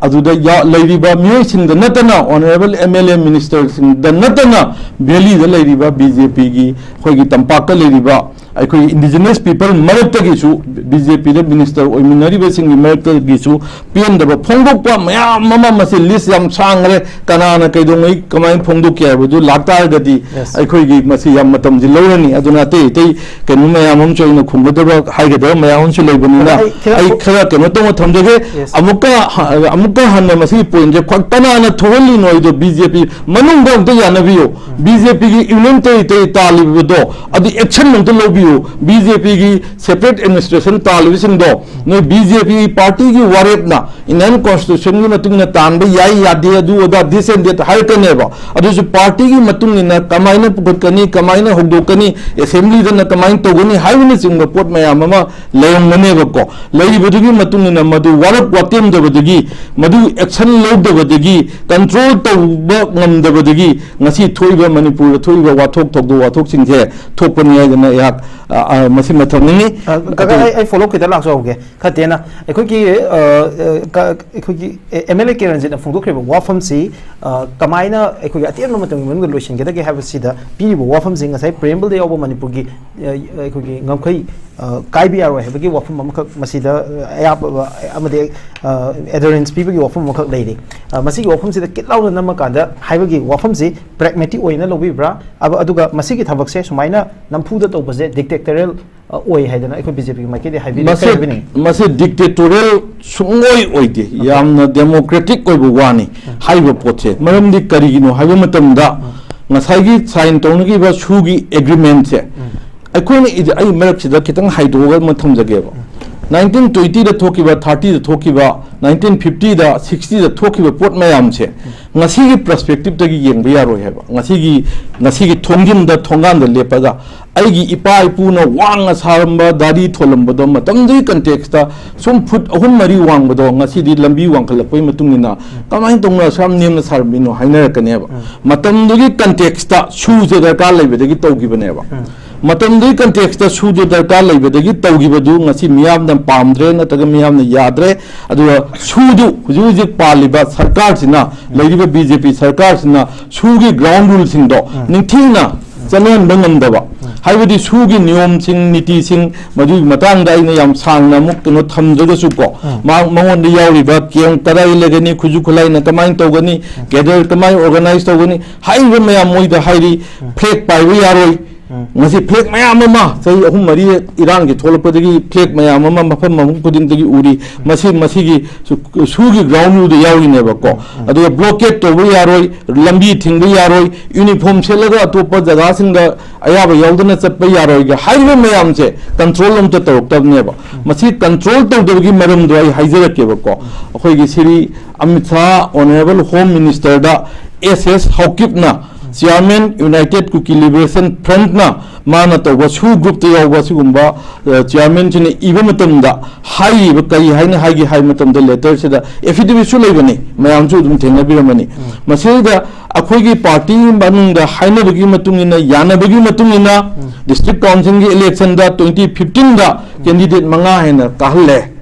ꯑꯗꯨꯗ ꯌꯥ-, ꯂꯩꯔꯤꯕ ꯃꯤꯑꯣꯏꯁꯤꯡꯗ ꯅꯠꯇꯅ, honourable ꯑꯦꯝ ꯑꯦꯜ ꯑꯦ ministerꯁꯤꯡꯗ ꯅꯠꯇꯅ, valleyꯗ ꯂꯩꯔꯤꯕ ꯕꯤ ꯖꯦ ꯄꯤꯒꯤ, ꯑꯩꯈꯣꯏꯒꯤ ꯇꯝꯄꯥꯛꯇ ꯂꯩꯔꯤꯕ ꯑꯩꯈꯣꯏ indigenous people ꯃꯔꯛꯇꯒꯤꯁꯨ, ꯕꯤ ꯖꯦ ꯄꯤꯗ minister ꯑꯣꯏꯃꯤꯟꯅꯔꯤꯕꯁꯤꯡꯒꯤ ꯃꯔꯛꯇꯒꯤꯁꯨ ꯄꯦꯟꯗꯕ ꯐꯣꯡꯗꯣꯛꯄ ꯃꯌꯥꯝ ꯑꯃ, ꯃꯁꯤ list ꯌꯥꯝ ꯁꯥꯡꯈ꯭ꯔꯦ, ꯀꯅꯥꯅ ꯀꯩꯗꯧꯉꯩ ꯀꯃꯥꯏꯅ ꯐꯣꯡꯗꯣꯛꯀꯦ ꯍꯥꯏꯕꯗꯨ ꯂꯥꯛꯇꯥꯔꯒꯗꯤ Yes. ꯑꯩꯈꯣꯏꯒꯤ ꯃꯁꯤ ꯌꯥꯝ ꯃꯇꯝꯁꯤ ꯂꯧꯔꯅꯤ꯫ ꯑꯗꯨꯅ ꯑꯇꯩ ꯑꯇꯩ ꯀꯩꯅꯣ ꯃꯌꯥꯝ ꯑꯃꯁꯨ ꯑꯩꯅ ꯈꯨꯝꯒꯗꯕ, ꯍꯥꯏꯒꯗꯕ ꯃꯌꯥꯝ ꯑꯃꯁꯨ ꯂꯩꯕꯅꯤꯅ ꯑꯩ ꯈꯔ ꯑꯩ ꯈꯔ ꯀꯩꯅꯣ ꯇꯧꯅ ꯊꯝꯖꯒꯦ꯫ Yes. ꯑꯃꯨꯛꯀ ꯍ-, ꯑꯃꯨꯛꯀ ꯍꯟꯅ ꯃꯁꯤꯒꯤ pointꯁꯦ ꯈ꯭ꯋꯥꯏ ꯀꯅꯥꯅ ꯊꯣꯛꯍꯜꯂꯤꯅꯣ ꯍꯥꯏꯗꯣ ꯕꯤ ꯖꯦ ꯄꯤ ꯃꯅꯨꯡꯗ ꯑꯝꯇ ꯌꯥꯅꯕꯤꯌꯨ꯫ ꯕꯤ ꯖꯦ ꯄꯤꯒꯤ union territory ꯇꯥꯜꯂꯤꯕꯗꯣ ꯑꯗꯨ action ꯑꯝꯇ ꯂꯧꯕꯤꯌꯨ꯫ ꯕꯤ ꯖꯦ ꯄꯤꯒꯤ separate administration ꯇꯥꯜꯂꯤꯕꯁꯤꯡꯗꯣ, ꯅꯣꯏ ꯕꯤ ꯖꯦ ꯄꯤ ꯄꯥꯔꯇꯤꯒꯤ ꯋꯥꯔꯦꯞꯅ Indian Constitutionꯒꯤ ꯃꯇꯨꯡ ꯏꯟꯅ ꯇꯥꯟꯕ ꯌꯥꯏ ꯌꯥꯗꯦ, ꯑꯗꯨ ꯑꯗꯥ this and that ꯍꯥꯏꯔꯛꯀꯅꯦꯕ꯫ ꯑꯗꯨꯁꯨ ꯄꯥꯔꯇꯤꯒꯤ ꯃꯇꯨꯡ ꯏꯟꯅ ꯀꯃꯥꯏꯅ ꯄꯨꯈꯠꯀꯅꯤ, ꯀꯃꯥꯏꯅ ꯍꯧꯗꯣꯛꯀꯅꯤ, ꯑꯦꯁꯦꯝꯕ꯭ꯂꯤꯗꯅ ꯀꯃꯥꯏꯅ ꯇꯧꯒꯅꯤ ꯍꯥꯏꯕꯅꯆꯤꯡꯕ ꯄꯣꯠ ꯃꯌꯥꯝ ꯑꯃ ꯂꯩꯔꯝꯒꯅꯦꯕꯀꯣ꯫ ꯂꯩꯔꯤꯕꯗꯨꯒꯤ ꯃꯇꯨꯡ ꯏꯟꯅ ꯃꯗꯨ ꯋꯥꯔꯛ ꯋꯥꯇꯦꯝꯗꯕꯗꯒꯤ, ꯃꯗꯨ action ꯂꯧꯗꯕꯗꯒꯤ, control ꯇꯧꯕ ꯉꯝꯗꯕꯗꯒꯤ ꯉꯁꯤ ꯊꯣꯛꯏꯕ, ꯃꯅꯤꯄꯨꯔꯗ ꯊꯣꯛꯏꯕ ꯋꯥꯊꯣꯛ ꯊꯧꯗꯣꯛ ꯋꯥꯊꯣꯛꯁꯤꯡꯁꯦ ꯊꯣꯛꯄꯅꯤ ꯍꯥꯏꯗꯅ ꯑꯩꯍꯥꯛ, ꯑ, ꯑ, ꯃꯁꯤꯃ ꯊꯝꯅꯤꯡꯉꯤ꯫ ꯑ, ꯀꯀꯥ, ꯑꯗꯨ ꯑꯩ, ꯑꯩ follow ꯈꯤꯇ ꯂꯥꯛꯆꯍꯧꯒꯦ꯫ ꯈꯔ ꯇꯦꯟꯅ, ꯑꯩꯈꯣꯏꯒꯤ, ꯑ, ꯑ, ꯀ-, ꯑꯩꯈꯣꯏꯒꯤ ꯑꯦ-, ꯑꯦꯝ ꯑꯦꯜ ꯑꯦ ꯀꯤꯔꯟꯖꯤꯠꯅ ꯐꯣꯡꯗꯣꯛꯈ꯭ꯔꯤꯕ ꯋꯥꯐꯝꯁꯤ, ꯑ, ꯀꯃꯥꯏꯅ ꯑꯩꯈꯣꯏꯒꯤ ꯑꯇꯦꯟꯕ ꯃꯇꯝꯒꯤ ꯃꯅꯨꯡꯗ ꯂꯣꯏꯁꯤꯟꯒꯗꯒꯦ ꯍꯥꯏꯕꯁꯤꯗ ꯄꯤꯔꯤꯕ ꯋꯥꯐꯝꯁꯤ ꯉꯁꯥꯏ preambleꯗ ꯌꯥꯎꯕ ꯃꯅꯤꯄꯨꯔꯒꯤ, ꯑ, ꯑꯩꯈꯣꯏꯒꯤ ꯉꯝꯈꯩ, ꯑ, ꯀꯥꯏꯕ ꯌꯥꯔꯣꯏ ꯍꯥꯏꯕꯒꯤ ꯋꯥꯐꯝ ꯑꯃꯈꯛ ꯃꯁꯤꯗ, ꯑ, ꯑꯌꯥꯝꯕ, ꯑꯃꯗꯤ, ꯑ, adherence ꯄꯤꯕꯒꯤ ꯋꯥꯐꯝ ꯑꯃꯈꯛ ꯂꯩꯔꯤ꯫ ꯑ, ꯃꯁꯤꯒꯤ ꯋꯥꯐꯝꯁꯤꯗ ꯀꯤꯠ ꯂꯥꯎꯅ ꯅꯝꯃꯀꯥꯟꯗ ꯍꯥꯏꯕꯒꯤ ꯋꯥꯐꯝꯁꯤ pragmatic ꯑꯣꯏꯅ ꯂꯧꯕꯤꯕ꯭ꯔꯥ? ꯑꯕ-, ꯑꯗꯨꯒ ꯃꯁꯤꯒꯤ ꯊꯕꯛꯁꯦ ꯁꯨꯃꯥꯏꯅ ꯅꯝꯐꯨꯗ ꯇꯧꯕꯁꯦ dictatorial, ꯑ, ꯑꯣꯏ ꯍꯥꯏꯗꯅ ꯑꯩꯈꯣꯏ ꯕꯤ ꯖꯦ ꯄꯤꯒꯤ ꯃꯥꯏꯀꯩꯗꯒꯤ ꯍꯥꯏꯕꯤꯔꯤ, ꯃꯁꯤ, ꯀꯔꯤ ꯍꯥꯏꯕꯤꯅꯤꯡꯉꯤ? ꯃꯁꯤ dictatorial ꯁꯨꯡꯑꯣꯏ ꯑꯣꯏꯗꯦ꯫ ꯑꯣꯀꯦ꯫ ꯌꯥꯝꯅ democratic ꯑꯣꯏꯕ ꯋꯥꯅꯤ ꯎꯝ꯫ ꯍꯥꯏꯔꯤꯕ ꯄꯣꯠꯁꯦ꯫ ꯃꯔꯝꯗꯤ ꯀꯔꯤꯒꯤꯅꯣ ꯍꯥꯏꯕ ꯃꯇꯝꯗ, ꯎꯝ꯫ ꯉꯁꯥꯏꯒꯤ sign ꯇꯧꯅꯈꯤꯕ ꯁꯨꯒꯤ agreementꯁꯦ, ꯎꯝ꯫ ꯑꯩꯈꯣꯏꯅ ꯏꯗꯤ-, ꯑꯩ ꯃꯔꯛꯁꯤꯗ ꯈꯤꯇꯪ ꯍꯥꯏꯗꯣꯛꯑꯒ ꯑꯃ ꯊꯝꯖꯒꯦꯕ꯫ ꯎꯝ꯫ nineteen twentyꯗ ꯊꯣꯛꯈꯤꯕ, thirtyꯗ ꯊꯣꯛꯈꯤꯕ, nineteen fiftyꯗ, sixtyꯗ ꯊꯣꯛꯈꯤꯕ ꯄꯣꯠ ꯃꯌꯥꯝꯁꯦ, ꯎꯝ꯫ ꯉꯁꯤꯒꯤ perspectiveꯇꯒꯤ ꯌꯦꯡꯕ ꯌꯥꯔꯣꯏ ꯍꯥꯏꯕ꯫ ꯉꯁꯤꯒꯤ, ꯉꯁꯤꯒꯤ ꯊꯣꯡꯖꯤꯟꯗ, ꯊꯣꯡꯒꯥꯟꯗ ꯂꯦꯞꯄꯒ ꯑꯩꯒꯤ ꯏꯄꯥ ꯏꯄꯨꯅ ꯋꯥꯡꯅ ꯁꯥꯔꯝꯕ ꯗꯥꯔꯤ ꯊꯣꯜꯂꯝꯕꯗꯣ, ꯃꯇꯝꯗꯨꯒꯤ contextꯇ ꯁꯨꯝ ꯐꯨꯠ ꯑꯍꯨꯝ ꯃꯔꯤ ꯋꯥꯡꯕꯗꯣ ꯉꯁꯤꯗꯤ ꯂꯝꯕꯤ ꯋꯥꯡꯈꯠꯂꯛꯄꯒꯤ ꯃꯇꯨꯡ ꯏꯟꯅ ꯎꯝ꯫ ꯀꯃꯥꯏꯅ ꯇꯧꯅ ꯑꯁꯨꯛ ꯌꯥꯝ ꯅꯦꯝꯅ ꯁꯥꯔꯝꯃꯤꯅꯣ ꯍꯥꯏꯅꯔꯛꯀꯅꯦꯕ꯫ ꯎꯝ꯫ ꯃꯇꯝꯗꯨꯒꯤ contextꯇ ꯁꯨꯁꯦ ꯗꯔꯀꯥꯔ ꯂꯩꯕꯗꯒꯤ ꯇꯧꯈꯤꯕꯅꯦꯕ꯫ ꯎꯝ꯫ ꯃꯇꯝꯗꯨꯒꯤ contextꯇ ꯁꯨꯗꯨ ꯗꯔꯀꯥꯔ ꯂꯩꯕꯗꯒꯤ ꯇꯧꯈꯤꯕꯗꯨ ꯉꯁꯤ ꯃꯤꯌꯥꯝꯅ ꯄꯥꯝꯗ꯭ꯔꯦ ꯅꯠꯇ꯭ꯔꯒ ꯃꯤꯌꯥꯝꯅ ꯌꯥꯗ꯭ꯔꯦ꯫ ꯑꯗꯨꯒ ꯁꯨꯗꯨ ꯍꯧꯖꯤꯛ ꯍꯧꯖꯤꯛ ꯄꯥꯜꯂꯤꯕ ꯁꯔꯀꯥꯔꯁꯤꯅ, ꯎꯝ꯫ ꯂꯩꯔꯤꯕ ꯕꯤ ꯖꯦ ꯄꯤ ꯁꯔꯀꯥꯔꯁꯤꯅ ꯁꯨꯒꯤ ground ruleꯁꯤꯡꯗꯣ ꯎꯝ꯫ ꯅꯤꯡꯊꯤꯅ ꯆꯠꯅꯍꯟꯕ ꯉꯝꯗꯕ, ꯎꯝ꯫ ꯍꯥꯏꯕꯗꯤ ꯁꯨꯒꯤ ꯅꯤꯌꯣꯝꯁꯤꯡ, ꯅꯤꯇꯤꯁꯤꯡ, ꯃꯗꯨꯒꯤ ꯃꯇꯥꯡꯗ ꯑꯩꯅ ꯌꯥꯝ ꯁꯥꯡꯅ ꯑꯃꯨꯛ ꯀꯩꯅꯣ ꯊꯝꯗ꯭ꯔꯒꯁꯨꯀꯣ, ꯎꯝ꯫ ꯃꯥ-, ꯃꯉꯣꯟꯗ ꯌꯥꯎꯔꯤꯕ camp ꯀꯗꯥꯏ ꯂꯩꯒꯅꯤ, ꯈꯨꯠꯁꯨ ꯈꯨꯠꯂꯥꯏꯅ ꯀꯃꯥꯏꯅ ꯇꯧꯒꯅꯤ, ꯎꯝ꯫ Cadre ꯀꯃꯥꯏꯅ organize ꯇꯧꯒꯅꯤ, ꯍꯥꯏꯔꯤꯕ ꯃꯌꯥꯝ ꯃꯣꯏꯗ ꯍꯥꯏꯔꯤ, ꯎꯝ꯫ Flag ꯄꯥꯏꯕ ꯌꯥꯔꯣꯏ, ꯉꯁꯤ ꯐ꯭ꯂꯦꯛ ꯃꯌꯥꯝ ꯑꯃ ꯆꯍꯤ ꯑꯍꯨꯝ ꯃꯔꯤ ꯏꯔꯥꯡꯒꯤ ꯊꯣꯛꯂꯛꯄꯗꯒꯤ ꯐ꯭ꯂꯦꯛ ꯃꯌꯥꯝ ꯑꯃ ꯃꯐꯝ ꯃꯐꯝ ꯈꯨꯗꯤꯡꯗꯒꯤ ꯎꯔꯤ꯫ ꯃꯁꯤ ꯃꯁꯤꯒꯤ ꯁꯨ- ꯁꯨꯒꯤ ꯒ꯭ꯔꯥꯎꯟ ꯔꯨꯜꯗ ꯌꯥꯎꯔꯤꯅꯦꯕꯀꯣ꯫ ꯑꯗꯨꯒ ꯕ꯭ꯂꯣꯀꯦꯠ ꯇꯧꯕ ꯌꯥꯔꯣꯏ, ꯂꯝꯕꯤ ꯊꯤꯡꯕ ꯌꯥꯔꯣꯏ, ꯌꯨꯅꯤꯐꯣꯔꯝ ꯁꯦꯠꯂꯒ ꯑꯇꯣꯞꯄ ꯖꯒꯥꯁꯤꯡꯗ ꯑꯌꯥꯕ ꯌꯥꯎꯗꯅ ꯆꯠꯄ ꯌꯥꯔꯣꯏꯒ ꯍꯥꯏꯔꯤꯕ ꯃꯌꯥꯝꯁꯦ ꯀꯟꯇ꯭ꯔꯣꯜ ꯑꯝꯇ ꯇꯧꯔꯛꯇꯕꯅꯦꯕ꯫ ꯃꯁꯤ ꯀꯟꯇ꯭ꯔꯣꯜ ꯇꯧꯗꯕꯒꯤ ꯃꯔꯝꯗꯣ ꯑꯩ ꯍꯥꯏꯖꯔꯛꯀꯦꯕꯀꯣ꯫ ꯑꯩꯈꯣꯏꯒꯤ ꯁꯤꯔꯤ ꯑꯃꯤꯠ ꯁꯥꯍ, ꯑꯣꯅꯔꯦꯕꯜ ꯍꯣꯝ ꯃꯤꯅꯤꯁꯇꯔꯗ ꯑꯦꯁ ꯑꯦꯁ ꯍꯥꯎꯀꯤꯞꯅ, ꯆꯤꯌꯥꯔꯃꯦꯟ ꯌꯨꯅꯥꯏꯇꯦꯗ ꯀꯨꯀꯤ ꯂꯤꯕꯔꯦꯁꯟ ꯐ꯭ꯔꯟꯠꯅ ꯃꯥꯅ ꯇꯧꯕ ꯁꯨ ꯒ꯭ꯔꯨꯞꯇ ꯌꯥꯎꯕ ꯁꯤꯒꯨꯝꯕ, ꯑ, ꯆꯤꯌꯥꯔꯃꯦꯟꯁꯤꯅ ꯏꯕ ꯃꯇꯝꯗ ꯍꯥꯏꯔꯤꯕ ꯀꯔꯤ ꯍꯥꯏꯅ ꯍꯥꯏꯒꯦ ꯍꯥꯏꯕ ꯃꯇꯝꯗ, ꯂꯦꯇꯔꯁꯤꯗ ꯑꯦꯐꯤꯗꯦꯕꯤꯠꯁꯨ ꯂꯩꯕꯅꯤ, ꯃꯌꯥꯝꯁꯨ ꯑꯗꯨꯝ ꯊꯦꯡꯅꯕꯤꯔꯝꯃꯅꯤ꯫ ꯃꯁꯤꯗ ꯑꯩꯈꯣꯏꯒꯤ ꯄꯥꯔꯇꯤ ꯃꯅꯨꯡꯗ ꯍꯥꯏꯅꯕꯒꯤ ꯃꯇꯨꯡ ꯏꯟꯅ, ꯌꯥꯅꯕꯒꯤ ꯃꯇꯨꯡ ꯏꯟꯅ, ꯗꯤꯁꯇ꯭ꯔꯤꯛ ꯀꯥꯎꯟꯁꯤꯜꯒꯤ ꯏꯂꯦꯛꯁꯟꯗ ꯇ꯭ꯋꯦꯟꯇꯤ ꯐꯤꯐꯇꯤꯟꯗ ꯀꯦꯟꯗꯤꯗꯦꯠ ꯃꯉꯥ ꯍꯦꯟꯅ ꯀꯥꯍꯜꯂꯦ꯫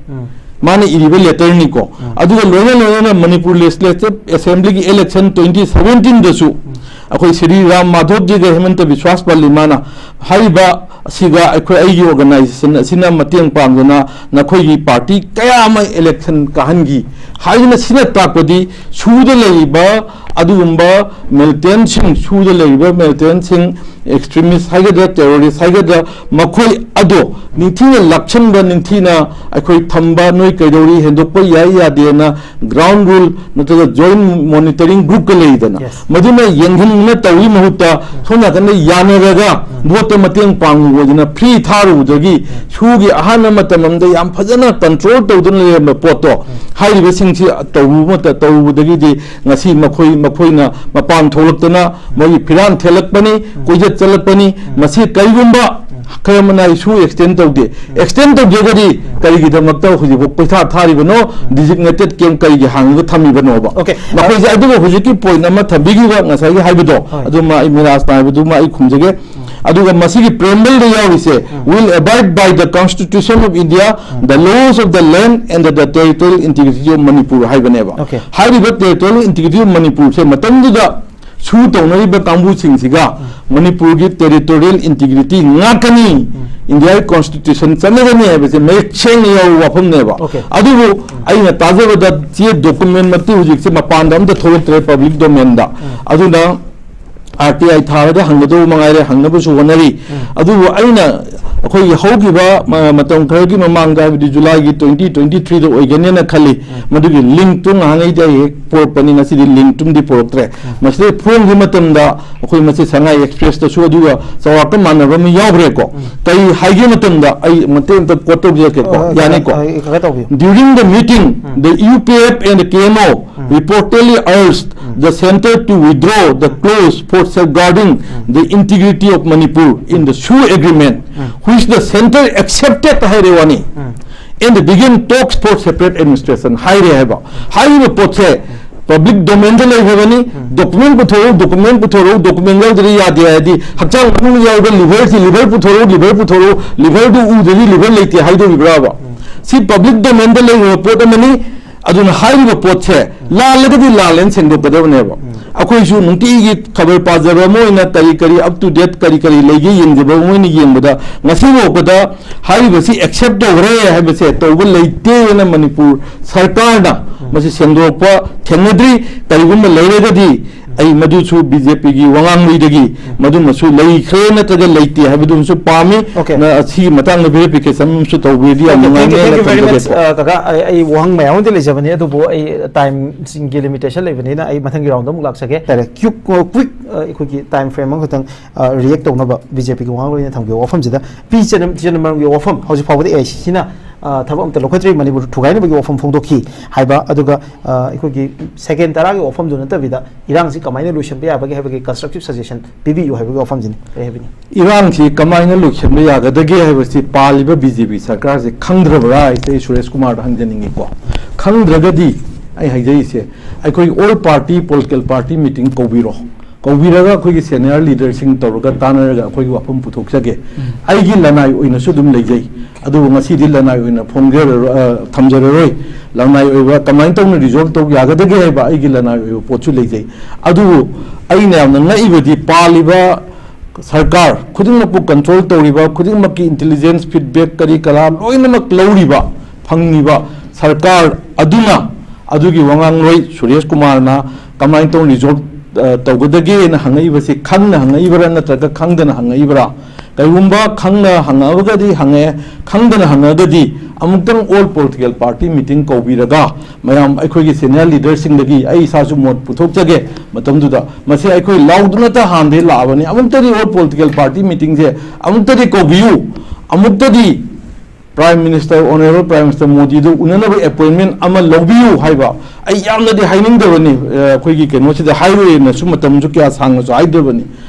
ꯃꯥꯅ ꯏꯔꯤꯕ ꯂꯦꯇꯔꯅꯤꯀꯣ꯫ ꯑꯗꯨꯒ ꯂꯣꯏꯅ ꯂꯣꯏꯅꯅ ꯃꯅꯤꯄꯨꯔ ꯂꯦꯖꯤꯁꯂꯦꯇꯤꯚ ꯑꯦꯁꯦꯝꯕ꯭ꯂꯤꯒꯤ ꯏꯂꯦꯛꯁꯟ ꯇ꯭ꯋꯦꯟꯇꯤ ꯁꯚꯦꯟꯇꯤꯟꯗꯁꯨ ꯑꯩꯈꯣꯏ ꯁ꯭ꯔꯤ ꯔꯥꯝ ꯃꯥꯙꯣꯞꯖꯤꯒ ꯍꯦꯃꯟꯇ ꯕꯤꯁ꯭ꯋꯥꯁ ꯄꯜꯂꯤꯃꯥꯅ ꯍꯥꯏꯔꯤꯕ ꯑꯁꯤꯒ ꯑꯩꯈꯣꯏ, ꯑꯩꯒꯤ ꯑꯣꯔꯒꯅꯥꯏꯖꯦꯁꯟ ꯑꯁꯤꯅ ꯃꯇꯦꯡ ꯄꯥꯡꯗꯨꯅ ꯅꯈꯣꯏꯒꯤ ꯄꯥꯔꯇꯤ ꯀꯌꯥ ꯑꯃ ꯏꯂꯦꯛꯁꯟ ꯀꯥꯍꯟꯈꯤ ꯍꯥꯏꯗꯨꯅ, ꯁꯤꯅ ꯇꯥꯛꯄꯗꯤ ꯁꯨꯗ ꯂꯩꯔꯤꯕ ꯑꯗꯨꯒꯨꯝꯕ ꯃꯤꯂꯤꯇꯦꯟꯁꯤꯡ, ꯁꯨꯗ ꯂꯩꯔꯤꯕ ꯃꯤꯂꯤꯇꯦꯟꯁꯤꯡ, ꯑꯦꯛꯁꯇ꯭ꯔꯤꯃꯤꯁ ꯍꯥꯏꯒꯗ꯭ꯔꯥ, ꯇꯦꯔꯣꯔꯤꯁ ꯍꯥꯏꯒꯗ꯭ꯔꯥ, ꯃꯈꯣꯏ ꯑꯗꯣ ꯅꯤꯡꯊꯤꯅ ꯂꯥꯛꯁꯟꯕ, ꯅꯤꯡꯊꯤꯅ ꯑꯩꯈꯣꯏ ꯊꯝꯕ, ꯅꯣꯏ ꯀꯩꯗꯧꯔꯤ, ꯍꯦꯟꯗꯣꯛꯄ ꯌꯥꯏ ꯌꯥꯗꯦꯅ ꯒ꯭ꯔꯥꯎꯟ ꯔꯨꯜ ꯅꯠꯇ꯭ꯔꯒ ꯖꯣꯏꯟ ꯃꯣꯅꯤꯇꯔꯤꯡ ꯒ꯭ꯔꯨꯞꯀ ꯂꯩꯗꯅ, Yes. ꯃꯗꯨꯅ ꯌꯦꯡꯁꯤꯟꯗꯨꯅ ꯇꯧꯕꯒꯤ ꯃꯍꯨꯠꯇ ꯁꯣꯝ ꯅꯥꯀꯟꯗ ꯌꯥꯅꯔꯒ ꯚꯣꯠꯇ ꯃꯇꯦꯡ ꯄꯥꯡꯉꯨ ꯑꯣꯏꯗꯅ ꯐ꯭ꯔꯤ ꯊꯥꯔꯨꯕꯗꯒꯤ ꯁꯨꯒꯤ ꯑꯍꯥꯟꯕ ꯃꯇꯝ ꯑꯃꯗ ꯌꯥꯝ ꯐꯖꯅ ꯀꯟꯇ꯭ꯔꯣꯜ ꯇꯧꯗꯨꯅ ꯂꯩꯔꯝꯕ ꯄꯣꯠꯇꯣ, ꯍꯥꯏꯔꯤꯕꯁꯤꯡꯁꯤ ꯇꯧꯕ ꯃꯇ-, ꯇꯧꯔꯨꯕꯗꯒꯤꯗꯤ ꯉꯁꯤ ꯃꯈꯣꯏ, ꯃꯈꯣꯏꯅ ꯃꯄꯥꯟ ꯊꯣꯛꯂꯛꯇꯅ ꯃꯣꯏꯒꯤ ꯐꯤꯔꯥꯟ ꯊꯦꯜꯂꯛꯄꯅꯤ, ꯀꯣꯏꯆꯠ ꯆꯠꯂꯛꯄꯅꯤ꯫ ꯃꯁꯤ ꯀꯔꯤꯒꯨꯝꯕ ꯈꯔ ꯑꯃꯅ ꯏꯁꯨ ꯑꯦꯛꯁꯇꯦꯟ ꯇꯧꯗꯦ꯫ ꯑꯦꯛꯁꯇꯦꯟ ꯇꯧꯗ꯭ꯔꯒꯗꯤ ꯀꯔꯤꯒꯤꯗꯃꯛꯇ ꯍꯧꯖꯤꯛꯐꯥꯎ ꯄꯩꯁꯥ ꯊꯥꯔꯤꯕꯅꯣ? ꯗꯤꯖꯤꯒꯅꯦꯇꯦꯗ ꯀꯦꯝ ꯀꯔꯤꯒꯤ ꯍꯥꯡꯉꯒ ꯊꯝꯃꯤꯕꯅꯣꯕ? Okay. ꯃꯈꯣꯏꯁꯦ, ꯑꯗꯨꯒ ꯍꯧꯖꯤꯛꯀꯤ ꯄꯣꯏꯟ ꯑꯃ ꯊꯝꯕꯤꯈꯤꯕ ꯉꯁꯥꯏꯒꯤ ꯍꯥꯏꯕꯗꯣ, ꯍꯣꯏ꯫ ꯑꯗꯨꯃ ꯑꯩ ꯃꯤꯔꯥꯖꯅ ꯍꯥꯏꯕꯗꯨꯃ ꯑꯩ ꯈꯨꯝꯖꯒꯦ꯫ ꯑꯗꯨꯒ ꯃꯁꯤꯒꯤ ꯄ꯭ꯔꯦꯝꯕꯜꯗ ꯌꯥꯎꯔꯤꯁꯦ, "Will abide by the Constitution of India, the laws of the land and the territorial integrity of Manipur" ꯍꯥꯏꯕꯅꯦꯕ꯫ Okay. ꯍꯥꯏꯔꯤꯕ territorial integrity of ꯃꯅꯤꯄꯨꯔꯁꯦ ꯃꯇꯝꯗꯨꯗ ꯁꯨ ꯇꯧꯅꯔꯤꯕ ꯀꯥꯡꯕꯨꯁꯤꯡꯁꯤꯒ ꯃꯅꯤꯄꯨꯔꯒꯤ ꯇꯦꯔꯤꯇꯣꯔꯤꯌꯦꯜ ꯏꯟꯇꯤꯒ꯭ꯔꯤꯇꯤ ꯉꯥꯛꯀꯅꯤ, ꯏꯟꯗꯤꯌꯥꯒꯤ ꯀꯣꯟꯁꯇꯤꯇ꯭ꯌꯨꯁꯟ ꯆꯠꯅꯒꯅꯤ ꯍꯥꯏꯕꯁꯦ ꯃꯌꯦꯛ ꯁꯦꯡꯅ ꯌꯥꯎꯕ ꯋꯥꯐꯝꯅꯦꯕ꯫ Okay. ꯑꯗꯨꯕꯨ ꯑꯩꯅ ꯇꯥꯖꯕꯗ ꯆꯦ ꯗꯣꯀꯨꯃꯦꯟꯃꯛꯇꯤ ꯍꯧꯖꯤꯛꯁꯦ ꯃꯄꯥꯟꯗ ꯑꯝꯇ ꯊꯣꯛꯂꯛꯇ꯭ꯔꯦ, ꯄꯕ꯭ꯂꯤꯛ ꯗꯣꯃꯦꯟꯗ꯫ ꯑꯗꯨꯅ ꯑꯥꯔ ꯇꯤ ꯑꯥꯏ ꯊꯥꯔꯒ ꯍꯪꯒꯗꯧꯕ ꯃꯉꯥꯏꯔꯦ, ꯍꯪꯅꯕꯁꯨ ꯍꯣꯠꯅꯔꯤ꯫ ꯑꯗꯨꯕꯨ ꯑꯩꯅ ꯑꯩꯈꯣꯏꯒꯤ ꯍꯧꯈꯤꯕ ꯃ-, ꯃꯇꯝ ꯈꯔꯒꯤ ꯃꯃꯥꯡꯗ, ꯍꯥꯏꯕꯗꯤ ꯖꯨꯂꯥꯏꯒꯤ ꯇ꯭ꯋꯦꯟꯇꯤ ꯇ꯭ꯋꯦꯟꯇꯤ ꯊ꯭ꯔꯤꯗ ꯑꯣꯏꯒꯅꯦꯅ ꯈꯜꯂꯤ, ꯃꯗꯨꯒꯤ ꯂꯤꯡꯛꯇꯨ ꯉꯍꯥꯟꯉꯩꯗꯤ ꯑꯩ ꯍꯦꯛ ꯄꯣꯔꯛꯄꯅꯤ, ꯉꯁꯤꯗꯤ ꯂꯤꯡꯛꯇꯨꯝꯗꯤ ꯄꯣꯔꯛꯇ꯭ꯔꯦ꯫ ꯃꯁꯤꯗ ꯐꯣꯡꯈꯤꯕ ꯃꯇꯝꯗ ꯑꯩꯈꯣꯏ ꯃꯁꯤ ꯁꯉꯥꯏ ꯑꯦꯛꯁꯄ꯭ꯔꯦꯁꯇꯁꯨ ꯑꯗꯨꯒ ꯆꯥꯎꯔꯥꯛꯄ ꯃꯥꯟꯅꯕ ꯑꯃ ꯌꯥꯎꯈ꯭ꯔꯦꯀꯣ꯫ ꯀꯔꯤ ꯍꯥꯏꯒꯦ ꯃꯇꯝꯗ ꯑꯩ ꯃꯇꯦꯛ ꯑꯝꯇ ꯀꯣꯠ ꯇꯧꯖꯔꯛꯀꯦꯀꯣ, ꯑ, ꯌꯥꯅꯤꯀꯣ? ꯑ, ꯈꯔ ꯇꯧꯕꯤꯌꯨ꯫ During the meeting, the U P F and the K N O reportedly urged the center to withdraw the clause for safeguarding the integrity of Manipur in the SoO agreement, which the center accepted ꯍꯥꯏꯔꯦ ꯋꯥꯅꯤ, and began talks for separate administration ꯍꯥꯏꯔꯦ ꯍꯥꯏꯕ꯫ ꯍꯥꯏꯔꯤꯕ ꯄꯣꯠꯁꯦ public ꯗꯣꯃꯦꯟꯗ ꯂꯩꯈ꯭ꯔꯕꯅꯤ꯫ Document ꯄꯨꯊꯣꯔꯛꯎ, document ꯄꯨꯊꯣꯔꯛꯎ, document ꯌꯥꯎꯗ꯭ꯔꯗꯤ ꯌꯥꯗꯦ ꯍꯥꯏꯔꯗꯤ, ꯍꯛꯆꯥꯡ ꯃꯅꯨꯡ ꯌꯥꯎꯔꯒ ꯂꯤꯚꯔꯁꯤ, ꯂꯤꯚꯔ ꯄꯨꯊꯣꯔꯛꯎ, ꯂꯤꯚꯔ ꯄꯨꯊꯣꯔꯛꯎ, ꯂꯤꯚꯔꯗꯨ ꯎꯗ꯭ꯔꯗꯤ ꯂꯤꯚꯔ ꯂꯩꯇꯦ ꯍꯥꯏꯗꯧꯔꯤꯕ꯭ꯔꯥꯕ? ꯁꯤ ꯄꯕ꯭ꯂꯤꯛ ꯗꯣꯃꯦꯟꯗ ꯂꯩꯈ꯭ꯔꯕ ꯄꯣꯠ ꯑꯃꯅꯤ꯫ ꯑꯗꯨꯅ ꯍꯥꯏꯔꯤꯕ ꯄꯣꯠꯁꯦ ꯂꯥꯜꯂꯒꯗꯤ ꯂꯥꯜꯂꯦꯅ ꯁꯦꯡꯗꯣꯛꯀꯗꯕꯅꯦꯕ꯫ ꯑꯩꯈꯣꯏꯁꯨ ꯅꯨꯡꯇꯤꯒꯤ ꯈꯕꯔ ꯄꯥꯖꯕ ꯑꯃ ꯑꯣꯏꯅ ꯀꯔꯤ ꯀꯔꯤ up to date ꯀꯔꯤ ꯀꯔꯤ ꯂꯩꯒꯦ ꯌꯦꯡꯖꯕ ꯑꯃ ꯑꯣꯏꯅ ꯌꯦꯡꯕꯗ, ꯉꯁꯤ ꯐꯥꯎꯕꯗ ꯍꯥꯏꯔꯤꯕꯁꯤ ꯑꯦꯛꯁꯦꯞ ꯇꯧꯈ꯭ꯔꯦ ꯍꯥꯏꯕꯁꯦ ꯇꯧꯕ ꯂꯩꯇꯦꯅ ꯃꯅꯤꯄꯨꯔ ꯁꯔꯀꯥꯔꯅ ꯃꯁꯤ ꯁꯦꯡꯗꯣꯛꯄ ꯊꯦꯡꯅꯗ꯭ꯔꯤ꯫ ꯀꯔꯤꯒꯨꯝꯕ ꯂꯩꯔꯒꯗꯤ ꯑꯩ ꯃꯗꯨꯁꯨ ꯕꯤ ꯖꯦ ꯄꯤꯒꯤ ꯋꯥꯉꯥꯡꯂꯣꯏꯗꯒꯤ ꯃꯗꯨꯃꯁꯨ ꯂꯩꯈ꯭ꯔꯦ ꯅꯠꯇ꯭ꯔꯒ ꯂꯩꯇꯦ ꯍꯥꯏꯕꯗꯨꯃꯁꯨ ꯄꯥꯝꯃꯤ꯫ Okay. ꯅ-, ꯑꯁꯤꯒꯤ ꯃꯇꯥꯡꯗ ꯚꯦꯔꯤꯐꯤꯀꯦꯁꯟ ꯑꯃꯁꯨ ꯇꯧꯕꯤꯔꯗꯤ ꯌꯥꯝ Okay, thank you, ꯅꯨꯡꯉꯥꯏꯅꯤ thank you very much, ꯊꯝꯖꯒꯦꯀꯣ꯫ Uh, ꯀꯀꯥ, ꯑꯩ, ꯑꯩ ꯋꯥꯍꯪ ꯃꯌꯥꯝ ꯑꯃꯗꯤ ꯂꯩꯖꯕꯅꯤ, ꯑꯗꯨꯕꯨ ꯑꯩ ꯇꯥꯏꯝꯁꯤꯡꯒꯤ ꯂꯤꯃꯤꯇꯦꯁꯟ ꯂꯩꯕꯅꯤꯅ ꯑꯩ ꯃꯊꯪꯒꯤ ꯔꯥꯎꯟꯗ ꯑꯃꯨꯛ ꯂꯥꯛꯆꯒꯦ꯫ ꯇꯥꯔꯦ꯫ ꯀ꯭ꯌꯨꯛ, ꯑ, ꯀ꯭ꯋꯤꯛ, ꯑ, ꯑꯩꯈꯣꯏꯒꯤ ꯇꯥꯏꯝ ꯐ꯭ꯔꯦꯝ ꯑꯃꯈꯛꯇꯪ, ꯑ, ꯔꯤꯌꯦꯛ ꯇꯧꯅꯕ ꯕꯤ ꯖꯦ ꯄꯤꯒꯤ ꯋꯥꯉꯥꯡꯂꯣꯏꯅ ꯊꯝꯈꯤꯕ ꯋꯥꯐꯝꯁꯤꯗ, ꯄꯤ ꯆꯤꯗꯝ-, ꯆꯤꯗꯝꯕꯔꯝꯒꯤ ꯋꯥꯐꯝ ꯍꯧꯖꯤꯛ ꯐꯥꯎꯕꯗ ꯑꯦ ꯑꯥꯏ ꯁꯤ ꯁꯤꯅ, ꯑ, ꯊꯕꯛ ꯑꯝꯇ ꯂꯧꯈꯠꯇ꯭ꯔꯤ, ꯃꯅꯤꯄꯨꯔ ꯊꯨꯒꯥꯏꯅꯕꯒꯤ ꯋꯥꯐꯝ ꯐꯣꯡꯗꯣꯛꯈꯤ ꯍꯥꯏꯕ, ꯑꯗꯨꯒ, ꯑ, ꯑꯩꯈꯣꯏꯒꯤ ꯁꯦꯀꯦꯟ ꯇꯔꯥꯒꯤ ꯋꯥꯐꯝꯗꯨ ꯅꯠꯇꯕꯤꯗ ꯏꯔꯥꯡꯁꯤ ꯀꯃꯥꯏꯅ ꯂꯣꯏꯁꯤꯟꯕ ꯌꯥꯕꯒꯦ ꯍꯥꯏꯕꯒꯤ ꯀꯟꯁꯇ꯭ꯔꯛꯇꯤꯞ ꯁꯖꯦꯁꯟ ꯄꯤꯕꯤꯌꯨ ꯍꯥꯏꯕꯒꯤ ꯋꯥꯐꯝꯁꯤꯅꯤ꯫ ꯀꯔꯤ ꯍꯥꯏꯕꯤꯅꯤ? ꯏꯔꯥꯡꯁꯤ ꯀꯃꯥꯏꯅ ꯂꯣꯏꯁꯤꯟꯕ ꯌꯥꯒꯗꯒꯦ ꯍꯥꯏꯕꯁꯤ ꯄꯥꯜꯂꯤꯕ ꯕꯤ ꯖꯦ ꯄꯤ ꯁꯔꯀꯥꯔꯁꯤ ꯈꯪꯗ꯭ꯔꯕ꯭ꯔꯥ ꯍꯥꯏꯁꯦ ꯑꯩ ꯁꯨꯔꯦꯁ ꯀꯨꯃꯥꯔꯗ ꯍꯪꯖꯅꯤꯡꯉꯤꯀꯣ꯫ ꯈꯪꯗ꯭ꯔꯒꯗꯤ ꯑꯩ ꯍꯥꯏꯖꯔꯤꯁꯦ, ꯑꯩꯈꯣꯏ all party political party meeting ꯀꯧꯕꯤꯔꯣ, ꯀꯧꯕꯤꯔꯒ ꯑꯩꯈꯣꯏꯒꯤ ꯁꯦꯅꯤꯌꯔ ꯂꯤꯗꯔꯁꯤꯡ ꯇꯧꯔꯒ ꯇꯥꯟꯅꯔꯒ ꯑꯩꯈꯣꯏꯒꯤ ꯋꯥꯐꯝ ꯄꯨꯊꯣꯛꯆꯒꯦ꯫ ꯑꯩꯒꯤ ꯂꯅꯥꯏ ꯑꯣꯏꯅꯁꯨ ꯑꯗꯨꯝ ꯂꯩꯖꯩ, ꯑꯗꯨꯕꯨ ꯉꯁꯤꯗꯤ ꯂꯅꯥꯏ ꯑꯣꯏꯅ ꯐꯣꯡꯖꯔꯔꯣꯏ, ꯑ, ꯊꯝꯖꯔꯔꯣꯏ꯫ ꯂꯅꯥꯏ ꯑꯣꯏꯕ ꯀꯃꯥꯏꯅ ꯇꯧꯅ ꯔꯤꯖꯣꯜꯕ ꯇꯧ ꯌꯥꯒꯗꯒꯦ ꯍꯥꯏꯕ ꯑꯩꯒꯤ ꯂꯅꯥꯏ ꯑꯣꯏꯕ ꯄꯣꯠꯁꯨ ꯂꯩꯖꯩ꯫ ꯑꯗꯨꯕꯨ ꯑꯩꯅ ꯌꯥꯝꯅ ꯉꯛꯏꯕꯗꯤ ꯄꯥꯜꯂꯤꯕ ꯁꯔꯀꯥꯔ ꯈꯨꯗꯤꯡꯃꯛꯄꯨ ꯀꯟꯇ꯭ꯔꯣꯜ ꯇꯧꯔꯤꯕ ꯈꯨꯗꯤꯡꯃꯛꯀꯤ ꯏꯟꯇꯦꯂꯤꯖꯦꯟꯁ ꯐꯤꯗꯕꯦꯛ ꯀꯔꯤ ꯀꯔꯥ ꯂꯣꯏꯅꯃꯛ ꯂꯧꯔꯤꯕ, ꯐꯪꯉꯤꯕ ꯁꯔꯀꯥꯔ ꯑꯗꯨꯅ ꯑꯗꯨꯒꯤ ꯋꯥꯉꯥꯡꯂꯣꯏ ꯁꯨꯔꯦꯁ ꯀꯨꯃꯥꯔꯅ ꯀꯃꯥꯏꯅ ꯇꯧꯅ ꯔꯤꯖꯣꯜꯕ ꯑ, ꯇꯧꯒꯗꯒꯦꯅ ꯍꯪꯉꯛꯏꯕꯁꯤ ꯈꯪꯅ ꯍꯪꯉꯛꯏꯕ꯭ꯔꯥ ꯅꯠꯇ꯭ꯔꯒ ꯈꯪꯗꯅ ꯍꯪꯉꯛꯏꯕ꯭ꯔꯥ? ꯀꯩꯒꯨꯝꯕ ꯈꯪꯅ ꯍꯪꯉꯛꯑꯒꯗꯤ ꯍꯪꯉꯛꯑꯦ, ꯈꯪꯗꯅ ꯍꯪꯉꯛꯑꯒꯗꯤ ꯑꯃꯨꯛꯇꯪ all political party meeting ꯀꯧꯕꯤꯔꯒ ꯃꯌꯥꯝ ꯑꯩꯈꯣꯏꯒꯤ senior leaderꯁꯤꯡꯗꯒꯤ ꯑꯩ ꯏꯁꯥꯁꯨ ꯃꯣꯠ ꯄꯨꯊꯣꯛꯆꯒꯦ꯫ ꯃꯇꯝꯗꯨꯗ ꯃꯁꯤ ꯑꯩꯈꯣꯏ ꯂꯥꯎꯗꯨꯅꯇ ꯍꯥꯟꯅꯗꯒꯤ ꯂꯥꯛꯑꯕꯅꯤ, ꯑꯃꯨꯛꯇꯗꯤ all political party meetingꯁꯦ ꯑꯃꯨꯛꯇꯗꯤ ꯀꯧꯕꯤꯌꯨ, ꯑꯃꯨꯛꯇꯗꯤ Prime Minister, Honourable Prime Minister ꯃꯣꯗꯤꯗꯨ ꯎꯅꯅꯕ appointment ꯑꯃ ꯂꯧꯕꯤꯌꯨ ꯍꯥꯏꯕ꯫ ꯑꯩ ꯌꯥꯝꯅꯗꯤ ꯍꯥꯏꯅꯤꯡꯗꯕꯅꯤ, ꯑ, ꯑꯩꯈꯣꯏꯒꯤ ꯀꯩꯅꯣꯁꯤꯗ ꯍꯥꯏꯔꯣꯏꯅꯁꯨ ꯃꯇꯝꯁꯨ ꯀꯌꯥ ꯁꯥꯡꯅꯁꯨ ꯍꯥꯏꯗꯕꯅꯤ꯫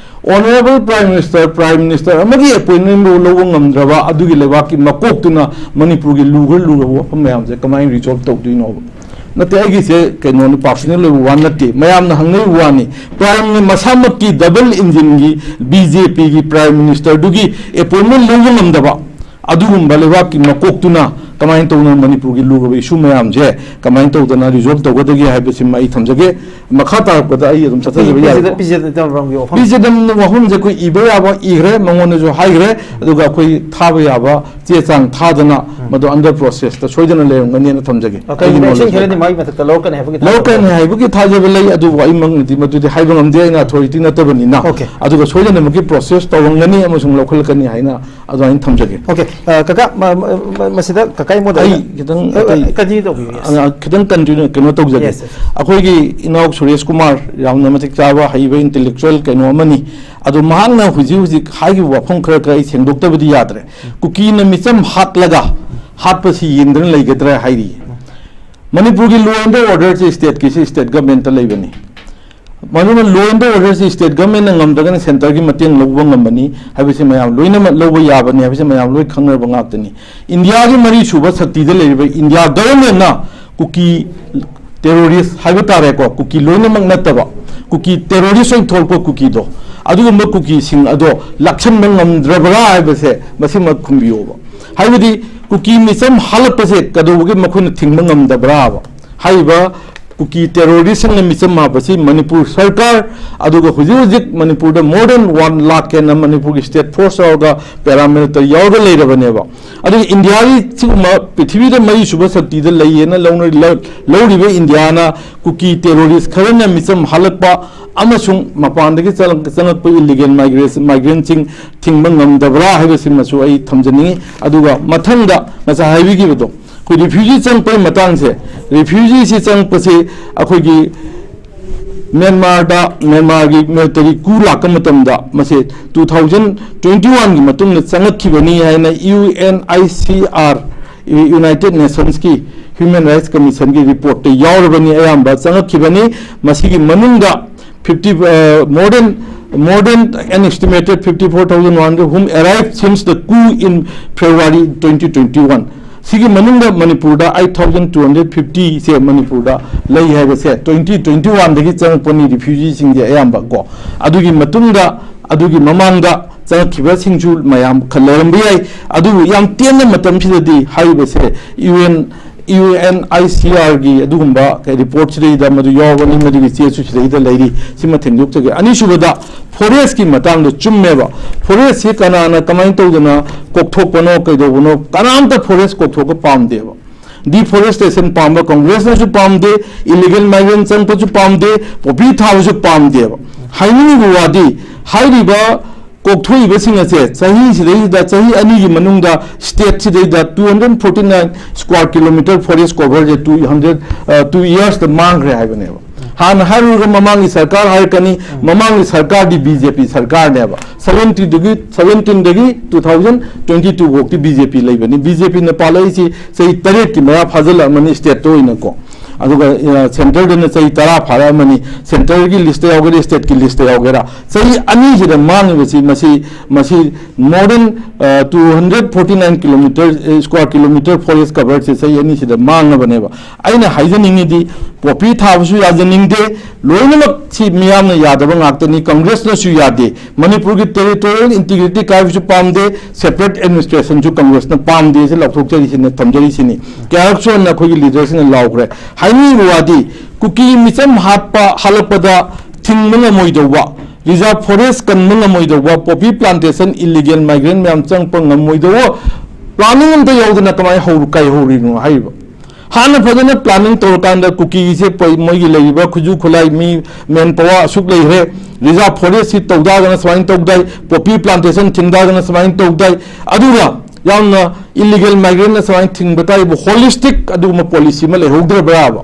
Honourable Prime Minister, Prime Minister ꯑꯃꯒꯤ appointment ꯐꯥꯎ ꯂꯧꯕ ꯉꯝꯗ꯭ꯔꯕ ꯑꯗꯨꯒꯤ ꯂꯩꯕꯥꯛꯀꯤ ꯃꯀꯣꯛꯇꯨꯅ ꯃꯅꯤꯄꯨꯔꯒꯤ ꯂꯨꯈ꯭ꯔ ꯂꯨꯈ꯭ꯔꯕ ꯋꯥꯐꯝ ꯃꯌꯥꯝꯁꯦ ꯀꯃꯥꯏꯅ resolve ꯇꯧꯗꯣꯏꯅꯣꯕ? ꯅꯠꯇꯦ, ꯑꯩꯒꯤꯁꯦ ꯀꯩꯅꯣꯅꯤ, personal ꯑꯣꯏꯕ ꯋꯥ ꯅꯠꯇꯦ, ꯃꯌꯥꯝꯅ ꯍꯪꯅꯔꯤꯕ ꯋꯥꯅꯤ꯫ Prime ꯃꯁꯥꯃꯛꯀꯤ double engineꯒꯤ BJPꯒꯤ Prime Ministerꯗꯨꯒꯤ appointment ꯂꯧꯕ ꯉꯝꯗꯕ ꯑꯗꯨꯒꯨꯝꯕ ꯂꯩꯕꯥꯛꯀꯤ ꯃꯀꯣꯛꯇꯨꯅ ꯀꯃꯥꯏꯅ ꯇꯧꯅ ꯃꯅꯤꯄꯨꯔꯒꯤ ꯂꯨꯔꯕ issue ꯃꯌꯥꯝꯁꯦ ꯀꯃꯥꯏꯅ ꯇꯧꯗꯅ resolve ꯇꯧꯒꯗꯒꯦ ꯍꯥꯏꯕꯁꯤꯃ ꯑꯩ ꯊꯝꯖꯒꯦ꯫ ꯃꯈꯥ ꯇꯥꯔꯛꯄꯗ ꯑꯩ ꯑꯗꯨꯝ ꯆꯠꯊꯖꯕ ꯌꯥꯏꯀꯣ꯫ ꯄꯤ ꯖꯦꯗꯝꯅ ꯋꯥꯐꯝꯁꯦ ꯑꯩꯈꯣꯏ ꯏꯕ ꯌꯥꯕ ꯏꯈ꯭ꯔꯦ, ꯃꯉꯣꯟꯗꯁꯨ ꯍꯥꯏꯈ꯭ꯔꯦ, ꯑꯗꯨꯒ ꯑꯩꯈꯣꯏ ꯊꯥꯕ ꯌꯥꯕ ꯆꯦ ꯆꯥꯡ ꯊꯥꯗꯅ ꯃꯗꯨ under processꯇ ꯁꯣꯏꯗꯅ ꯂꯩꯔꯝꯒꯅꯤꯅ ꯊꯝꯖꯒꯦ꯫ ꯑ, ꯑꯩꯒꯤ ꯀꯩꯒꯨꯝꯕ action knowledgeꯇ ꯈꯔꯗꯤ ꯃꯥꯒꯤ ꯃꯊꯛꯇ ꯂꯧꯔꯛꯀꯅꯤ ꯍꯥꯏꯕꯒꯤ ꯊꯥꯖꯕ ꯂꯧꯔꯛꯀꯅꯤ ꯂꯩ꯫ ꯍꯥꯏꯕꯒꯤ ꯊꯥꯖꯕ ꯂꯩ, ꯑꯗꯨꯕꯨ ꯑꯩꯃꯛꯅꯗꯤ ꯃꯗꯨꯗꯤ ꯍꯥꯏꯕ ꯉꯝꯗꯦ, ꯑꯩꯅ authority ꯅꯠꯇꯕꯅꯤꯅ꯫ Okay꯫ ꯑꯗꯨꯒ ꯁꯣꯏꯗꯅꯃꯛꯀꯤ process ꯇꯧꯔꯝꯒꯅꯤ ꯑꯃꯁꯨꯡ ꯂꯧꯈꯠꯂꯛꯀꯅꯤ ꯍꯥꯏꯅ ꯑꯗꯨꯃꯥꯏꯅ ꯊꯝꯖꯒꯦ꯫ Okay꯫ ꯑ, ꯀꯀꯥ, ꯃ-, ꯃ-, ꯃ-, ꯃꯁꯤꯗ ꯀꯀꯥꯒꯤ ꯃꯣꯠ ꯑꯩ ꯑꯩꯅ ꯈꯤꯇꯪ ꯑ, ꯑꯇꯩ, continue ꯇꯧꯕꯤꯌꯨ, yes꯫ ꯑ, ꯈꯤꯇꯪ continue, ꯀꯩꯅꯣ ꯇꯧꯖꯒꯦ꯫ Yes, yes꯫ ꯑꯩꯈꯣꯏꯒꯤ ꯏꯅꯥꯎ ꯁꯨꯔꯦꯁ ꯀꯨꯃꯥꯔ ꯌꯥꯝꯅ ꯃꯇꯤꯛ ꯆꯥꯕ ꯍꯩꯕ intellectual ꯀꯩꯅꯣ ꯑꯃꯅꯤ꯫ ꯑꯗꯣ ꯃꯍꯥꯛꯅ ꯍꯧꯖꯤꯛ ꯍꯧꯖꯤꯛ ꯍꯥꯏꯈꯤꯕ ꯋꯥꯐꯝ ꯈꯔ ꯈꯔ ꯑꯩ ꯁꯦꯡꯗꯣꯛꯇꯕꯗꯤ ꯌꯥꯗ꯭ꯔꯦ꯫ ꯀꯨꯀꯤꯅ ꯃꯤꯆꯝ ꯍꯥꯠꯂꯒ ꯍꯥꯠꯄꯁꯤ ꯌꯦꯡꯗꯅ ꯂꯩꯒꯗ꯭ꯔꯥ ꯍꯥꯏꯔꯤ꯫ ꯃꯅꯤꯄꯨꯔꯒꯤ law and orderꯁꯤ stateꯀꯤꯁꯤ state governmentꯇ ꯂꯩꯕꯅꯤ꯫ ꯃꯗꯨꯅ law and orderꯁꯤ state governmentꯅ ꯉꯝꯗ꯭ꯔꯒꯅ centreꯒꯤ ꯃꯇꯦꯡ ꯂꯧꯕ ꯉꯝꯕꯅꯤ ꯍꯥꯏꯕꯁꯤ ꯃꯌꯥꯝ ꯂꯣꯏꯅꯃꯛ ꯂꯧꯕ ꯌꯥꯕꯅꯤ ꯍꯥꯏꯕꯁꯤ ꯃꯌꯥꯝ ꯂꯣꯏ ꯈꯪꯅꯔꯕ ꯉꯥꯛꯇꯅꯤ꯫ ꯏꯟꯗꯤꯌꯥꯒꯤ ꯃꯔꯤꯁꯨꯕ ꯁꯛꯇꯤꯗ ꯂꯩꯔꯤꯕ ꯏꯟꯗꯤꯌꯥ governmentꯅ ꯀꯨꯀꯤ terrorist ꯍꯥꯏꯕ ꯇꯥꯔꯦꯀꯣ, ꯀꯨꯀꯤ ꯂꯣꯏꯅꯃꯛ ꯅꯠꯇꯕ, ꯀꯨꯀꯤ terrorist ꯑꯣꯏꯅ ꯊꯣꯛꯂꯛꯄ ꯀꯨꯀꯤꯗꯣ, ꯑꯗꯨꯒꯨꯝꯕ ꯀꯨꯀꯤꯁꯤꯡ ꯑꯗꯣ ꯂꯥꯛꯁꯟꯕ ꯉꯝꯗ꯭ꯔꯕ꯭ꯔꯥ ꯍꯥꯏꯕꯁꯦ ꯃꯁꯤꯃ ꯈꯨꯝꯕꯤꯌꯣꯕ꯫ ꯍꯥꯏꯕꯗꯤ ꯀꯨꯀꯤ ꯃꯤꯆꯝ ꯍꯥꯠꯂꯛꯄꯁꯦ ꯀꯩꯗꯧꯕꯒꯤ ꯃꯈꯣꯏꯅ ꯊꯤꯡꯕ ꯉꯝꯗꯕ꯭ꯔꯥꯕ? ꯍꯥꯏꯔꯤꯕ ꯀꯨꯀꯤ ꯇꯦꯔꯣꯔꯤꯁꯁꯤꯡꯅ ꯃꯤꯆꯝ ꯍꯥꯠꯄꯁꯤ ꯃꯅꯤꯄꯨꯔ ꯁꯔꯀꯥꯔ, ꯑꯗꯨꯒ ꯍꯧꯖꯤꯛ ꯍꯧꯖꯤꯛ ꯃꯅꯤꯄꯨꯔꯗ more than one lakh ꯍꯦꯟꯅ ꯃꯅꯤꯄꯨꯔꯒꯤ state force ꯌꯥꯎꯔꯒ paramilitary ꯌꯥꯎꯔꯒ ꯂꯩꯔꯕꯅꯦꯕ꯫ ꯑꯗꯨꯒ ꯏꯟꯗꯤꯌꯥꯒꯤ ꯁꯤꯒꯨꯝꯕ ꯄ꯭ꯔꯤꯊꯤꯕꯤꯗ ꯃꯔꯤꯁꯨꯕ ꯁꯛꯇꯤꯗ ꯂꯩꯌꯦꯅ ꯂꯧꯅ-, ꯂꯧ-, ꯂꯧꯔꯤꯕ ꯏꯟꯗꯤꯌꯥꯅ ꯀꯨꯀꯤ ꯇꯦꯔꯣꯔꯤꯁ ꯈꯔꯅ ꯃꯤꯆꯝ ꯍꯥꯠꯂꯛꯄ ꯑꯃꯁꯨꯡ ꯃꯄꯥꯟꯗꯒꯤ ꯆꯪꯂꯛ-, ꯆꯪꯂꯛꯄ illegal migrants, migrantꯁꯤꯡ ꯊꯤꯡꯕ ꯉꯝꯗꯕ꯭ꯔꯥ ꯍꯥꯏꯕꯁꯤꯃꯁꯨ ꯑꯩ ꯊꯝꯖꯅꯤꯡꯉꯤ꯫ ꯑꯗꯨꯒ ꯃꯊꯪꯗ ꯉꯁꯥꯏ ꯍꯥꯏꯕꯤꯈꯤꯕꯗꯣ, ꯑꯩꯈꯣꯏ refugee ꯆꯪꯉꯛꯄꯒꯤ ꯃꯇꯥꯡꯁꯦ, refugeeꯁꯤ ꯆꯪꯉꯛꯄꯁꯦ ꯑꯩꯈꯣꯏꯒꯤ ꯃ꯭ꯌꯥꯟꯃꯥꯔꯗ, ꯃ꯭ꯌꯥꯟꯃꯥꯔꯒꯤ military coup ꯂꯥꯛꯄ ꯃꯇꯝꯗ ꯃꯁꯦ two thousand twenty oneꯒꯤ ꯃꯇꯨꯡꯗ ꯆꯪꯉꯛꯈꯤꯕꯅꯤ ꯍꯥꯏꯅ UNHCR, United Nationsꯀꯤ Human Rights Commissionꯒꯤ reportꯇ ꯌꯥꯎꯔꯕꯅꯤ, ꯑꯌꯥꯝꯕ ꯆꯪꯉꯛꯈꯤꯕꯅꯤ꯫ ꯃꯁꯤꯒꯤ ꯃꯅꯨꯡꯗ fifty, uh, more than, more than an estimated fifty four thousand one hundred whom arrived since the coup in February twenty twenty one꯫ ꯁꯤꯒꯤ ꯃꯅꯨꯡꯗ ꯃꯅꯤꯄꯨꯔꯗ eight thousand two hundred fiftyꯁꯦ ꯃꯅꯤꯄꯨꯔꯗ ꯂꯩ ꯍꯥꯏꯕꯁꯦ twenty twenty oneꯗꯒꯤ ꯆꯪꯉꯛꯄꯅꯤ refugeeꯁꯤꯡꯁꯦ ꯑꯌꯥꯝꯕ ꯀꯣ꯫ ꯑꯗꯨꯒꯤ ꯃꯇꯨꯡꯗ, ꯑꯗꯨꯒꯤ ꯃꯃꯥꯡꯗ ꯆꯪꯉꯛꯈꯤꯕꯁꯤꯡꯁꯨ ꯃꯌꯥꯝ ꯈꯔ ꯂꯩꯔꯝꯕ ꯌꯥꯏ꯫ ꯑꯗꯨꯕꯨ ꯌꯥꯝ ꯇꯦꯟꯕ ꯃꯇꯝꯁꯤꯗꯗꯤ ꯍꯥꯏꯔꯤꯕꯁꯦ UN, UNHCRꯒꯤ ꯑꯗꯨꯒꯨꯝꯕ reportꯁꯤꯗꯩꯗ ꯃꯗꯨ ꯌꯥꯎꯕꯅꯤ, ꯃꯗꯨꯒꯤ ꯆꯦꯁꯨ ꯁꯤꯗꯩꯗ ꯂꯩꯔꯤ꯫ ꯁꯤꯃ ꯊꯦꯡꯗꯣꯛꯆꯒꯦ꯫ ꯑꯅꯤꯁꯨꯕꯗ forestꯀꯤ ꯃꯇꯥꯡꯗ ꯆꯨꯝꯃꯦꯕ꯫ Forestꯁꯤ ꯀꯅꯥꯅ ꯀꯃꯥꯏꯅ ꯇꯧꯗꯅ ꯀꯣꯛꯊꯣꯛꯄꯅꯣ, ꯀꯩꯗꯧꯕꯅꯣ, ꯀꯅꯥꯝꯇ forest ꯀꯣꯛꯊꯣꯛꯄ ꯄꯥꯝꯗꯦꯕ꯫ Deforestation ꯄꯥꯝꯕ Congressꯅꯁꯨ ꯄꯥꯝꯗꯦ, illegal migrant ꯆꯪꯕꯁꯨ ꯄꯥꯝꯗꯦ, poppy ꯊꯥꯕꯁꯨ ꯄꯥꯝꯗꯦꯕ꯫ ꯍꯥꯏꯅꯤꯡꯉꯤꯕ ꯋꯥꯗꯤ, ꯍꯥꯏꯔꯤꯕ ꯀꯣꯛꯊꯣꯛꯏꯕꯁꯤꯡ ꯑꯁꯦ ꯆꯍꯤꯁꯤꯗꯩꯗ, ꯆꯍꯤ ꯑꯅꯤꯒꯤ ꯃꯅꯨꯡꯗ stateꯁꯤꯗꯩꯗ two hundred forty nine square kilometer forest coverꯁꯦ two hundred, ꯑ, two yearsꯇ ꯃꯥꯡꯈ꯭ꯔꯦ ꯍꯥꯏꯕꯅꯦꯕ꯫ ꯍꯥꯟꯅ ꯍꯥꯏꯔꯨꯔꯒ ꯃꯃꯥꯡꯒꯤ ꯁꯔꯀꯥꯔ ꯍꯥꯏꯔꯛꯀꯅꯤ, ꯃꯃꯥꯡꯒꯤ ꯁꯔꯀꯥꯔꯗꯤ BJP ꯁꯔꯀꯥꯔꯅꯦꯕ꯫ Seventeenꯗꯒꯤ, seventeenꯗꯒꯤ two thousand twenty two ꯐꯥꯎꯗꯤ BJP ꯂꯩꯕꯅꯤ꯫ BJPꯅ ꯄꯥꯜꯂꯛꯏꯁꯤ ꯆꯍꯤ ꯇꯔꯦꯠꯀꯤ ꯃꯌꯥ ꯐꯥꯖꯤꯜꯂꯛꯑꯃꯅꯤ stateꯇ ꯑꯣꯏꯅꯀꯣ꯫ ꯑꯗꯨꯒ, ꯑ, centreꯗꯅ ꯆꯍꯤ ꯇꯔꯥ ꯐꯥꯔꯛꯑꯃꯅꯤ꯫ Centreꯒꯤ listꯇ ꯌꯥꯎꯒꯦꯔꯥ, stateꯀꯤ listꯇ ꯌꯥꯎꯒꯦꯔꯥ, ꯆꯍꯤ ꯑꯅꯤꯁꯤꯗ ꯃꯥꯡꯉꯤꯕꯁꯤ, ꯃꯁꯤ, ꯃꯁꯤ more than, ꯑ, two hundred forty nine kilometer, ꯑ, square kilometer forest coverꯁꯦ ꯆꯍꯤ ꯑꯅꯤꯁꯤꯗ ꯃꯥꯡꯉꯕꯅꯦꯕ꯫ ꯑꯩꯅ ꯍꯥꯏꯖꯅꯤꯡꯉꯤꯗꯤ, ꯄꯣꯄꯤ ꯊꯥꯕꯁꯨ ꯌꯥꯖꯅꯤꯡꯗꯦ꯫ ꯂꯣꯏꯅꯃꯛ ꯁꯤ ꯃꯤꯌꯥꯝꯅ ꯌꯥꯗꯕ ꯉꯥꯛꯇꯅꯤ꯫ ꯀꯪꯒ꯭ꯔꯦꯁꯅꯁꯨ ꯌꯥꯗꯦ꯫ ꯃꯅꯤꯄꯨꯔꯒꯤ territorial integrity ꯀꯥꯏꯕꯁꯨ ꯄꯥꯝꯗꯦ꯫ Separate administrationꯁꯨ ꯀꯪꯒ꯭ꯔꯦꯁꯅ ꯄꯥꯝꯗꯦ꯫ ꯁꯤ ꯂꯥꯎꯊꯣꯛꯆꯔꯤꯁꯤꯅꯤ, ꯊꯝꯖꯔꯤꯁꯤꯅꯤ꯫ ꯀꯌꯥꯔꯛ ꯁꯨ ꯍꯟꯅ ꯑꯩꯈꯣꯏꯒꯤ leaderꯁꯤꯡꯅ ꯂꯥꯎꯈ꯭ꯔꯦ꯫ ꯍꯥꯏꯅꯤꯡꯉꯤꯕ ꯋꯥꯗꯤ, ꯀꯨꯀꯤ ꯃꯤꯆꯝ ꯍꯥꯠꯄ ꯍꯜꯂꯛꯄꯗ ꯊꯤꯡꯕ ꯉꯝꯃꯣꯏꯗꯧꯕ, reserve forest ꯀꯟꯕ ꯉꯝꯃꯣꯏꯗꯧꯕ, poppy plantation illegal migrant ꯃꯌꯥꯝ ꯆꯪꯉꯛꯄ ꯉꯝꯃꯣꯏꯗꯧꯕ planning ꯑꯝꯇ ꯌꯥꯎꯗꯅ ꯀꯃꯥꯏꯅ ꯍꯧꯔ-, ꯀꯥꯏꯍꯧꯔꯤꯅꯣ ꯍꯥꯏꯔꯤꯕ? ꯍꯥꯟꯅ ꯐꯖꯅ planning ꯇꯧꯔꯀꯥꯟꯗ ꯀꯨꯀꯤꯁꯦ ꯄꯣꯏ-, ꯃꯣꯏꯒꯤ ꯂꯩꯔꯤꯕ ꯈꯨꯠꯁꯨ ꯈꯨꯠꯂꯥꯏ, ꯃꯤ, manpower ꯑꯁꯨꯛ ꯂꯩꯈ꯭ꯔꯦ, reserve forest ꯁꯤ ꯇꯧꯗꯥꯗꯅ ꯁꯨꯃꯥꯏꯅ ꯇꯧꯗꯥꯏ, poppy plantation ꯊꯤꯡꯗꯥꯗꯅ ꯁꯨꯃꯥꯏꯅ ꯇꯧꯗꯥꯏ, ꯑꯗꯨꯒ ꯌꯥꯝꯅ illegal migrant ꯅ ꯁꯨꯃꯥꯏꯅ ꯊꯤꯡꯕ ꯇꯥꯏꯕ holistic ꯑꯗꯨꯒꯨꯝꯕ policy ꯑꯃ ꯂꯩꯍꯧꯗ꯭ꯔꯕ꯭ꯔꯥꯕ?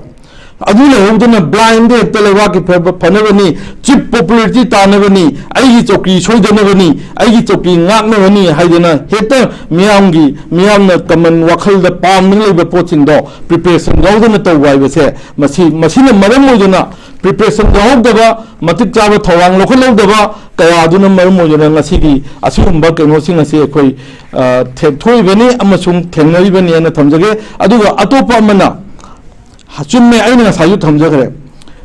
ꯑꯗꯨ ꯂꯩꯍꯧꯗꯅ blind ꯗ ꯍꯦꯛꯇ ꯂꯩꯕꯥꯛꯀꯤ ꯐꯕ-, ꯐꯅꯕꯅꯤ, cheap popularity ꯇꯥꯅꯕꯅꯤ, ꯑꯩꯒꯤ ꯆꯧꯀꯤ ꯁꯣꯏꯗꯅꯕꯅꯤ, ꯑꯩꯒꯤ ꯆꯧꯀꯤ ꯉꯥꯛꯅꯕꯅꯤ ꯍꯥꯏꯗꯅ ꯍꯦꯛꯇ ꯃꯤꯌꯥꯝꯒꯤ, ꯃꯤꯌꯥꯝꯅ common ꯋꯥꯈꯜꯗ ꯄꯥꯝꯗꯨꯅ ꯂꯩꯕ ꯄꯣꯠꯁꯤꯡꯗꯣ preparation ꯌꯥꯎꯗꯅ ꯇꯧꯕ ꯍꯥꯏꯕꯁꯦ ꯃꯁꯤ, ꯃꯁꯤꯅ ꯃꯔꯝ ꯑꯣꯏꯗꯨꯅ preparation ꯌꯥꯎꯍꯧꯗꯕ, ꯃꯇꯤꯛ ꯆꯥꯕ ꯊꯧꯔꯥꯡ ꯂꯧꯈꯠꯍꯧꯗꯕ ꯀꯌꯥ ꯑꯗꯨꯅ ꯃꯔꯝ ꯑꯣꯏꯗꯨꯅ ꯉꯁꯤꯒꯤ ꯑꯁꯤꯒꯨꯝꯕ ꯀꯩꯅꯣꯁꯤꯡ ꯑꯁꯤ ꯑꯩꯈꯣꯏ, ꯑ, ꯊꯦ-, ꯊꯣꯛꯏꯕꯅꯤ ꯑꯃꯁꯨꯡ ꯊꯦꯡꯅꯔꯤꯕꯅꯤ ꯍꯥꯏꯅ ꯊꯝꯖꯒꯦ꯫ ꯑꯗꯨꯒ ꯑꯇꯣꯞꯄ ꯑꯃꯅ, ꯆꯨꯝꯃꯦ, ꯑꯩꯅ ꯉꯁꯥꯏꯁꯨ ꯊꯝꯖꯈ꯭ꯔꯦ,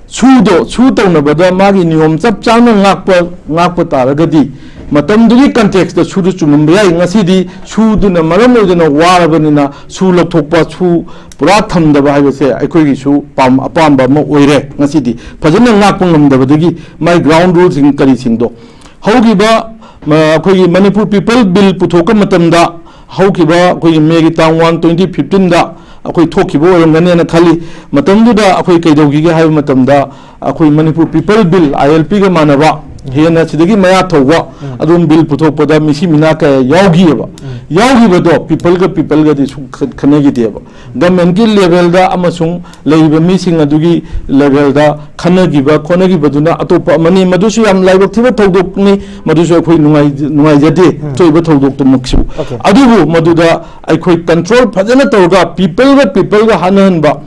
ꯁꯨꯗꯣ, ꯁꯨ ꯇꯧꯅꯕꯗ ꯃꯥꯒꯤ ꯅꯤꯌꯣꯝ ꯆꯞ ꯆꯥꯅ ꯉꯥꯛꯄ, ꯉꯥꯛꯄ ꯇꯥꯔꯒꯗꯤ ꯃꯇꯝꯗꯨꯒꯤ context ꯇ ꯁꯨꯗꯨ ꯆꯨꯝꯃꯝꯕ ꯌꯥꯏ꯫ ꯉꯁꯤꯗꯤ ꯁꯨꯗꯨꯅ ꯃꯔꯝ ꯑꯣꯏꯗꯨꯅ ꯋꯥꯔꯕꯅꯤꯅ ꯁꯨ ꯂꯧꯊꯣꯛꯄ, ꯁꯨ ꯄꯨꯔꯥ ꯊꯝꯗꯕ ꯍꯥꯏꯕꯁꯦ ꯑꯩꯈꯣꯏꯒꯤꯁꯨ ꯄꯥꯝ-, ꯑꯄꯥꯝꯕ ꯑꯃ ꯑꯣꯏꯔꯦ꯫ ꯉꯁꯤꯗꯤ ꯐꯖꯅ ꯉꯥꯛꯄ ꯉꯝꯗꯕꯗꯒꯤ ꯃꯥꯏ ground rule ꯁꯤꯡ ꯀꯔꯤꯁꯤꯡꯗꯣ ꯍꯧꯈꯤꯕ, ꯃ-, ꯑꯩꯈꯣꯏꯒꯤ Manipur People Bill ꯄꯨꯊꯣꯛꯄ ꯃꯇꯝꯗ ꯍꯧꯈꯤꯕ ꯑꯩꯈꯣꯏꯒꯤ May ꯒꯤ ꯇꯥꯡ one, twenty fifteen ꯗ ꯑꯩꯈꯣꯏ ꯊꯣꯛꯈꯤꯕ ꯑꯣꯏꯔꯝꯒꯅꯦꯅ ꯈꯜꯂꯤ꯫ ꯃꯇꯝꯗꯨꯗ ꯑꯩꯈꯣꯏ ꯀꯩꯗꯧꯈꯤꯒꯦ ꯍꯥꯏꯕ ꯃꯇꯝꯗ ꯑꯩꯈꯣꯏ Manipur People Bill, I L P ꯒ ꯃꯥꯟꯅꯕ ꯍꯦꯟꯅ ꯁꯤꯗꯒꯤ ꯃꯌꯥ ꯊꯧꯕ ꯑꯗꯨꯝ bill ꯄꯨꯊꯣꯛꯄꯗ ꯃꯤꯁꯤ ꯃꯤꯅꯥ ꯀꯌꯥ ꯌꯥꯎꯈꯤꯑꯕ꯫ ꯌꯥꯎꯈꯤꯕꯗꯣ people ꯒ people ꯒꯗꯤ ꯁꯨꯝ ꯈ-, ꯈꯟꯅꯈꯤꯗꯦꯕ꯫ Government ꯀꯤ level ꯗ ꯑꯃꯁꯨꯡ ꯂꯩꯔꯤꯕ ꯃꯤꯁꯤꯡ ꯑꯗꯨꯒꯤ level ꯗ ꯈꯟꯅꯈꯤꯕ ꯈꯣꯠꯅꯈꯤꯕꯗꯨꯅ ꯑꯇꯣꯞꯄ ꯑꯃꯅꯤ꯫ ꯃꯗꯨꯁꯨ ꯌꯥꯝ ꯂꯥꯏꯕꯛ ꯊꯤꯕ ꯊꯧꯗꯣꯛꯅꯤ꯫ ꯃꯗꯨꯁꯨ ꯑꯩꯈꯣꯏ ꯅꯨꯡꯉꯥꯏ-, ꯅꯨꯡꯉꯥꯏꯖꯗꯦ, ꯊꯣꯛꯏꯕ ꯊꯧꯗꯣꯛꯇꯨꯃꯛꯁꯨ꯫ ꯑꯗꯨꯕꯨ ꯃꯗꯨꯗ ꯑꯩꯈꯣꯏ control ꯐꯖꯅ ꯇꯧꯔꯒ people ꯒ people ꯒ ꯍꯥꯠꯅꯍꯟꯕ,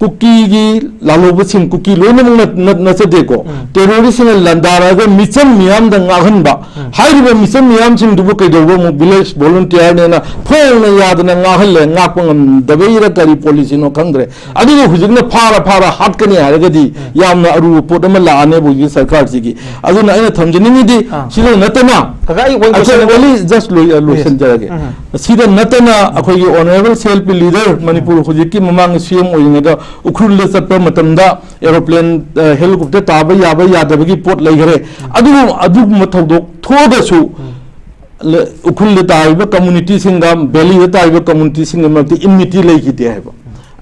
ꯀꯨꯀꯤꯒꯤ ꯂꯥꯜꯍꯧꯕꯁꯤꯡ, ꯀꯨꯀꯤ ꯂꯣꯏꯅꯃꯛ ꯅꯠ-, ꯅꯠ-, ꯅꯠꯆꯗꯦꯀꯣ, ꯎꯝ꯫ ꯇꯦꯔꯣꯔꯤꯁꯁꯤꯡꯅ ꯂꯥꯟꯗꯥꯔꯛꯑꯒ ꯃꯤꯆꯝ ꯃꯤꯌꯥꯝꯗ ꯉꯥꯛꯍꯟꯕ꯫ ꯎꯝ꯫ ꯍꯥꯏꯔꯤꯕ ꯃꯤꯆꯝ ꯃꯤꯌꯥꯝꯁꯤꯡꯗꯨꯕꯨ ꯀꯩꯗꯧꯕ? ꯑꯃꯨꯛ ꯚꯤꯂꯦꯖ ꯚꯣꯂꯨꯟꯇꯤꯌꯔꯅꯦꯅ ꯐꯣꯡꯅ ꯌꯥꯗꯅ ꯉꯥꯛꯍꯜꯂꯦ꯫ ꯉꯥꯛꯄ ꯉꯝꯗꯕꯩꯔ ꯀꯔꯤ ꯄꯣꯂꯤꯁꯤꯅꯣ ꯈꯪꯗ꯭ꯔꯦ꯫ ꯑꯗꯨꯒ ꯍꯧꯖꯤꯛꯅ ꯐꯥꯔ ꯐꯥꯔ ꯍꯥꯠꯀꯅꯤ ꯍꯥꯏꯔꯒꯗꯤ ꯎꯝ꯫ ꯌꯥꯝꯅ ꯑꯔꯨꯕ ꯄꯣꯠ ꯑꯃ ꯂꯥꯛꯑꯅꯦꯕ ꯍꯧꯖꯤꯛ ꯁꯔꯀꯥꯔꯁꯤꯒꯤ꯫ ꯎꯝ꯫ ꯑꯗꯨꯅ ꯑꯩꯅ ꯊꯝꯖꯅꯤꯡꯉꯤꯗꯤ ꯑꯥ꯫ ꯁꯤꯗ ꯅꯠꯇꯅ ꯀꯀꯥ, ꯑꯩ one ꯑꯩꯈꯣꯏ question ꯑꯃ only just ꯂꯣꯏ-, ꯑ, ꯂꯣꯏꯁꯤꯟꯖꯔꯒꯦ꯫ ꯎꯝ꯫ ꯁꯤꯗ ꯅꯠꯇꯅ ꯑꯩꯈꯣꯏꯒꯤ honourable C L P leader, Manipur ꯍꯧꯖꯤꯛꯀꯤ ꯃꯃꯥꯡꯒꯤ ꯁꯤ ꯑꯦꯝ ꯑꯣꯏꯔꯤꯉꯩꯗ ꯎꯈ꯭ꯔꯨꯜꯗ ꯆꯠꯄ ꯃꯇꯝꯗ ꯑꯦꯔꯣꯄ꯭ꯂꯦꯟ, ꯑ, ꯍꯦꯂꯤꯀꯣꯞꯇꯔ ꯇꯥꯕ ꯌꯥꯕ ꯌꯥꯗꯕꯒꯤ ꯄꯣꯠ ꯂꯩꯈꯔꯦ꯫ ꯑꯗꯨꯒꯨꯝ-, ꯑꯗꯨꯒꯨꯝꯕ ꯊꯧꯗꯣꯛ ꯊꯣꯛꯑꯒꯁꯨ ꯎꯝ꯫ ꯂ-, ꯎꯈ꯭ꯔꯨꯜꯗ ꯇꯥꯔꯤꯕ ꯀꯝꯃꯨꯅꯤꯇꯤꯁꯤꯡꯒ ꯚꯦꯂꯤꯗ ꯇꯥꯔꯤꯕ ꯀꯝꯃꯨꯅꯤꯇꯤꯁꯤꯡꯒꯤ ꯃꯔꯛꯇ ꯏꯟꯃꯤꯇꯤ ꯂꯩꯈꯤꯗꯦ ꯍꯥꯏꯕ꯫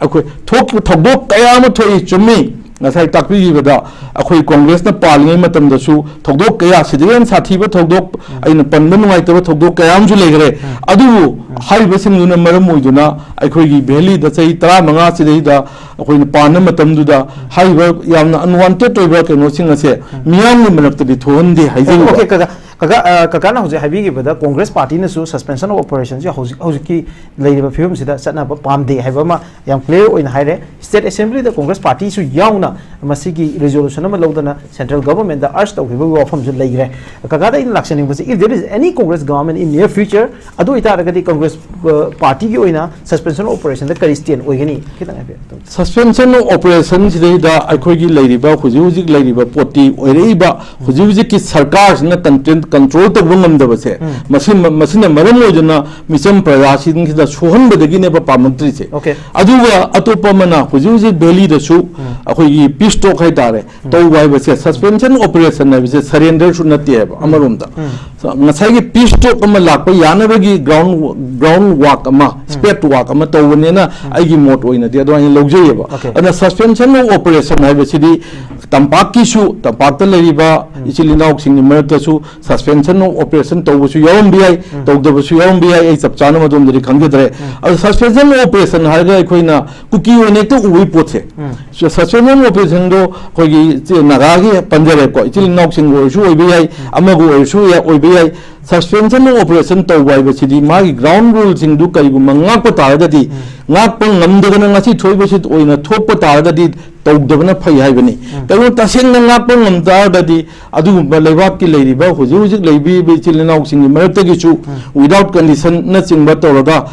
ꯑꯩꯈꯣꯏ ꯊꯣꯛ-, ꯊꯧꯗꯣꯛ ꯀꯌꯥ ꯑꯃ ꯊꯣꯛꯏ, ꯆꯨꯝꯃꯤ꯫ ꯉꯁꯥꯏ ꯇꯥꯛꯄꯤꯈꯤꯕꯗ ꯑꯩꯈꯣꯏ ꯀꯣꯡꯒ꯭ꯔꯦꯁꯅ ꯄꯥꯜꯂꯤꯉꯩ ꯃꯇꯝꯗꯁꯨ ꯊꯧꯗꯣꯛ ꯀꯌꯥ, ꯁꯤꯗꯒꯤ ꯍꯦꯟꯅ ꯁꯥꯊꯤꯕ ꯊꯧꯗꯣꯛ, ꯎꯝ꯫ ꯑꯩꯅ ꯄꯟꯕ ꯅꯨꯡꯉꯥꯏꯇꯕ ꯊꯧꯗꯣꯛ ꯀꯌꯥ ꯑꯃꯁꯨ ꯂꯩꯈ꯭ꯔꯦ꯫ ꯎꯝ꯫ ꯑꯗꯨꯕꯨ ꯎꯝ꯫ ꯍꯥꯏꯔꯤꯕꯁꯤꯡꯗꯨꯅ ꯃꯔꯝ ꯑꯣꯏꯗꯨꯅ ꯑꯩꯈꯣꯏꯒꯤ ꯚꯦꯂꯤꯗ ꯆꯍꯤ ꯇꯔꯥꯃꯉꯥ ꯁꯤꯗꯩꯗ ꯑꯩꯈꯣꯏꯅ ꯄꯥꯟꯕ ꯃꯇꯝꯗꯨꯗ ꯎꯝ꯫ ꯍꯥꯏꯔꯤꯕ ꯌꯥꯝꯅ ꯑꯟꯋꯥꯟꯇꯦꯗ ꯑꯣꯏꯕ ꯀꯩꯅꯣꯁꯤꯡ ꯑꯁꯦ ꯎꯝ꯫ ꯃꯤꯌꯥꯝꯒꯤ ꯃꯔꯛꯇꯗꯤ ꯊꯣꯛꯍꯟꯗꯦ ꯍꯥꯏꯖꯔꯤꯕ꯫ ꯑꯣꯀꯦ, ꯀꯀꯥ, ꯀꯀꯥ, ꯑ, ꯀꯀꯥꯅ ꯍꯧꯖꯤꯛ ꯍꯥꯏꯕꯤꯈꯤꯕꯗ ꯀꯣꯡꯒ꯭ꯔꯦꯁ ꯄꯥꯔꯇꯤꯅꯁꯨ suspension of operationꯁꯦ ꯍꯧꯖꯤꯛ ꯍꯧꯖꯤꯛꯀꯤ ꯂꯩꯔꯤꯕ ꯐꯤꯕꯝꯁꯤꯗ ꯆꯠꯅꯕ ꯄꯥꯝꯗꯦ ꯍꯥꯏꯕ ꯑꯃ ꯌꯥꯝ clear ꯑꯣꯏꯅ ꯍꯥꯏꯔꯦ꯫ State Assemblyꯗ ꯀꯣꯡꯒ꯭ꯔꯦꯁ ꯄꯥꯔꯇꯤꯁꯨ ꯌꯥꯎꯅ ꯃꯁꯤꯒꯤ resolution ꯑꯃ ꯂꯧꯗꯅ central governmentꯗ urge ꯇꯧꯈꯤꯕꯒꯤ ꯋꯥꯐꯝꯁꯨ ꯂꯩꯈ꯭ꯔꯦ꯫ ꯀꯀꯥꯗ ꯑꯩꯅ ꯂꯥꯛꯆꯅꯤꯡꯕꯁꯦ, if there is any Congress government in near future, ꯑꯗꯨ ꯑꯣꯏꯇꯥꯔꯒꯗꯤ ꯀꯣꯡꯒ꯭ꯔꯦꯁ, ꯑ, ꯄꯥꯔꯇꯤꯒꯤ ꯑꯣꯏꯅ suspension of operationꯗ ꯀꯔꯤ stand ꯑꯣꯏꯒꯅꯤ? ꯈꯤꯇꯪ ꯍꯥꯏꯕꯤꯌꯨ꯫ Suspension of operation ꯁꯤꯗꯩꯗ ꯑꯩꯈꯣꯏꯒꯤ ꯂꯩꯔꯤꯕ, ꯍꯧꯖꯤꯛ ꯍꯧꯖꯤꯛ ꯂꯩꯔꯤꯕ ꯄꯣꯠꯇꯤ ꯑꯣꯏꯔꯛꯏꯕ ꯍꯧꯖꯤꯛ ꯍꯧꯖꯤꯛꯀꯤ ꯁꯔꯀꯥꯔꯁꯤꯅ control, control ꯇꯧꯕ ꯉꯝꯗꯕꯁꯦ, ꯎꯝ꯫ ꯃꯁꯤ-, ꯃꯁꯤꯅ ꯃꯔꯝ ꯑꯣꯏꯗꯨꯅ ꯃꯤꯆꯝ ꯄ꯭ꯔꯖꯥꯁꯤꯡꯁꯤꯗ ꯁꯣꯛꯍꯟꯕꯗꯒꯤꯅꯦꯕ ꯄꯥꯝꯂꯛꯇ꯭ꯔꯤꯁꯦ꯫ ꯑꯣꯀꯦ꯫ ꯑꯗꯨꯒ ꯑꯇꯣꯞꯄ ꯑꯃꯅ ꯍꯧꯖꯤꯛ ꯍꯧꯖꯤꯛ ꯚꯦꯂꯤꯗꯁꯨ ꯎꯝ꯫ ꯑꯩꯈꯣꯏꯒꯤ peace talk ꯍꯥꯏꯇꯥꯔꯦ, ꯎꯝ꯫ ꯇꯧꯕ ꯍꯥꯏꯕꯁꯦ, suspension of operation ꯍꯥꯏꯕꯁꯦ surrenderꯁꯨ ꯅꯠꯇꯦ ꯍꯥꯏꯕ ꯎꯝ꯫ ꯑꯃꯔꯣꯝꯗ꯫ ꯎꯝ꯫ ꯉꯁꯥꯏꯒꯤ peace talk ꯑꯃ ꯂꯥꯛꯄ ꯌꯥꯅꯕꯒꯤ ground, ground work ꯑꯃ, ꯎꯝ꯫ spade work ꯑꯃ ꯇꯧꯕꯅꯦꯅ ꯎꯝ꯫ ꯑꯩꯒꯤ ꯃꯣꯠ ꯑꯣꯏꯅꯗꯤ ꯑꯗꯨꯃꯥꯏꯅ ꯂꯧꯖꯩꯌꯦꯕ꯫ ꯑꯣꯀꯦ꯫ ꯑꯗꯨꯅ suspension of operation ꯍꯥꯏꯕꯁꯤꯗꯤ ꯇꯝꯄꯥꯛꯀꯤꯁꯨ, ꯇꯝꯄꯥꯛꯇ ꯂꯩꯔꯤꯕ ꯎꯝ꯫ ꯏꯆꯤꯜ ꯏꯅꯥꯎꯁꯤꯡꯒꯤ ꯃꯔꯛꯇꯁꯨ suspension of operation ꯇꯧꯕꯁꯨ ꯌꯥꯎꯔꯝꯕ ꯌꯥꯏ, ꯎꯝ꯫ ꯇꯧꯗꯕꯁꯨ ꯌꯥꯎꯔꯝꯕ ꯌꯥꯏ, ꯑꯩ ꯆꯞ ꯆꯥꯅ ꯃꯗꯣꯝꯗꯗꯤ ꯈꯪꯖꯗ꯭ꯔꯦ꯫ ꯎꯝ꯫ ꯑꯗꯣ suspension of operation ꯍꯥꯏꯔꯒ ꯑꯩꯈꯣꯏꯅ ꯀꯨꯀꯤ ꯑꯣꯏꯅ ꯍꯦꯛꯇ ꯎꯕꯒꯤ ꯄꯣꯠꯁꯦ, ꯎꯝ꯫ Suspension of operationꯗꯣ ꯑꯩꯈꯣꯏꯒꯤ ꯏꯆꯦ ꯅꯥꯒꯥꯒꯤ ꯄꯟꯖꯔꯦꯀꯣ, ꯏꯆꯤꯜ ꯏꯅꯥꯎꯁꯤꯡ ꯑꯣꯏꯔꯁꯨ ꯑꯣꯏꯕ ꯌꯥꯏ, ꯎꯝ꯫ ꯑꯃꯕꯨ ꯑꯣꯏꯔꯁꯨ ꯌꯥꯏ, ꯑꯣꯏꯕ ꯌꯥꯏ, Suspension of operation ꯇꯧꯕ ꯍꯥꯏꯕꯁꯤꯗꯤ ꯃꯥꯒꯤ ground ruleꯁꯤꯡꯗꯨ ꯀꯔꯤꯒꯨꯝꯕ ꯉꯥꯛꯄ ꯇꯥꯔꯒꯗꯤ, ꯉꯥꯛꯄ ꯉꯝꯗꯗꯅ ꯉꯁꯤ ꯊꯣꯛꯏꯕꯁꯤ ꯑꯣꯏꯅ ꯊꯣꯛꯄ ꯇꯥꯔꯒꯗꯤ ꯇꯧꯗꯕꯅ ꯐꯩ ꯍꯥꯏꯕꯅꯤ꯫ ꯀꯩꯒꯨꯝꯕ ꯇꯁꯦꯡꯅ ꯉꯥꯛꯄ ꯉꯝ ꯇꯥꯔꯒꯗꯤ ꯑꯗꯨꯒꯨꯝꯕ ꯂꯩꯕꯥꯛꯀꯤ ꯂꯩꯔꯤꯕ ꯍꯧꯖꯤꯛ ꯍꯧꯖꯤꯛ ꯂꯩꯕꯤꯔꯤꯕ ꯏꯆꯤꯜ ꯏꯅꯥꯎꯁꯤꯡꯒꯤ ꯃꯔꯛꯇꯒꯤꯁꯨ without conditionꯅꯆꯤꯡꯕ ꯇꯧꯔꯒ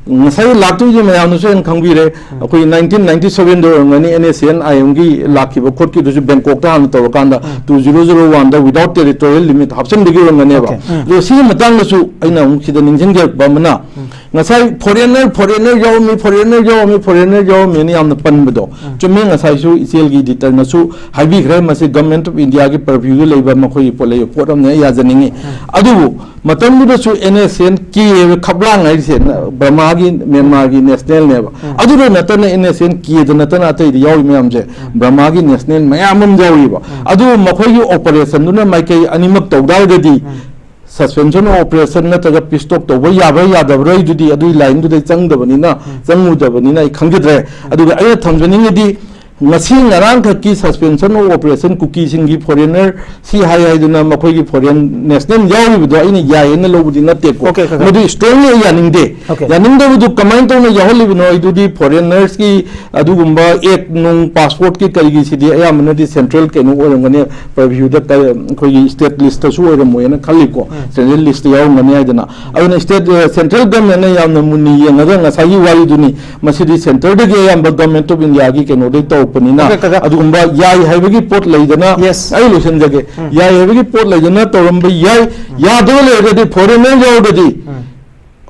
ꯉꯁꯥꯏ ꯂꯥꯛꯇꯣꯏꯁꯦ ꯃꯌꯥꯝꯅꯁꯨ ꯍꯦꯟꯅ ꯈꯪꯕꯤꯔꯦ꯫ ꯑꯩꯈꯣꯏ nineteen ninety sevenꯗ ꯑꯣꯏꯔꯝꯒꯅꯤ NSCN IMꯒꯤ ꯂꯥꯛꯈꯤꯕ ꯈꯣꯠꯈꯤꯕꯗꯨꯁꯨ ꯕꯦꯡꯀꯣꯛꯇ ꯍꯥꯟꯅ ꯇꯧꯔꯀꯥꯟꯗ two zero zero oneꯗ without territorial limit ꯍꯥꯞꯆꯤꯟꯕꯒꯤ ꯑꯣꯏꯔꯝꯒꯅꯦꯕ꯫ ꯑꯗꯣ ꯁꯤꯒꯤ ꯃꯇꯥꯡꯗꯁꯨ ꯑꯩꯅ ꯑꯃꯨꯛ ꯁꯤꯗ ꯅꯤꯡꯁꯤꯡꯖꯔꯛꯄ ꯑꯃꯅ, ꯉꯁꯥꯏ foreigner foreigner ꯌꯥꯎꯔꯝꯃꯤ, foreigner ꯌꯥꯎꯔꯝꯃꯤ, foreigner ꯌꯥꯎꯔꯝꯃꯤꯅ ꯌꯥꯝꯅ ꯄꯟꯕꯗꯣ ꯆꯨꯝꯃꯦ꯫ ꯉꯁꯥꯏꯁꯨ ꯏꯆꯦꯜꯒꯤ ꯏꯗꯤꯇꯔꯅꯁꯨ ꯍꯥꯏꯕꯤꯈ꯭ꯔꯦ, ꯃꯁꯤ Government of Indiaꯒꯤ purviewꯗ ꯂꯩꯕ ꯃꯈꯣꯏꯒꯤ ꯄꯣꯠ ꯂꯩꯕ ꯄꯣꯠ ꯑꯃꯅꯤ, ꯑꯩ ꯌꯥꯖꯅꯤꯡꯉꯤ꯫ ꯑꯗꯨꯕꯨ ꯃꯇꯝꯗꯨꯗꯁꯨ NSCN K ꯈꯞꯂꯥꯡ ꯍꯥꯏꯔꯤꯁꯦ ꯕꯔꯃꯥꯒꯤ, ꯃ꯭ꯌꯥꯟꯃꯥꯔꯒꯤ nationalꯅꯦꯕ꯫ ꯑꯗꯨꯗ ꯅꯠꯇꯅ NSCN Kꯗ ꯅꯠꯇꯅ ꯑꯇꯩꯗ ꯌꯥꯎꯔꯤ ꯃꯌꯥꯝꯁꯦ ꯕꯔꯃꯥꯒꯤ national ꯃꯌꯥꯝ ꯑꯃ ꯌꯥꯎꯔꯤꯕ꯫ ꯑꯗꯨ ꯃꯈꯣꯏꯒꯤ operationꯗꯨꯅ ꯃꯥꯏꯀꯩ ꯑꯅꯤꯃꯛ ꯇꯧ ꯇꯥꯔꯒꯗꯤ suspension of operation ꯅꯠꯇ꯭ꯔꯒ peace talk ꯇꯧꯕ ꯌꯥꯕ꯭ꯔꯥ ꯌꯥꯗꯕ꯭ꯔꯥ ꯑꯗꯨꯗꯤ ꯑꯗꯨꯒꯤ lineꯗꯨꯗ ꯆꯪꯗꯕꯅꯤꯅ, ꯆꯪꯉꯨꯗꯕꯅꯤꯅ ꯑꯩ ꯈꯪꯖꯗ꯭ꯔꯦ꯫ ꯑꯗꯨꯒ ꯑꯩꯅ ꯊꯝꯖꯅꯤꯡꯉꯤꯗꯤ ꯉꯁꯤ ꯉꯔꯥꯡꯈꯛꯀꯤ suspension of operation ꯀꯨꯀꯤꯁꯤꯡꯒꯤ foreigner ꯁꯤ ꯍꯥꯏ ꯍꯥꯏꯗꯨꯅ ꯃꯈꯣꯏꯒꯤ foreign national ꯌꯥꯎꯔꯤꯕꯗꯣ ꯑꯩꯅ ꯌꯥꯏꯌꯦꯅ ꯂꯧꯕꯗꯤ ꯅꯠꯇꯦꯀꯣ꯫ Okay, ꯀꯀꯥ꯫ ꯃꯗꯨ strongly ꯑꯩ ꯌꯥꯅꯤꯡꯗꯦ꯫ Okay꯫ ꯌꯥꯅꯤꯡꯗꯕꯗꯨ ꯀꯃꯥꯏꯅ ꯇꯧꯅ ꯌꯥꯎꯍꯜꯂꯤꯕꯅꯣ ꯍꯥꯏꯗꯨꯗꯤ foreigners ꯀꯤ ꯑꯗꯨꯒꯨꯝꯕ act ꯅꯨꯡ passport ꯀꯤ ꯀꯔꯤꯒꯤꯁꯤꯗꯤ ꯑꯌꯥꯝꯕꯅꯗꯤ central ꯀꯩꯅꯣ ꯑꯣꯏꯔꯝꯒꯅꯤ, purview ꯗ ꯀ-, ꯑꯩꯈꯣꯏꯒꯤ state list ꯁꯨ ꯑꯣꯏꯔꯝꯃꯣꯏꯅ ꯈꯜꯂꯤꯀꯣ꯫ Central list ꯇ ꯌꯥꯎꯔꯝꯒꯅꯤ ꯍꯥꯏꯗꯅ꯫ ꯑꯗꯨꯅ state, ꯑ, central government ꯅ ꯌꯥꯝꯅ ꯃꯨꯟꯅ ꯌꯦꯡꯉꯒ ꯉꯁꯥꯏꯒꯤ ꯋꯥꯔꯤꯗꯨꯅꯤ, ꯃꯁꯤꯗꯤ centre ꯗꯒꯤ ꯑꯌꯥꯝꯕ Government of India ꯒꯤ ꯀꯩꯅꯣꯗꯒꯤ ꯇꯧꯔꯛꯄꯅꯤꯅ, Okay, ꯀꯀꯥ꯫ ꯑꯗꯨꯒꯨꯝꯕ ꯌꯥꯏ ꯍꯥꯏꯕꯒꯤ ꯄꯣꯠ ꯂꯩꯗꯅ, Yes꯫ ꯑꯩ ꯂꯣꯏꯁꯤꯟꯖꯒꯦ꯫ ꯌꯥꯏ ꯍꯥꯏꯕꯒꯤ ꯄꯣꯠ ꯂꯩꯗꯅ ꯇꯧꯔꯝꯕ ꯌꯥꯏ, ꯌꯥꯗꯕ ꯂꯩꯔꯒꯗꯤ foreigner ꯌꯥꯎꯔꯒꯗꯤ,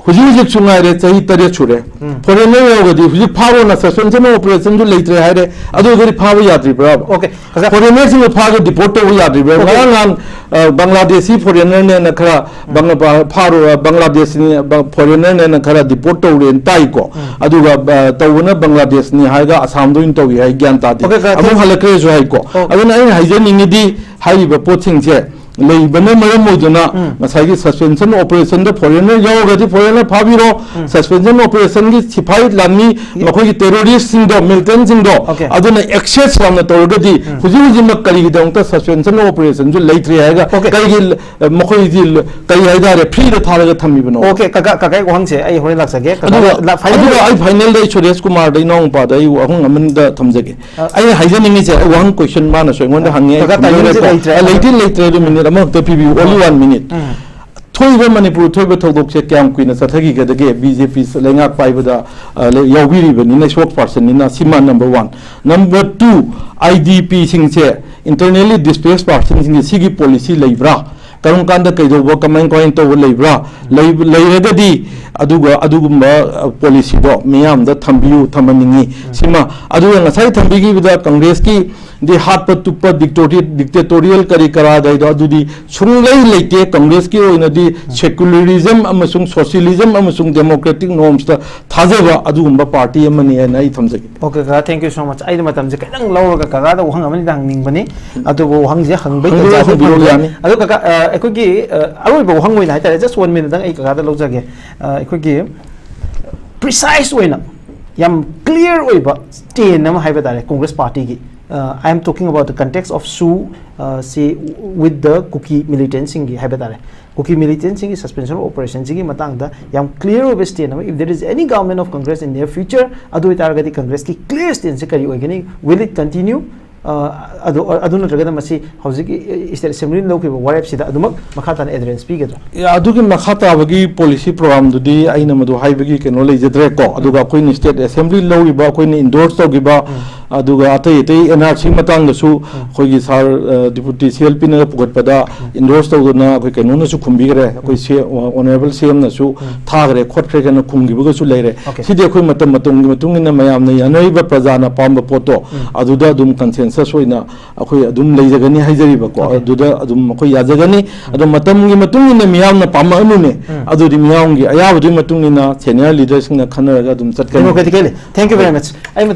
ꯍꯧꯖꯤꯛ ꯍꯧꯖꯤꯛꯁꯨ ꯉꯥꯏꯔꯦ, ꯆꯍꯤ ꯇꯔꯦꯠ ꯁꯨꯔꯦ꯫ Foreigner ꯌꯥꯎꯔꯒꯗꯤ ꯍꯧꯖꯤꯛ ꯐꯥꯔꯣꯅ suspension of operation ꯁꯨ ꯂꯩꯇ꯭ꯔꯦ ꯍꯥꯏꯔꯦ, ꯑꯗꯨ ꯑꯣꯏꯔꯒꯗꯤ ꯐꯥꯕ ꯌꯥꯗ꯭ꯔꯤꯕ꯭ꯔꯥ? Okay, ꯀꯀꯥ꯫ Foreigner ꯁꯤꯡꯕꯨ ꯐꯥꯔꯒ deport ꯇꯧꯕ ꯌꯥꯗ꯭ꯔꯤꯕ꯭ꯔꯥ? Okay꯫ ꯉꯔꯥꯡ ꯅꯍꯥꯟ, ꯑ, ꯕꯪꯒ꯭ꯂꯥꯗꯦꯁꯤ foreigner ꯅꯦꯅ ꯈꯔ ꯕꯪꯒ꯭ꯂꯥ-, ꯐꯥꯔꯣ-, ꯕꯪꯒ꯭ꯂꯥꯗꯦꯁꯅꯤ, ꯕ-, foreigner ꯅꯦꯅ ꯈꯔ deport ꯇꯧꯔꯦꯅ ꯇꯥꯏꯀꯣ꯫ ꯑꯗꯨꯒ, ꯑ, ꯇꯧꯕꯅ ꯕꯪꯒ꯭ꯂꯥꯗꯦꯁꯅꯤ ꯍꯥꯏꯔꯒ ꯑꯁꯥꯝꯗ ꯑꯣꯏꯅ ꯇꯧꯏ ꯍꯥꯏ, ꯒ꯭ꯌꯥꯟ ꯇꯥꯗꯦ꯫ Okay, ꯀꯀꯥ, ꯑꯃꯨꯛ ꯍꯜꯂꯛꯈ꯭ꯔꯦꯁꯨ ꯍꯥꯏꯀꯣ꯫ Okay꯫ ꯑꯗꯨꯅ ꯑꯩꯅ ꯍꯥꯏꯖꯅꯤꯡꯉꯤꯗꯤ ꯍꯥꯏꯔꯤꯕ ꯄꯣꯠꯁꯤꯡꯁꯦ ꯂꯩꯕꯅ ꯃꯔꯝ ꯑꯣꯏꯗꯨꯅ ꯉꯁꯥꯏꯒꯤ suspension operationꯗ foreigner ꯌꯥꯎꯔꯒꯗꯤ foreigner ꯐꯥꯕꯤꯔꯣ, suspension operationꯒꯤ ꯁꯤꯐꯥꯏ ꯂꯥꯟꯃꯤ, ꯃꯈꯣꯏꯒꯤ terroristꯁꯤꯡꯗꯣ, militantꯁꯤꯡꯗꯣ, Okay. ꯑꯗꯨꯅ access ꯌꯥꯝꯅ ꯇꯧꯔꯒꯗꯤ ꯍꯧꯖꯤꯛ ꯍꯧꯖꯤꯛꯃꯛ ꯀꯔꯤꯒꯤꯗꯃꯛꯇ suspension operationꯁꯨ ꯂꯩꯇ꯭ꯔꯤ ꯍꯥꯏꯔꯒ Okay. ꯀꯔꯤꯒꯤ, ꯑ, ꯃꯈꯣꯏꯗꯤ ꯀꯔꯤ ꯍꯥꯏꯇꯥꯔꯦ, freeꯗ ꯊꯥꯔꯒ ꯊꯝꯃꯤꯕꯅꯣ? Okay, ꯀꯀꯥ, ꯀꯀꯥꯒꯤ ꯋꯥꯍꯪꯁꯦ ꯑꯩ ꯍꯣꯔꯦꯟ ꯂꯥꯛꯆꯒꯦ꯫ ꯀꯀꯥ, ꯑꯗꯨꯒ, ꯂꯥ-, final ꯑꯗꯨꯒ ꯑꯩ finalꯗ ꯑꯩ ꯁꯨꯔꯦꯁ ꯀꯨꯃꯥꯔꯗ, ꯏꯅꯥꯎꯅꯨꯄꯥꯗ ꯑꯩ ꯋꯥꯍꯪ ꯑꯃꯗ ꯊꯝꯖꯒꯦ꯫ ꯑ, ꯑꯩꯅ ꯍꯥꯏꯖꯅꯤꯡꯉꯤꯁꯦ, ꯋꯥꯍꯪ question ꯃꯥꯅꯁꯨ ꯑꯩꯉꯣꯟꯗ ꯍꯪꯉꯦ, ꯑꯩ ꯀꯀꯥ, timeꯁꯦ ꯈꯨꯝꯖꯔꯦꯀꯣ꯫ ꯂꯩꯇ꯭ꯔꯦ꯫ ꯑ, ꯂꯩꯇꯦ, ꯂꯩꯇ꯭ꯔꯦ, ꯑꯗꯨ minute ꯑꯃꯈꯛꯇ ꯄꯤꯕꯤꯌꯨ, only one minute꯫ ꯎꯝ꯫ ꯊꯣꯛꯏꯕ ꯃꯅꯤꯄꯨꯔ ꯊꯣꯛꯏꯕ ꯊꯧꯗꯣꯛꯁꯦ ꯀꯌꯥꯝ ꯀꯨꯏꯅ ꯆꯠꯊꯈꯤꯒꯗꯒꯦ? BJP ꯂꯩꯉꯥꯛ ꯄꯥꯏꯕꯗ, ꯑ, ꯂꯩ-, ꯌꯥꯎꯕꯤꯔꯤꯕꯅꯤꯅ, spokespersonꯅꯤꯅ, ꯁꯤꯃ number one꯫ Number two, IDPꯁꯤꯡꯁꯦ, internally displaced personꯁꯤꯡꯁꯦ, ꯁꯤꯒꯤ policy ꯂꯩꯕ꯭ꯔꯥ? ꯀꯔꯝ ꯀꯥꯟꯗ ꯀꯩꯗꯧꯕ, ꯀꯃꯥꯏ, ꯀꯃꯥꯏꯅ ꯇꯧꯕ ꯂꯩꯕ꯭ꯔꯥ? ꯂꯩ-, ꯂꯩꯔꯒꯗꯤ, ꯑꯗꯨꯒ ꯑꯗꯨꯒꯨꯝꯕ, ꯑ, policyꯗꯣ ꯃꯤꯌꯥꯝꯗ ꯊꯝꯕꯤꯌꯨ, ꯊꯝꯍꯟꯅꯤꯡꯉꯤ꯫ ꯁꯤꯃ, ꯑꯗꯨꯒ ꯉꯁꯥꯏ ꯊꯝꯕꯤꯈꯤꯕꯗ ꯀꯪꯒ꯭ꯔꯦꯁꯀꯤ ꯗꯤ ꯍꯥꯠꯄ ꯇꯨꯞꯄ dictator-, dictatorial ꯀꯔꯤ ꯀꯔꯥ ꯀꯩꯗꯣ ꯑꯗꯨꯗꯤ ꯁꯨꯡꯂꯩ ꯂꯩꯇꯦ꯫ ꯀꯪꯒ꯭ꯔꯦꯁꯀꯤ ꯑꯣꯏꯅꯗꯤ secularism ꯑꯃꯁꯨꯡ socialism ꯑꯃꯁꯨꯡ democratic normsꯇ ꯊꯥꯖꯕ ꯑꯗꯨꯒꯨꯝꯕ party ꯑꯃꯅꯤ ꯍꯥꯏꯅ ꯑꯩ ꯊꯝꯖꯒꯦ꯫ Okay, ꯀꯀꯥ, thank you so much꯫ ꯑꯩꯅ ꯃꯇꯝꯁꯦ ꯈꯤꯇꯪ ꯂꯧꯔꯒ ꯀꯀꯥꯗ ꯋꯥꯍꯪ ꯑꯃꯅꯤꯗ ꯍꯪꯅꯤꯡꯕꯅꯤ, ꯑꯗꯨꯕꯨ ꯋꯥꯍꯪꯁꯦ ꯍꯪꯕꯩ ꯍꯪꯕꯤꯔꯣ, ꯇꯟꯖꯥꯁꯦ ꯍꯪꯕꯤꯔꯣ, ꯐꯪꯗ꯭ꯔꯦ꯫ ꯌꯥꯅꯤ꯫ ꯑꯗꯣ ꯀꯀꯥ, ꯑ, ꯑꯩꯈꯣꯏꯒꯤ, ꯑ, ꯑꯔꯣꯏꯕ ꯋꯥꯍꯪ ꯑꯣꯏꯅ ꯍꯥꯏꯇꯥꯔꯦ, just one minuteꯇꯪ ꯑꯩ ꯀꯀꯥꯗ ꯂꯧꯖꯒꯦ꯫ ꯑ, ꯑꯩꯈꯣꯏꯒꯤ precise ꯑꯣꯏꯅ ꯌꯥꯝ clear ꯑꯣꯏꯕ stand ꯑꯃ ꯍꯥꯏꯕ ꯇꯥꯔꯦ Congress partyꯒꯤ꯫ Uh, I am talking about the context of SoO, uh, say, with the Kuki militantꯁꯤꯡꯒꯤ ꯍꯥꯏꯕ ꯇꯥꯔꯦ꯫ Kuki militantꯁꯤꯡꯒꯤ suspension of operationꯁꯤꯒꯤ ꯃꯇꯥꯡꯗ ꯌꯥꯝ clear ꯑꯣꯏꯕ stand ꯑꯃ, if there is any government of Congress in near future, ꯑꯗꯨ ꯑꯣꯏꯇꯥꯔꯒꯗꯤ ꯀꯪꯒ꯭ꯔꯦꯁꯀꯤ clear standꯁꯦ ꯀꯔꯤ ꯑꯣꯏꯒꯅꯤ? Will it continue? Uh, ꯑꯗꯨ, ꯑꯗꯨ ꯅꯠꯇ꯭ꯔꯒꯅ ꯃꯁꯤ ꯍꯧꯖꯤꯛꯀꯤ State Assemblyꯅ ꯂꯧꯈꯤꯕ ꯋꯥꯔꯦꯞꯁꯤꯗ ꯑꯗꯨꯃꯛ ꯃꯈꯥ ꯇꯥꯅ adherence ꯄꯤꯒꯗ꯭ꯔꯥ? ꯌꯥ, ꯑꯗꯨꯒꯤ ꯃꯈꯥ ꯇꯥꯕꯒꯤ policy programꯗꯨꯗꯤ ꯑꯩꯅ ꯃꯗꯨ ꯍꯥꯏꯕꯒꯤ ꯀꯩꯅꯣ ꯂꯩꯖꯗ꯭ꯔꯦꯀꯣ꯫ ꯑꯗꯨꯒ ꯑꯩꯈꯣꯏꯅ State Assembly ꯂꯧꯔꯤꯕ, ꯑꯩꯈꯣꯏꯅ endorse ꯇꯧꯈꯤꯕ, ꯑꯗꯨꯒ ꯑꯇꯩ ꯑꯇꯩ NRC ꯃꯇꯥꯡꯗꯁꯨ ꯑꯩꯈꯣꯏꯒꯤ sir, ꯑ, Deputy CLPꯅꯒ ꯄꯨꯈꯠꯄꯗ endorse ꯇꯧꯗꯅ ꯑꯩꯈꯣꯏ ꯀꯩꯅꯣꯅꯁꯨ ꯈꯨꯝꯕꯤꯈ꯭ꯔꯦ, ꯑꯩꯈꯣꯏ ꯁꯤ-, Honourable CMꯅꯁꯨ ꯊꯥꯈ꯭ꯔꯦ ꯈꯣꯠꯈ꯭ꯔꯦ ꯀꯅ ꯈꯨꯝꯈꯤꯕꯒꯁꯨ ꯂꯩꯔꯦ꯫ Okay. ꯁꯤꯗꯤ ꯑꯩꯈꯣꯏ ꯃꯇꯝ ꯃꯇꯝꯒꯤ ꯃꯇꯨꯡ ꯏꯟꯅ ꯃꯌꯥꯝꯅ ꯌꯥꯅꯔꯤꯕ, ꯄ꯭ꯔꯖꯥꯅ ꯄꯥꯝꯕ ꯄꯣꯠꯇꯣ ꯑꯗꯨꯗ ꯑꯗꯨꯝ consensus ꯑꯣꯏꯅ ꯑꯩꯈꯣꯏ ꯑꯗꯨꯝ ꯂꯩꯖꯒꯅꯤ ꯍꯥꯏꯖꯔꯤꯕꯀꯣ꯫ Okay. ꯑꯗꯨꯗ ꯑꯗꯨꯝ ꯑꯩꯈꯣꯏ ꯌꯥꯖꯒꯅꯤ꯫ ꯑꯗꯣ ꯃꯇꯝꯒꯤ ꯃꯇꯨꯡ ꯏꯟꯅ ꯃꯤꯌꯥꯝꯅ ꯄꯥꯝꯃꯛꯑꯅꯨꯅꯦ, ꯑꯗꯨꯗꯤ ꯃꯤꯌꯥꯝꯒꯤ ꯑꯌꯥꯕꯗꯨꯒꯤ ꯃꯇꯨꯡ ꯏꯟꯅ senior leaderꯁꯤꯡꯅ ꯈꯟꯅꯔꯒ ꯑꯗꯨꯝ ꯆꯠꯀꯅꯤ꯫ Democratically꯫ Thank you very much꯫ ꯑꯩ